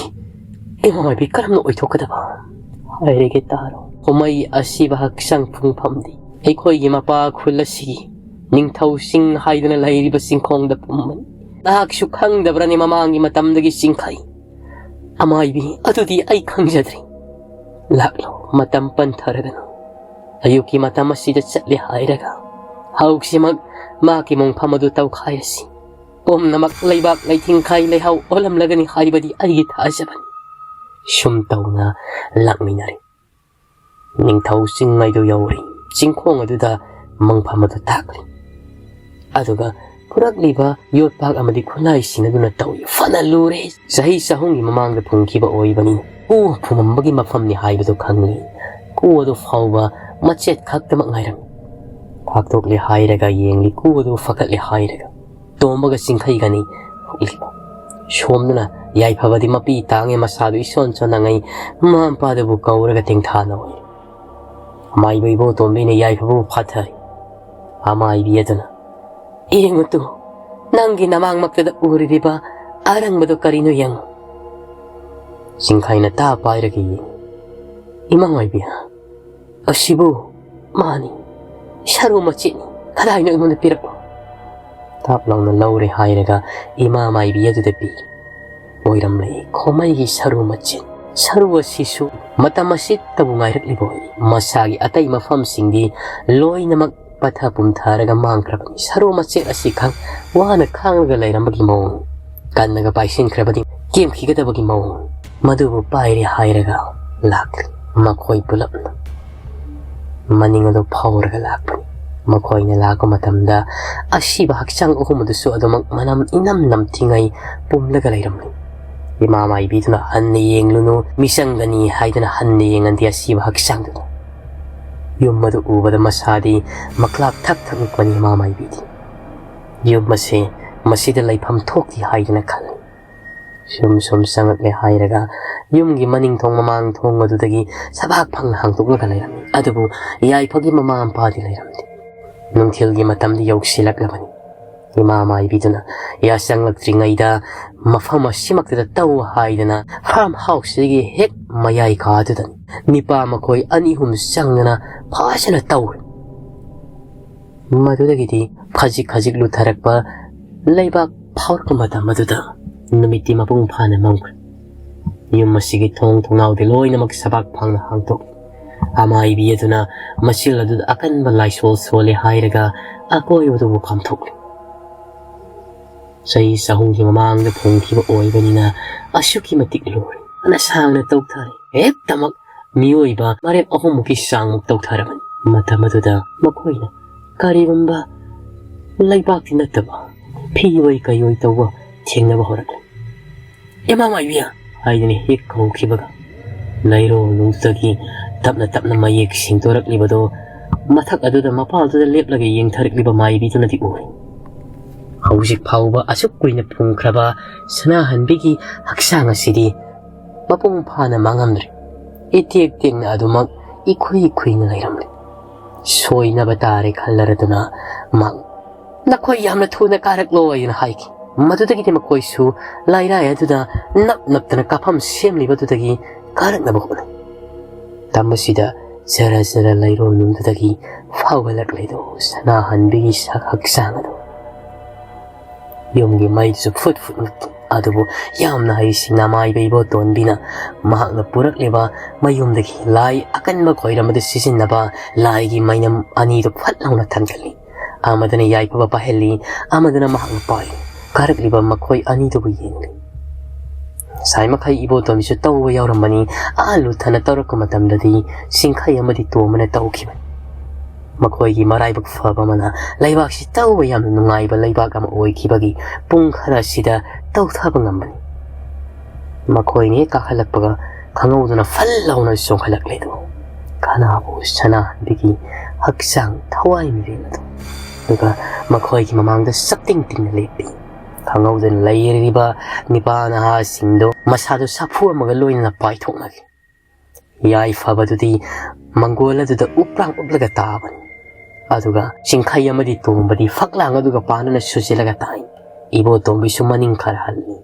ꯏꯃꯥ ꯃꯥꯏꯕꯤ ꯀꯔꯝꯅ ꯑꯣꯏꯊꯣꯛꯀꯗꯕ?" "ꯍꯥꯏꯔꯒꯦ ꯇꯥꯔꯣ꯫ ꯈꯣꯃꯩ ꯑꯁꯤꯕ ꯍꯛꯆꯥꯡ ꯐꯨꯡꯐꯝꯗꯤ ꯑꯩꯈꯣꯏꯒꯤ ꯃꯄꯥ ꯈꯨꯜ ꯑꯁꯤꯒꯤ ꯅꯤꯡꯊꯧ ꯆꯤꯡ ꯍꯥꯏꯗꯨꯅ ꯂꯩꯔꯤꯕ ꯆꯤꯡꯈꯣꯡꯗ ꯐꯝꯕꯅꯤ꯫ ꯅꯍꯥꯛꯁꯨ ꯈꯪꯗꯕ꯭ꯔꯅꯦ ꯃꯃꯥꯡꯒꯤ ꯃꯇꯝꯗꯒꯤ ꯆꯤꯡꯈꯩ? ꯑꯃꯥꯏꯕꯤ, ꯑꯗꯨꯗꯤ ꯑꯩ ꯈꯪꯖꯗ꯭ꯔꯤ꯫ ꯂꯥꯛꯂꯣ, ꯃꯇꯝ ꯄꯟꯊꯔꯒꯅꯨ꯫ ꯑꯌꯨꯛꯀꯤ ꯃꯇꯝ ꯑꯁꯤꯗ ꯆꯠꯂꯦ ꯍꯥꯏꯔꯒ ꯍꯧꯖꯤꯛꯃꯛ ꯃꯍꯥꯛꯀꯤ ꯃꯣꯡꯐꯝ ꯑꯗꯨ ꯇꯧꯈꯥꯏꯔꯁꯤ꯫ ꯄꯨꯝꯅꯃꯛ ꯂꯩꯕꯥꯛ ꯂꯩꯊꯤꯡꯈꯥꯏ ꯂꯩꯍꯥꯎ ꯑꯣꯜꯂꯝꯂꯒꯅꯤ ꯍꯥꯏꯕꯗꯤ ꯑꯩꯒꯤ ꯊꯥꯖꯕꯅꯤ꯫ ꯁꯨꯝ ꯇꯧꯅ ꯂꯥꯛꯃꯤꯟꯅꯔꯦ꯫ ꯅꯤꯡꯊꯧ ꯆꯤꯡ ꯍꯥꯏꯗꯨ ꯌꯧꯔꯦ꯫ ꯆꯤꯡꯈꯣꯡ ꯑꯗꯨꯗ ꯃꯪꯐꯝ ꯑꯗꯨ ꯇꯥꯛꯂꯤ꯫ ꯑꯗꯨꯒ ꯄꯨꯔꯛꯂꯤꯕ ꯌꯣꯠꯄꯥꯛ ꯑꯃꯗꯤ ꯈꯨꯠꯂꯥꯏꯁꯤꯡ ꯑꯗꯨꯅ ꯇꯧꯏ꯫ ꯐꯅ ꯂꯨꯔꯦ꯫ ꯆꯍꯤ ꯆꯍꯨꯝꯒꯤ ꯃꯃꯥꯡꯗ ꯐꯨꯝꯈꯤꯕ ꯑꯣꯏꯕꯅꯤꯅ ꯀꯨ ꯐꯨꯝꯃꯝꯕꯒꯤ ꯃꯐꯝꯅꯤ ꯍꯥꯏꯕꯗꯨ ꯈꯪꯂꯤ꯫ ꯀꯨ ꯑꯗꯨ ꯐꯥꯎꯕ ꯃꯆꯦꯠ ꯈꯛꯇꯃꯛ ꯉꯥꯏꯔꯝꯃꯤ꯫ ꯐꯥꯛꯇꯣꯛꯂꯦ ꯍꯥꯏꯔꯒ ꯌꯦꯡꯂꯤ, ꯀꯨ ꯑꯗꯨ ꯐꯒꯠꯂꯦ ꯍꯥꯏꯔꯒ꯫ ꯇꯣꯝꯕꯒ ꯆꯤꯡꯈꯩꯒꯅꯤ ꯍꯨꯛꯂꯤꯕ꯫ ꯁꯣꯝꯗꯅ ꯌꯥꯏꯐꯕꯗꯤ ꯃꯄꯤ ꯇꯥꯡꯉꯦ, ꯃꯁꯥꯗꯨ ꯏꯁꯣꯟ ꯁꯣꯟꯅꯉꯩ ꯃꯃꯥ ꯃꯄꯥꯗꯨꯕꯨ ꯀꯧꯔꯒ ꯇꯦꯡꯊꯥꯅ ꯎꯏ꯫ ꯑꯃꯥꯏꯕ ꯏꯕꯣꯇꯣꯝꯕꯤꯅ ꯌꯥꯏꯐꯕꯕꯨ ꯐꯥꯊꯔꯤ꯫ ꯑꯃꯥꯏꯕꯤ ꯑꯗꯨꯅ, "ꯌꯦꯡꯉꯨ ꯇꯨ, ꯅꯪꯒꯤ ꯅꯃꯥꯡꯃꯛꯇꯗ ꯎꯔꯤꯕ ꯑꯔꯪꯕꯗꯨ ꯀꯔꯤꯅꯣ ꯌꯦꯡꯉꯨ꯫" ꯆꯤꯡꯈꯩꯅ ꯇꯥ ꯄꯥꯏꯔꯒ ꯌꯦꯡꯉꯤ꯫ "ꯏꯃꯥ ꯃꯥꯏꯕꯤ, ꯑꯁꯤꯕꯨ ꯃꯥꯅꯤ, ꯁꯔꯨ ꯃꯆꯦꯠꯅꯤ, ꯀꯗꯥꯏꯅꯣ ꯑꯩꯉꯣꯟꯗ ꯄꯤꯔꯛꯂꯣ꯫" ꯊꯥꯞ ꯂꯥꯎꯅ ꯂꯧꯔꯦ ꯍꯥꯏꯔꯒ ꯏꯃꯥ ꯃꯥꯏꯕꯤ ꯑꯗꯨꯗ ꯄꯤ꯫ ꯑꯣꯏꯔꯝꯂꯦ, ꯈꯣꯃꯩꯒꯤ ꯁꯔꯨ ꯃꯆꯦꯠ꯫ ꯁꯔꯨ ꯑꯁꯤꯁꯨ ꯃꯇꯝ ꯑꯁꯤꯠꯇꯕꯨ ꯉꯥꯏꯔꯛꯂꯤꯕ ꯑꯣꯏ꯫ ꯃꯁꯥꯒꯤ ꯑꯇꯩ ꯃꯐꯝꯁꯤꯡꯗꯤ ꯂꯣꯏꯅꯃꯛ ꯄꯠꯊ ꯄꯨꯝꯊꯔꯒ ꯃꯥꯡꯈ꯭ꯔꯕꯅꯤ꯫ ꯁꯔꯨ ꯃꯆꯦꯠ ꯑꯁꯤꯈꯛ ꯋꯥꯅ ꯈꯥꯡꯂꯒ ꯂꯩꯔꯝꯕꯒꯤ ꯃꯑꯣꯡ, ꯀꯟꯅꯒ ꯄꯥꯏꯁꯤꯟꯈ꯭ꯔꯕꯗꯤ ꯀꯦꯝꯈꯤꯒꯗꯕꯒꯤ ꯃꯑꯣꯡ, ꯃꯗꯨꯕꯨ ꯄꯥꯏꯔꯦ ꯍꯥꯏꯔꯒ ꯂꯥꯛꯂꯤ꯫ ꯃꯈꯣꯏ ꯄꯨꯂꯞꯅ ꯃꯅꯤꯡ ꯑꯗꯨ ꯐꯥꯎꯔꯒ ꯂꯥꯛꯄꯅꯤ꯫ ꯃꯈꯣꯏꯅ ꯂꯥꯛꯄ ꯃꯇꯝꯗ ꯑꯁꯤꯕ ꯍꯛꯆꯥꯡ ꯑꯍꯨꯝ ꯑꯗꯨꯁꯨ ꯑꯗꯨꯃꯛ ꯃꯅꯝ ꯏꯅꯝ ꯅꯝꯊꯤꯉꯩ ꯄꯨꯝꯂꯒ ꯂꯩꯔꯝꯂꯤ꯫ ꯏꯃꯥ ꯃꯥꯏꯕꯤꯗꯨꯅ "ꯍꯟꯅ ꯌꯦꯡꯂꯨꯅꯨ, ꯃꯤꯆꯪꯒꯅꯤ" ꯍꯥꯏꯗꯨꯅ ꯍꯟꯅ ꯌꯦꯡꯍꯟꯗꯦ ꯑꯁꯤꯕ ꯍꯛꯆꯥꯡꯗꯨꯗ꯫ ꯌꯨꯝ ꯑꯗꯨ ꯎꯕꯗ ꯃꯁꯥꯗꯤ ꯃꯈ꯭ꯂꯥꯛ ꯊꯛ ꯊꯛ ꯅꯤꯛꯄꯅꯤ ꯏꯃꯥ ꯃꯥꯏꯕꯤꯗꯤ꯫ ꯌꯨꯝ ꯑꯁꯦ ꯃꯁꯤꯗ ꯂꯩꯐꯝ ꯊꯣꯛꯇꯦ ꯍꯥꯏꯗꯨꯅ ꯈꯜꯂꯤ꯫ ꯁꯨꯝ ꯁꯨꯝ ꯆꯪꯉꯛꯂꯦ ꯍꯥꯏꯔꯒ ꯌꯨꯝꯒꯤ ꯃꯅꯤꯡ ꯊꯣꯡ ꯃꯃꯥꯡ ꯊꯣꯡ ꯑꯗꯨꯗꯒꯤ ꯁꯕꯥꯛ ꯐꯪꯅ ꯍꯥꯡꯗꯣꯛꯂꯒ ꯂꯩꯔꯝꯃꯤ꯫ ꯑꯗꯨꯕꯨ ꯌꯥꯏꯐꯒꯤ ꯃꯃꯥ ꯃꯄꯥꯗꯤ ꯂꯩꯔꯝꯗꯦ꯫ ꯅꯨꯡꯊꯤꯜꯒꯤ ꯃꯇꯝꯗꯤ ꯌꯧꯁꯤꯜꯂꯛꯂꯕꯅꯤ꯫ ꯏꯃꯥ ꯃꯥꯏꯕꯤꯗꯨꯅ ꯌꯥ ꯆꯪꯂꯛꯇ꯭ꯔꯤꯉꯩꯗ ꯃꯐꯝ ꯑꯁꯤꯃꯛꯇꯗ ꯇꯧ ꯍꯥꯏꯗꯅ ꯐꯥꯔꯝ ꯍꯥꯎꯁꯁꯤꯒꯤ ꯍꯦꯛ ꯃꯌꯥꯏ ꯀꯥꯗꯨꯗꯅꯤ꯫ ꯅꯤꯄꯥ ꯃꯈꯣꯏ ꯑꯅꯤ ꯑꯍꯨꯝ ꯆꯪꯗꯅ ꯐꯖꯅ ꯇꯧꯔꯦ꯫ ꯃꯗꯨꯗꯒꯤꯗꯤ ꯈꯖꯤꯛ ꯈꯖꯤꯛ ꯂꯨꯊꯔꯛꯄ ꯂꯩꯕꯥꯛ ꯐꯥꯎꯔꯛꯄ ꯃꯇꯝ ꯑꯗꯨꯗ ꯅꯨꯃꯤꯠꯇꯤ ꯃꯄꯨꯡ ꯐꯥꯅ ꯃꯝꯈ꯭ꯔꯦ꯫ ꯌꯨꯝ ꯑꯁꯤꯒꯤ ꯊꯣꯡ ꯊꯣꯡꯅꯥꯎꯗꯤ ꯂꯣꯏꯅꯃꯛ ꯁꯕꯥꯛ ꯐꯪꯅ ꯍꯥꯡꯗꯣꯛꯂꯤ꯫ ꯑꯃꯥꯏꯕꯤ ꯑꯗꯨꯅ ꯃꯆꯤꯜ ꯑꯗꯨꯗ ꯑꯀꯟꯕ ꯂꯥꯏꯁꯣꯜ ꯁꯣꯜꯂꯦ ꯍꯥꯏꯔꯒ ꯑꯀꯣꯏꯕꯗꯨꯕꯨ ꯈꯥꯝꯊꯣꯛꯂꯤ꯫ ꯆꯍꯤ ꯆꯍꯨꯝꯒꯤ ꯃꯃꯥꯡꯗ ꯐꯨꯝꯈꯤꯕ ꯑꯣꯏꯕꯅꯤꯅ ꯑꯁꯨꯛꯀꯤ ꯃꯇꯤꯛ ꯂꯨꯔꯦ꯫ ꯐꯅ ꯁꯥꯡꯅ ꯇꯧꯊꯔꯦ꯫ ꯍꯦꯛꯇꯃꯛ ꯃꯤꯑꯣꯏꯕ ꯃꯔꯦꯞ ꯑꯍꯨꯝꯃꯨꯛꯀꯤ ꯆꯥꯡꯃꯨꯛ ꯇꯧꯊꯔꯕꯅꯤ꯫ ꯃꯇꯝ ꯑꯗꯨꯗ ꯃꯈꯣꯏꯅ ꯀꯔꯤꯒꯨꯝꯕ ꯂꯩꯕꯥꯛꯇꯤ ꯅꯠꯇꯕ ꯐꯤ ꯑꯣꯏ ꯀꯩ ꯑꯣꯏ ꯇꯧꯕ ꯊꯦꯡꯅꯕ ꯍꯧꯔꯛꯂꯦ꯫ "ꯏꯃꯥ ꯃꯥꯏꯕꯤ!" ꯍꯥꯏꯗꯨꯅ ꯍꯦꯛ ꯀꯧꯈꯤꯕꯒ ꯂꯩꯔꯣꯜꯗꯨꯗꯒꯤ ꯇꯞꯅ ꯇꯞꯅ ꯃꯌꯦꯛ ꯁꯦꯡꯗꯣꯔꯛꯂꯤꯕꯗꯣ ꯃꯊꯛ ꯑꯗꯨꯗ ꯃꯄꯥꯜꯗꯨꯗ ꯂꯦꯞꯂꯒ ꯌꯦꯡꯊꯔꯛꯂꯤꯕ ꯃꯥꯏꯕꯤꯗꯨꯅꯗꯤ ꯎꯔꯦ꯫ ꯍꯧꯖꯤꯛ ꯐꯥꯎꯕ ꯑꯁꯨꯛ ꯀꯨꯏꯅ ꯐꯨꯝꯈ꯭ꯔꯕ ꯁꯅꯥꯍꯟꯕꯤꯒꯤ ꯍꯛꯆꯥꯡ ꯑꯁꯤꯗꯤ ꯃꯄꯨꯡ ꯐꯥꯅ ꯃꯥꯡꯉꯝꯗ꯭ꯔꯦ꯫ ꯏꯇꯦꯛ ꯇꯦꯛꯅ ꯑꯗꯨꯃꯛ ꯏꯈꯨꯏ ꯈꯨꯏꯅ ꯂꯩꯔꯝꯂꯦ꯫ ꯁꯣꯏꯅꯕ ꯇꯥꯔꯦ ꯈꯜꯂꯔꯗꯨꯅ ꯃꯍꯥꯛ, "ꯅꯈꯣꯏ ꯌꯥꯝꯅ ꯊꯨꯅ ꯀꯥꯔꯛꯂꯣ" ꯍꯥꯏꯅ ꯍꯥꯏꯈꯤ꯫ ꯃꯗꯨꯗꯒꯤꯗꯤ ꯃꯈꯣꯏꯁꯨ ꯂꯩꯔꯥꯏ ꯑꯗꯨꯗ ꯅꯞ ꯅꯞꯇꯅ ꯀꯥꯐꯝ ꯁꯦꯝꯂꯤꯕꯗꯨꯗꯒꯤ ꯀꯥꯔꯛꯅꯕ ꯍꯣꯠꯅꯩ꯫ ꯇꯝꯕꯁꯤꯗ ꯖꯔ ꯖꯔ ꯂꯩꯔꯣꯜꯅꯨꯡꯗꯨꯗꯒꯤ ꯐꯥꯎꯒꯠꯂꯛꯂꯦꯗꯣ ꯁꯅꯥꯍꯟꯕꯤꯒꯤ ꯁꯛ ꯍꯛꯆꯥꯡ ꯑꯗꯨ꯫ ꯌꯨꯝꯒꯤ ꯃꯩꯗꯨꯁꯨ ꯐꯨꯠ ꯐꯨꯠ ꯃꯨꯠꯈꯤ꯫ ꯑꯗꯨꯕꯨ ꯌꯥꯝꯅ ꯍꯩꯁꯤꯡꯅ ꯑꯃꯥꯏꯕ ꯏꯕꯣꯇꯣꯟꯕꯤꯅ ꯃꯍꯥꯛꯅ ꯄꯨꯔꯛꯂꯤꯕ ꯃꯌꯨꯝꯗꯒꯤ ꯂꯥꯏ ꯑꯀꯟꯕ ꯈꯣꯏꯔꯝꯕꯗ ꯁꯤꯖꯤꯟꯅꯕ ꯂꯥꯏꯒꯤ ꯃꯩꯅꯝ ꯑꯅꯤꯗꯨ ꯐꯠ ꯂꯥꯎꯅ ꯊꯥꯟꯒꯠꯂꯤ꯫ ꯑꯃꯗꯨꯅ ꯌꯥꯏꯐꯕ ꯄꯥꯏꯍꯜꯂꯤ, ꯑꯃꯗꯨꯅ ꯃꯍꯥꯛꯅ ꯄꯥꯏꯔꯤ꯫ ꯀꯥꯔꯛꯂꯤꯕ ꯃꯈꯣꯏ ꯑꯅꯤꯗꯨꯕꯨ ꯌꯦꯡꯂꯤ꯫ ꯉꯁꯥꯏ ꯃꯈꯩ ꯏꯕꯣꯇꯣꯟꯕꯤꯁꯨ ꯇꯧꯕ ꯌꯥꯎꯔꯝꯕꯅꯤ, ꯑꯥ ꯂꯨꯊꯅ ꯇꯧꯔꯛꯄ ꯃꯇꯝꯗꯗꯤ ꯆꯤꯡꯈꯩ ꯑꯃꯗꯤ ꯇꯣꯝꯕꯅ ꯇꯧꯈꯤꯕꯅꯤ꯫ ꯃꯈꯣꯏꯒꯤ ꯃꯔꯥꯏꯕꯛ ꯐꯕ ꯑꯃꯅ ꯂꯩꯕꯥꯛꯁꯤ ꯇꯧꯕ ꯌꯥꯝꯅ ꯅꯨꯡꯉꯥꯏꯕ ꯂꯩꯕꯥꯛ ꯑꯃ ꯑꯣꯏꯈꯤꯕꯒꯤ ꯄꯨꯡ ꯈꯔ ꯑꯁꯤꯗ ꯇꯧꯊꯕ ꯉꯝꯕꯅꯤ꯫ ꯃꯈꯣꯏꯅ ꯍꯦꯛ ꯀꯥꯈꯠꯂꯛꯄꯒ ꯈꯪꯍꯧꯗꯅ ꯐꯜ ꯂꯥꯎꯅ ꯆꯣꯡꯈꯠꯂꯛꯂꯦ ꯑꯗꯨ ꯀꯅꯥꯕꯨ? ꯁꯅꯥꯍꯟꯕꯤꯒꯤ ꯍꯛꯆꯥꯡ ꯊꯋꯥꯏ ꯃꯤꯔꯦꯜ ꯑꯗꯨ꯫ ꯑꯗꯨꯒ ꯃꯈꯣꯏꯒꯤ ꯃꯃꯥꯡꯗ ꯆꯞꯇꯤꯡ ꯇꯤꯡꯅ ꯂꯦꯞꯄꯤ꯫ ꯈꯪꯍꯧꯗꯅ ꯂꯩꯔꯤꯕ ꯅꯤꯄꯥ ꯅꯍꯥꯁꯤꯡꯗꯣ ꯃꯁꯥꯗꯣ ꯁꯥꯐꯨ ꯑꯃꯒ ꯂꯣꯏꯅꯅ ꯄꯥꯏꯊꯣꯛꯅꯈꯤ꯫ ꯌꯥꯏꯐꯕꯗꯨꯗꯤ ꯃꯪꯒꯣꯜ ꯑꯗꯨꯗ ꯎꯞꯂꯥꯡ ꯎꯞꯂꯒ ꯇꯥꯕꯅꯤ꯫ ꯑꯗꯨꯒ ꯆꯤꯡꯈꯩ ꯑꯃꯗꯤ ꯇꯣꯝꯕꯗꯤ ꯐꯛꯂꯥꯡ ꯑꯗꯨꯒ ꯄꯥꯟꯅꯅ ꯁꯨꯖꯤꯜꯂꯒ ꯇꯥꯏ꯫ ꯏꯕꯣꯇꯣꯝꯕꯤꯁꯨ ꯃꯅꯤꯡ ꯈꯔ ꯍꯜꯂꯤ꯫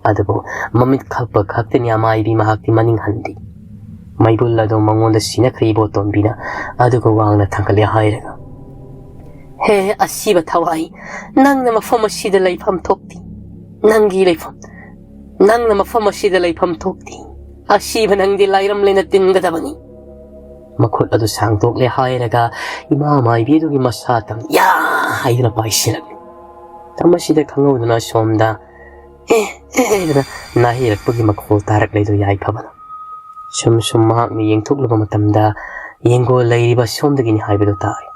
ꯑꯗꯨꯕꯨ ꯃꯃꯤꯠ ꯈꯞꯄ ꯈꯛꯇꯅꯤ ꯑꯃꯥꯏꯕꯤ ꯃꯍꯥꯛꯇꯤ ꯃꯅꯤꯡ ꯍꯟꯗꯦ꯫ ꯃꯩꯕꯨꯜ ꯑꯗꯨ ꯃꯉꯣꯟꯗ ꯁꯤꯟꯅꯈ꯭ꯔꯦ ꯏꯕꯣꯇꯣꯝꯕꯤꯅ, ꯑꯗꯨꯒ ꯋꯥꯡꯅ ꯊꯥꯡꯒꯠꯂꯦ ꯍꯥꯏꯔꯒ꯫ "ꯍꯦ ꯑꯁꯤꯕ ꯊꯋꯥꯏ, ꯅꯪꯅ ꯃꯐꯝ ꯑꯁꯤꯗ ꯂꯩꯐꯝ ꯊꯣꯛꯇꯦ꯫ ꯅꯪꯒꯤ ꯂꯩꯐꯝ, ꯅꯪꯅ ꯃꯐꯝ ꯑꯁꯤꯗ ꯂꯩꯐꯝ ꯊꯣꯛꯇꯦ꯫ ꯑꯁꯤꯕ ꯅꯪꯗꯤ ꯂꯥꯏꯔꯝꯂꯦꯅ ꯇꯤꯟꯒꯗꯕꯅꯤ"꯫ ꯃꯈꯨꯠ ꯑꯗꯨ ꯁꯥꯡꯗꯣꯛꯂꯦ ꯍꯥꯏꯔꯒ ꯏꯃꯥ ꯃꯥꯏꯕꯤ ꯑꯗꯨꯒꯤ ꯃꯁꯥ ꯇꯝ ꯌꯥ ꯍꯥꯏꯗꯨꯅ ꯄꯥꯏꯁꯤꯜꯂꯛꯂꯤ꯫ ꯃꯇꯝ ꯑꯁꯤꯗ ꯈꯪꯍꯧꯗꯅ ꯁꯣꯝꯗ "ꯑꯦ, ꯑꯦ" ꯍꯥꯏꯗꯨꯅ ꯅꯥꯍꯩꯔꯛꯄꯒꯤ ꯃꯈꯣꯜ ꯇꯥꯔꯛꯂꯦ ꯑꯗꯨ ꯌꯥꯏꯐꯕꯅ꯫ ꯁꯨꯝ ꯁꯨꯝ ꯃꯍꯥꯛꯅ ꯌꯦꯡꯊꯣꯛꯂꯨꯕ ꯃꯇꯝꯗ ꯌꯦꯡꯒꯣꯜ ꯂꯩꯔꯤꯕ ꯁꯣꯝꯗꯒꯤꯅꯤ ꯍꯥꯏꯕꯗꯨ ꯇꯥꯔꯦ꯫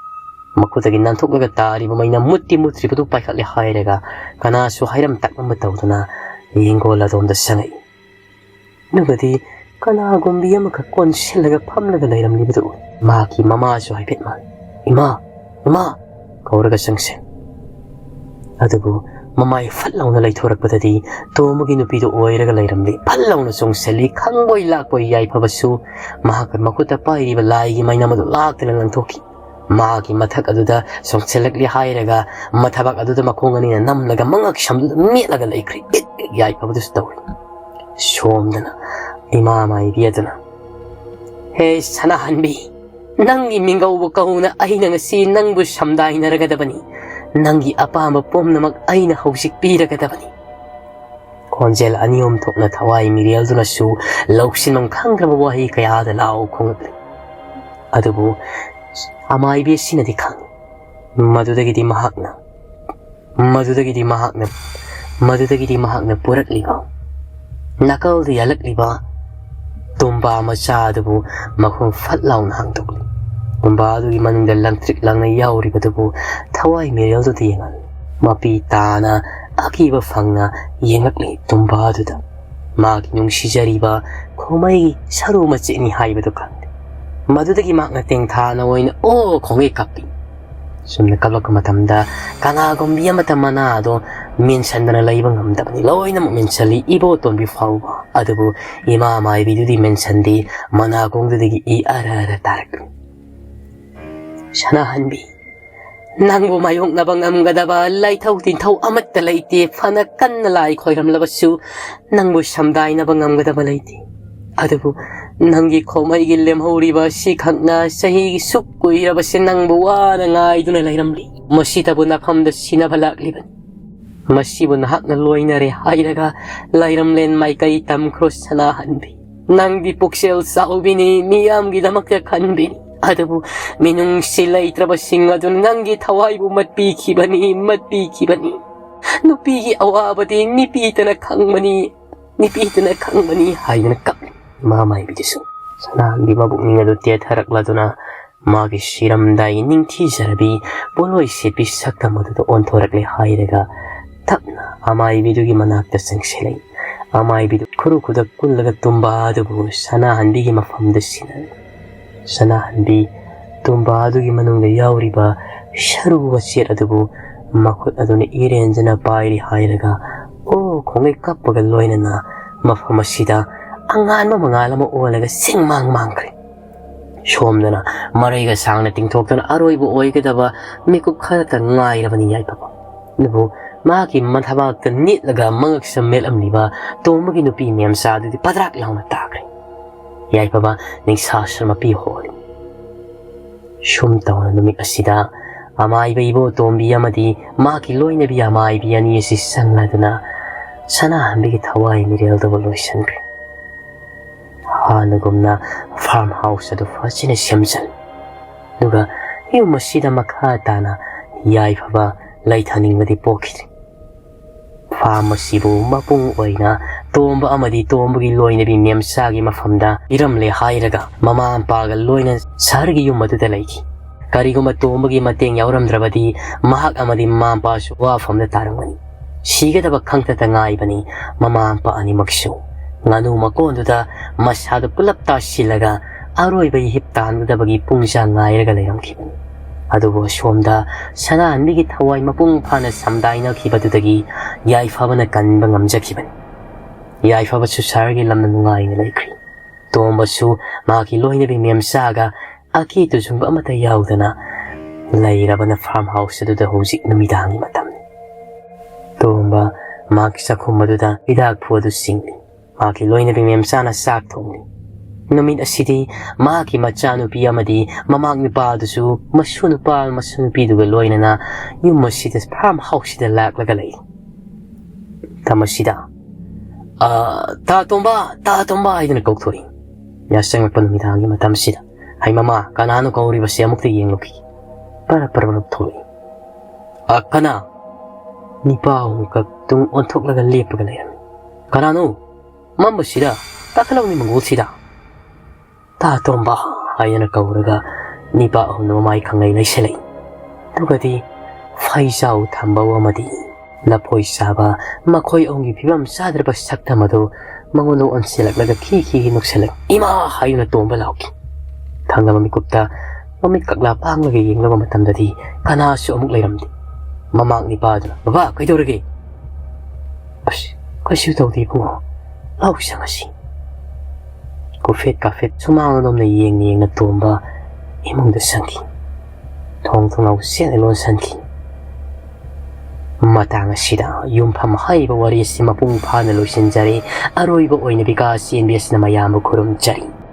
ꯃꯈꯨꯠꯇꯒꯤ ꯅꯥꯟꯊꯣꯛꯂꯒ ꯇꯥꯔꯤꯕ ꯃꯩꯅ ꯃꯨꯠꯇꯤ ꯃꯨꯠꯇ꯭ꯔꯤꯕꯗꯨ ꯄꯥꯏꯈꯠꯂꯦ ꯍꯥꯏꯔꯒ ꯀꯅꯥꯁꯨ ꯍꯥꯏꯔꯝ ꯇꯛꯂꯝꯕ ꯇꯧꯗꯅ ꯌꯦꯡꯒꯣꯜ ꯑꯗꯣꯝꯗ ꯆꯪꯉꯛꯏ꯫ ꯑꯗꯨꯒꯗꯤ ꯀꯅꯥꯒꯨꯝꯕꯤ ꯑꯃꯈꯛ ꯀꯣꯟꯁꯤꯜꯂꯒ ꯐꯝꯂꯒ ꯂꯩꯔꯝꯂꯤꯕꯗꯨ ꯎꯏ꯫ ꯃꯍꯥꯛꯀꯤ ꯃꯃꯥꯁꯨ ꯍꯥꯏꯐꯦꯠ ꯃꯥꯜꯂꯤ꯫ "ꯏꯃꯥ, ꯏꯃꯥ" ꯀꯧꯔꯒ ꯆꯪꯁꯤꯟ꯫ ꯑꯗꯨꯕꯨ ꯃꯃꯥꯏ ꯐꯠ ꯂꯥꯎꯅ ꯂꯩꯊꯣꯔꯛꯄꯗꯗꯤ ꯇꯣꯝꯕꯒꯤ ꯅꯨꯄꯤꯗꯨ ꯑꯣꯏꯔꯒ ꯂꯩꯔꯝꯂꯤ꯫ ꯐꯠ ꯂꯥꯎꯅ ꯆꯣꯡꯁꯤꯜꯂꯤ꯫ ꯈꯪꯕꯣꯏ ꯂꯥꯛꯄꯣꯏ ꯌꯥꯏꯐꯕꯁꯨ ꯃꯍꯥꯛꯀꯤ ꯃꯈꯨꯠꯇ ꯄꯥꯏꯔꯤꯕ ꯂꯥꯏꯒꯤ ꯃꯩꯅꯝ ꯑꯗꯨ ꯂꯥꯛꯇꯅ ꯂꯪꯊꯣꯛꯈꯤ꯫ ꯃꯥꯒꯤ ꯃꯊꯛ ꯑꯗꯨꯗ ꯆꯣꯡꯁꯤꯜꯂꯛꯂꯤ ꯍꯥꯏꯔꯒ ꯃꯊꯕꯥꯛ ꯑꯗꯨꯗ ꯃꯈꯣꯡ ꯑꯅꯤꯅ ꯅꯝꯂꯒ ꯃꯉꯛ ꯁꯝꯗꯨꯗ ꯃꯦꯠꯂꯒ ꯂꯩꯈ꯭ꯔꯤ꯫ ꯕꯤꯠ ꯕꯤꯠ ꯌꯥꯏꯐꯕꯗꯨꯁꯨ ꯇꯧꯔꯤ꯫ ꯁꯣꯝꯗꯅ ꯏꯃꯥ ꯃꯥꯏꯕꯤ ꯑꯗꯨꯅ, "ꯍꯦ ꯁꯅꯥꯍꯟꯕꯤ, ꯅꯪꯒꯤ ꯃꯤꯡꯒꯧꯕ ꯀꯧꯅ ꯑꯩꯅ ꯉꯁꯤ ꯅꯪꯕꯨ ꯁꯝꯗꯥꯏꯅꯔꯒꯗꯕꯅꯤ꯫ ꯅꯪꯒꯤ ꯑꯄꯥꯝꯕ ꯄꯨꯝꯅꯃꯛ ꯑꯩꯅ ꯍꯧꯖꯤꯛ ꯄꯤꯔꯒꯗꯕꯅꯤ"꯫ ꯈꯣꯟꯖꯦꯜ ꯑꯅꯤ ꯑꯍꯨꯝ ꯊꯣꯛꯅ ꯊꯋꯥꯏ ꯃꯤꯔꯦꯜꯗꯨꯅꯁꯨ ꯂꯧꯁꯤꯟꯐꯝ ꯈꯪꯗ꯭ꯔꯕ ꯋꯥꯍꯩ ꯀꯌꯥꯗ ꯂꯥꯎ ꯈꯣꯡꯂꯛꯂꯤ꯫ ꯑꯗꯨꯕꯨ ꯑꯃꯥꯏꯕꯤ ꯑꯁꯤꯅꯗꯤ ꯈꯪꯏ꯫ ꯃꯗꯨꯗꯒꯤꯗꯤ ꯃꯍꯥꯛꯅ, ꯃꯗꯨꯗꯒꯤꯗꯤ ꯃꯍꯥꯛꯅ, ꯃꯗꯨꯗꯒꯤꯗꯤ ꯃꯍꯥꯛꯅ ꯄꯨꯔꯛꯂꯤꯕ, ꯅꯥꯀꯜꯗ ꯌꯥꯜꯂꯛꯂꯤꯕ ꯇꯨꯝꯕꯥ ꯃꯆꯥ ꯑꯗꯨꯕꯨ ꯃꯈꯣꯡ ꯐꯠ ꯂꯥꯎꯅ ꯍꯥꯡꯗꯣꯛꯂꯤ꯫ ꯇꯨꯝꯕꯥ ꯑꯗꯨꯒꯤ ꯃꯅꯨꯡꯗ ꯂꯪꯇ꯭ꯔꯤꯛ ꯂꯪꯅ ꯌꯥꯎꯔꯤꯕꯗꯨꯕꯨ ꯊꯋꯥꯏ ꯃꯤꯔꯦꯜꯗꯨꯗ ꯌꯦꯡꯍꯜꯂꯤ꯫ ꯃꯄꯤ ꯇꯥꯅ ꯑꯀꯤꯕ ꯐꯪꯅ ꯌꯦꯡꯂꯛꯂꯤ ꯇꯨꯝꯕꯥ ꯑꯗꯨꯗ꯫ ꯃꯥꯒꯤ ꯅꯨꯡꯁꯤꯖꯔꯤꯕ ꯈꯣꯃꯩꯒꯤ ꯁꯔꯨ ꯃꯆꯦꯠꯅꯤ ꯍꯥꯏꯕꯗꯨ ꯈꯪꯂꯦ꯫ ꯃꯗꯨꯗꯒꯤ ꯃꯍꯥꯛꯅ ꯇꯦꯡꯊꯥꯅ ꯑꯣꯏꯅ "ꯑꯣ" ꯈꯣꯡꯉꯩ ꯀꯞꯄꯤ꯫ ꯁꯨꯝꯅ ꯀꯞꯂꯛꯄ ꯃꯇꯝꯗ ꯀꯅꯥꯒꯨꯝꯕꯤ ꯑꯃꯠꯇ ꯃꯅꯥ ꯑꯗꯣ ꯃꯦꯟꯁꯤꯟꯗꯅ ꯂꯩꯕ ꯉꯝꯗꯕꯅꯤ꯫ ꯂꯣꯏꯅꯃꯛ ꯃꯦꯟꯁꯤꯜꯂꯤ, ꯏꯕꯣꯇꯣꯟꯕꯤ ꯐꯥꯎꯕ꯫ ꯑꯗꯨꯕꯨ ꯏꯃꯥ ꯃꯥꯏꯕꯤꯗꯨꯗꯤ ꯃꯦꯟꯁꯤꯟꯗꯦ, ꯃꯅꯥ ꯀꯣꯡꯗꯨꯗꯒꯤ ꯏ ꯑꯔ ꯑꯔ ꯇꯥꯔꯛꯂꯤ꯫ ꯁꯅꯥꯍꯟꯕꯤ, ꯅꯪꯕꯨ ꯃꯥꯌꯣꯛꯅꯕ ꯉꯝꯒꯗꯕ ꯂꯥꯏꯊꯧ ꯇꯤꯟꯊꯧ ꯑꯃꯠꯇ ꯂꯩꯇꯦ꯫ ꯐꯅ ꯀꯟꯅ ꯂꯥꯏ ꯈꯣꯏꯔꯝꯂꯕꯁꯨ ꯅꯪꯕꯨ ꯁꯝꯗꯥꯏꯅꯕ ꯉꯝꯒꯗꯕ ꯂꯩꯇꯦ꯫ ꯑꯗꯨꯕꯨ ꯅꯪꯒꯤ ꯈꯣꯃꯩꯒꯤ ꯂꯦꯝꯍꯧꯔꯤꯕ ꯑꯁꯤꯈꯛꯅ ꯆꯍꯤ ꯁꯨꯛ ꯀꯨꯏꯔꯕꯁꯦ ꯅꯪꯕꯨ ꯋꯥꯅ ꯉꯥꯏꯗꯨꯅ ꯂꯩꯔꯝꯂꯤ꯫ ꯃꯁꯤꯗꯕꯨ ꯅꯐꯝꯗ ꯁꯤꯅꯕ ꯂꯥꯛꯂꯤꯕꯅꯤ꯫ ꯃꯁꯤꯕꯨ ꯅꯍꯥꯛꯅ ꯂꯣꯏꯅꯔꯦ ꯍꯥꯏꯔꯒ ꯂꯩꯔꯝꯂꯦꯟ ꯃꯥꯏꯀꯩ ꯇꯝꯈ꯭ꯔꯣ ꯁꯅꯥꯍꯟꯕꯤ꯫ ꯅꯪꯗꯤ ꯄꯨꯛꯆꯦꯜ ꯆꯥꯎꯕꯤꯅꯤ, ꯃꯤꯌꯥꯝꯒꯤꯗꯃꯛꯇ ꯈꯟꯕꯤꯅꯤ꯫ ꯑꯗꯨꯕꯨ ꯃꯤꯅꯨꯡꯁꯤ ꯂꯩꯇ꯭ꯔꯕꯁꯤꯡ ꯑꯗꯨꯅ ꯅꯪꯒꯤ ꯊꯋꯥꯏꯕꯨ ꯃꯠꯄꯤꯈꯤꯕꯅꯤ, ꯃꯠꯄꯤꯈꯤꯕꯅꯤ꯫ ꯅꯨꯄꯤꯒꯤ ꯑꯋꯥꯕꯗꯤ ꯅꯨꯄꯤꯇꯅ ꯈꯪꯕꯅꯤ, ꯅꯨꯄꯤꯇꯅ ꯈꯪꯕꯅꯤ ꯍꯥꯏꯗꯨꯅ ꯀꯞꯂꯤ꯫ ꯏꯃꯥ ꯃꯥꯏꯕꯤꯗꯨꯁꯨ ꯁꯅꯥꯍꯟꯕꯤ ꯃꯕꯨꯛꯅꯤꯡ ꯑꯗꯨ ꯇꯦꯊꯔꯛꯂꯗꯨꯅ ꯃꯥꯒꯤ ꯁꯤꯔꯝꯗꯥꯏ ꯅꯤꯡꯊꯤꯖꯔꯕꯤ ꯄꯣꯠꯂꯣꯏ ꯁꯦꯠꯄꯤ ꯁꯛꯇꯝ ꯑꯗꯨꯗ ꯑꯣꯟꯊꯣꯔꯛꯂꯦ ꯍꯥꯏꯔꯒ ꯇꯞꯅ ꯑꯃꯥꯏꯕꯤꯗꯨꯒꯤ ꯃꯅꯥꯛꯇ ꯆꯪꯁꯤꯜꯂꯛꯏ꯫ ꯑꯃꯥꯏꯕꯤꯗꯨ ꯈꯨꯔꯨ ꯈꯨꯗꯛ ꯀꯨꯜꯂꯒ ꯇꯨꯝꯕ ꯑꯗꯨꯕꯨ ꯁꯅꯥꯍꯟꯕꯤꯒꯤ ꯃꯐꯝꯗ ꯁꯤꯟꯅꯔꯦ꯫ ꯁꯅꯥꯍꯟꯕꯤ ꯇꯨꯝꯕ ꯑꯗꯨꯒꯤ ꯃꯅꯨꯡꯗ ꯌꯥꯎꯔꯤꯕ ꯁꯔꯨ ꯋꯥꯆꯦꯠ ꯑꯗꯨꯕꯨ ꯃꯈꯨꯠ ꯑꯗꯨꯅ ꯏꯔꯦꯟꯖꯅ ꯄꯥꯏꯔꯤ ꯍꯥꯏꯔꯒ ꯑꯣ ꯈꯣꯡꯂꯩ ꯀꯞꯄꯒ ꯂꯣꯏꯅꯅ ꯃꯐꯝ ꯑꯁꯤꯗ ꯑꯉꯥꯟꯕ ꯃꯉꯥꯜ ꯑꯃ ꯑꯣꯜꯂꯒ ꯁꯤꯡ ꯃꯥꯡ ꯃꯥꯡꯈ꯭ꯔꯦ꯫ ꯁꯣꯝꯗꯅ ꯃꯔꯩꯒ ꯁꯥꯡꯅ ꯇꯤꯡꯊꯣꯛꯇꯨꯅ ꯑꯔꯣꯏꯕ ꯑꯣꯏꯒꯗꯕ ꯃꯤꯀꯨꯞ ꯈꯔꯇ ꯉꯥꯏꯔꯕꯅꯤ ꯌꯥꯏꯐꯕ꯫ ꯑꯗꯨꯕꯨ ꯃꯍꯥꯛꯀꯤ ꯃꯊꯕꯥꯛꯇ ꯅꯤꯠꯂꯒ ꯃꯉꯛꯁꯝ ꯃꯦꯠꯂꯝꯂꯤꯕ ꯇꯣꯝꯕꯒꯤ ꯅꯨꯄꯤ ꯃꯦꯝꯆꯥ ꯑꯗꯨꯗꯤ ꯄꯗ꯭ꯔꯥꯛ ꯂꯥꯎꯅ ꯇꯥꯈ꯭ꯔꯦ꯫ ꯌꯥꯏꯐꯕ ꯅꯤꯡꯁꯥ ꯁꯔꯃ ꯄꯤ ꯍꯣꯜꯂꯤ꯫ ꯁꯨꯝ ꯇꯧꯅ ꯅꯨꯃꯤꯠ ꯑꯁꯤꯗ ꯑꯃꯥꯏꯕ ꯏꯕꯣꯇꯣꯝꯕꯤ ꯑꯃꯗꯤ ꯃꯍꯥꯛꯀꯤ ꯂꯣꯏꯅꯕꯤ ꯑꯃꯥꯏꯕꯤ ꯑꯅꯤ ꯑꯁꯤ ꯆꯪꯂꯗꯨꯅ ꯁꯅꯥꯍꯟꯕꯤꯒꯤ ꯊꯋꯥꯏ ꯃꯤꯔꯦꯜꯗꯕꯨ ꯂꯣꯏꯁꯤꯟꯈ꯭ꯔꯦ꯫ ꯍꯥꯟꯅꯒꯨꯝꯅ ꯐꯥꯔꯝ ꯍꯥꯎꯁ ꯑꯗꯨ ꯐꯖꯅ ꯁꯦꯝꯖꯤꯜꯂꯤ꯫ ꯑꯗꯨꯒ ꯌꯨꯝ ꯑꯁꯤꯗ ꯃꯈꯥ ꯇꯥꯅ ꯌꯥꯏꯐꯕ ꯂꯩꯊꯅꯤꯡꯕꯗꯤ ꯄꯣꯛꯈꯤꯗ꯭ꯔꯦ꯫ ꯐꯥꯔꯝ ꯑꯁꯤꯕꯨ ꯃꯄꯨꯡ ꯑꯣꯏꯅ ꯇꯣꯝꯕ ꯑꯃꯗꯤ ꯇꯣꯝꯕꯒꯤ ꯂꯣꯏꯅꯕꯤ ꯃꯦꯝꯆꯥꯒꯤ ꯃꯐꯝꯗ ꯄꯤꯔꯝꯂꯦ ꯍꯥꯏꯔꯒ ꯃꯃꯥ ꯃꯄꯥꯒ ꯂꯣꯏꯅ ꯁꯍꯔꯒꯤ ꯌꯨꯝ ꯑꯗꯨꯗ ꯂꯩꯈꯤ꯫ ꯀꯔꯤꯒꯨꯝꯕ ꯇꯣꯝꯕꯒꯤ ꯃꯇꯦꯡ ꯌꯥꯎꯔꯝꯗ꯭ꯔꯕꯗꯤ ꯃꯍꯥꯛ ꯑꯃꯗꯤ ꯃꯃꯥ ꯃꯄꯥꯁꯨ ꯋꯥꯐꯝꯗ ꯇꯥꯔꯝꯒꯅꯤ꯫ ꯁꯤꯒꯗꯕ ꯈꯪꯇꯇ ꯉꯥꯏꯕꯅꯤ ꯃꯃꯥ ꯃꯄꯥ ꯑꯅꯤꯃꯛꯁꯨ꯫ ꯉꯥꯅꯨ ꯃꯀꯣꯟꯗꯨꯗ ꯃꯁꯥꯗꯨ ꯄꯨꯂꯞ ꯇꯥꯁꯤꯜꯂꯒ ꯑꯔꯣꯏꯕ ꯏꯍꯤꯞ ꯇꯥꯟꯒꯗꯕꯒꯤ ꯄꯨꯡꯖꯥ ꯉꯥꯏꯔꯒ ꯂꯩꯔꯝꯈꯤꯕꯅꯤ꯫ ꯑꯗꯨꯕꯨ ꯑꯁꯣꯝꯗ ꯁꯅꯥꯍꯟꯕꯤꯒꯤ ꯊꯋꯥꯏ ꯃꯄꯨꯡ ꯐꯥꯅ ꯁꯝꯗꯥꯏꯅꯈꯤꯕꯗꯨꯗꯒꯤ ꯌꯥꯏꯐꯕꯅ ꯀꯟꯕ ꯉꯝꯖꯈꯤꯕꯅꯤ꯫ ꯌꯥꯏꯐꯕꯁꯨ ꯁꯍꯔꯒꯤ ꯂꯝꯗ ꯅꯨꯡꯉꯥꯏꯅ ꯂꯩꯈ꯭ꯔꯤ꯫ ꯇꯣꯝꯕꯁꯨ ꯃꯍꯥꯛꯀꯤ ꯂꯣꯏꯅꯕꯤ ꯃꯦꯝꯆꯥꯒ ꯑꯀꯤ ꯇꯨꯖꯨꯡꯕ ꯑꯃꯠꯇ ꯌꯥꯎꯗꯅ ꯂꯩꯔꯕꯅ ꯐꯥꯔꯝ ꯍꯥꯎꯁ ꯑꯗꯨꯗ ꯍꯧꯖꯤꯛ ꯅꯨꯃꯤꯗꯥꯡꯒꯤ ꯃꯇꯝꯅꯤ꯫ ꯇꯣꯝꯕ ꯃꯍꯥꯛꯀꯤ ꯆꯥꯛꯈꯨꯝ ꯑꯗꯨꯗ ꯍꯤꯗꯥꯛ ꯐꯨ ꯑꯗꯨ ꯆꯤꯡꯂꯤ꯫ ꯃꯍꯥꯛꯀꯤ ꯂꯣꯏꯅꯕꯤ ꯃꯦꯝꯆꯥꯅ ꯆꯥꯛ ꯊꯣꯡꯂꯤ꯫ ꯅꯨꯃꯤꯠ ꯑꯁꯤꯗꯤ ꯃꯍꯥꯛꯀꯤ ꯃꯆꯥꯅꯨꯄꯤ ꯑꯃꯗꯤ ꯃꯃꯥꯡ ꯅꯨꯄꯥꯗꯨꯁꯨ ꯃꯁꯨ ꯅꯨꯄꯥ ꯃꯁꯨ ꯅꯨꯄꯤꯗꯨꯒ ꯂꯣꯏꯅꯅ ꯌꯨꯝ ꯑꯁꯤꯗ farm houseꯁꯤꯗ ꯂꯥꯛꯂꯒ ꯂꯩ꯫ ꯃꯇꯝ ꯑꯁꯤꯗ "ꯑ, ꯇꯥ ꯇꯣꯝꯕ, ꯇꯥ ꯇꯣꯝꯕ" ꯍꯥꯏꯗꯨꯅ ꯀꯧꯊꯣꯔꯛꯏ꯫ ꯌꯥꯆꯪꯉꯛꯄ ꯅꯨꯃꯤꯗꯥꯡꯒꯤ ꯃꯇꯝꯁꯤꯗ, "ꯍꯩ ꯃꯃꯥ, ꯀꯅꯥꯅꯣ ꯀꯧꯔꯤꯕꯁꯦ? ꯑꯃꯨꯛꯇ ꯌꯦꯡꯂꯨꯈꯤ"꯫ ꯄꯔꯞ ꯄꯔꯞ ꯄꯔꯞ ꯊꯣꯛꯂꯛꯏ꯫ "ꯑ, ꯀꯅꯥ?" ꯅꯤꯄꯥ ꯑꯍꯨꯝꯈꯛ ꯇꯨꯡ ꯑꯣꯟꯊꯣꯛꯂꯒ ꯂꯦꯞꯄꯒ ꯂꯩꯔꯝꯃꯤ꯫ "ꯀꯅꯥꯅꯣ? ꯃꯝꯕꯁꯤꯗ ꯀꯥꯈꯠꯂꯛꯎꯅꯦ ꯃꯪꯒꯣꯜꯁꯤꯗ"꯫ "ꯇꯥ ꯇꯣꯝꯕ" ꯍꯥꯏꯗꯅ ꯀꯧꯔꯒ ꯅꯤꯄꯥ ꯑꯍꯨꯝꯅ ꯃꯃꯥꯏ ꯈꯪꯂꯩ ꯂꯩꯁꯤꯜꯂꯛꯏ꯫ ꯑꯗꯨꯒꯗꯤ ꯐꯩꯖꯥꯎ ꯊꯝꯕ ꯑꯃꯗꯤ ꯂꯐꯣꯏ ꯆꯥꯕ, ꯃꯈꯣꯏ ꯑꯍꯨꯝꯒꯤ ꯐꯤꯕꯝ ꯆꯥꯗ꯭ꯔꯕ ꯁꯛꯇꯝ ꯑꯗꯨ ꯃꯉꯣꯟꯗ ꯑꯣꯟꯁꯤꯜꯂꯛꯂꯒ ꯈꯤ ꯈꯤ ꯅꯣꯛꯁꯤꯜꯂꯛꯏ꯫ "ꯏꯃꯥ!" ꯍꯥꯏꯗꯨꯅ ꯇꯣꯝꯕ ꯂꯥꯎꯈꯤ꯫ ꯊꯪꯅꯕ ꯃꯤꯀꯨꯞꯇ ꯃꯃꯤꯠ ꯀꯛꯂꯥ ꯄꯥꯡꯂꯒ ꯌꯦꯡꯂꯕ ꯃꯇꯝꯗꯗꯤ ꯀꯅꯥꯁꯨ ꯑꯃꯨꯛ ꯂꯩꯔꯝꯗꯦ꯫ ꯃꯃꯥꯡ ꯅꯤꯄꯥꯗꯨꯅ, "ꯕꯕꯥ, ꯀꯩꯗꯧꯔꯒꯦ?" "ꯑꯁ, ꯀꯩꯁꯨ ꯇꯧꯗꯦ ꯏꯕꯨꯡꯉꯣ, ꯂꯥꯎ ꯆꯪꯉꯁꯤ"꯫ ꯀꯨꯐꯦꯠ ꯀꯥꯐꯦꯠ ꯁꯨꯃꯥꯡ ꯑꯗꯣꯝꯗ ꯌꯦꯡ ꯌꯦꯡꯅ ꯇꯣꯝꯕ ꯏꯃꯨꯡꯗ ꯆꯪꯈꯤ꯫ ꯊꯣꯡ ꯊꯣꯡꯅꯥꯎ ꯆꯦꯠꯅ ꯂꯣꯟꯁꯤꯟꯈꯤ꯫ ꯃꯇꯥꯡ ꯑꯁꯤꯗ ꯌꯨꯝꯐꯝ ꯍꯥꯏꯔꯤꯕ ꯋꯥꯔꯤ ꯑꯁꯤ ꯃꯄꯨꯡ ꯐꯥꯅ ꯂꯣꯏꯁꯤꯟꯖꯔꯦ꯫ ꯑꯔꯣꯏꯕ ꯑꯣꯏꯅ ꯕꯤꯀꯥꯁ ꯆꯦꯟꯕꯤ ꯑꯁꯤꯅ ꯃꯌꯥꯝꯕꯨ ꯈꯨꯔꯨꯝꯖꯔꯤ꯫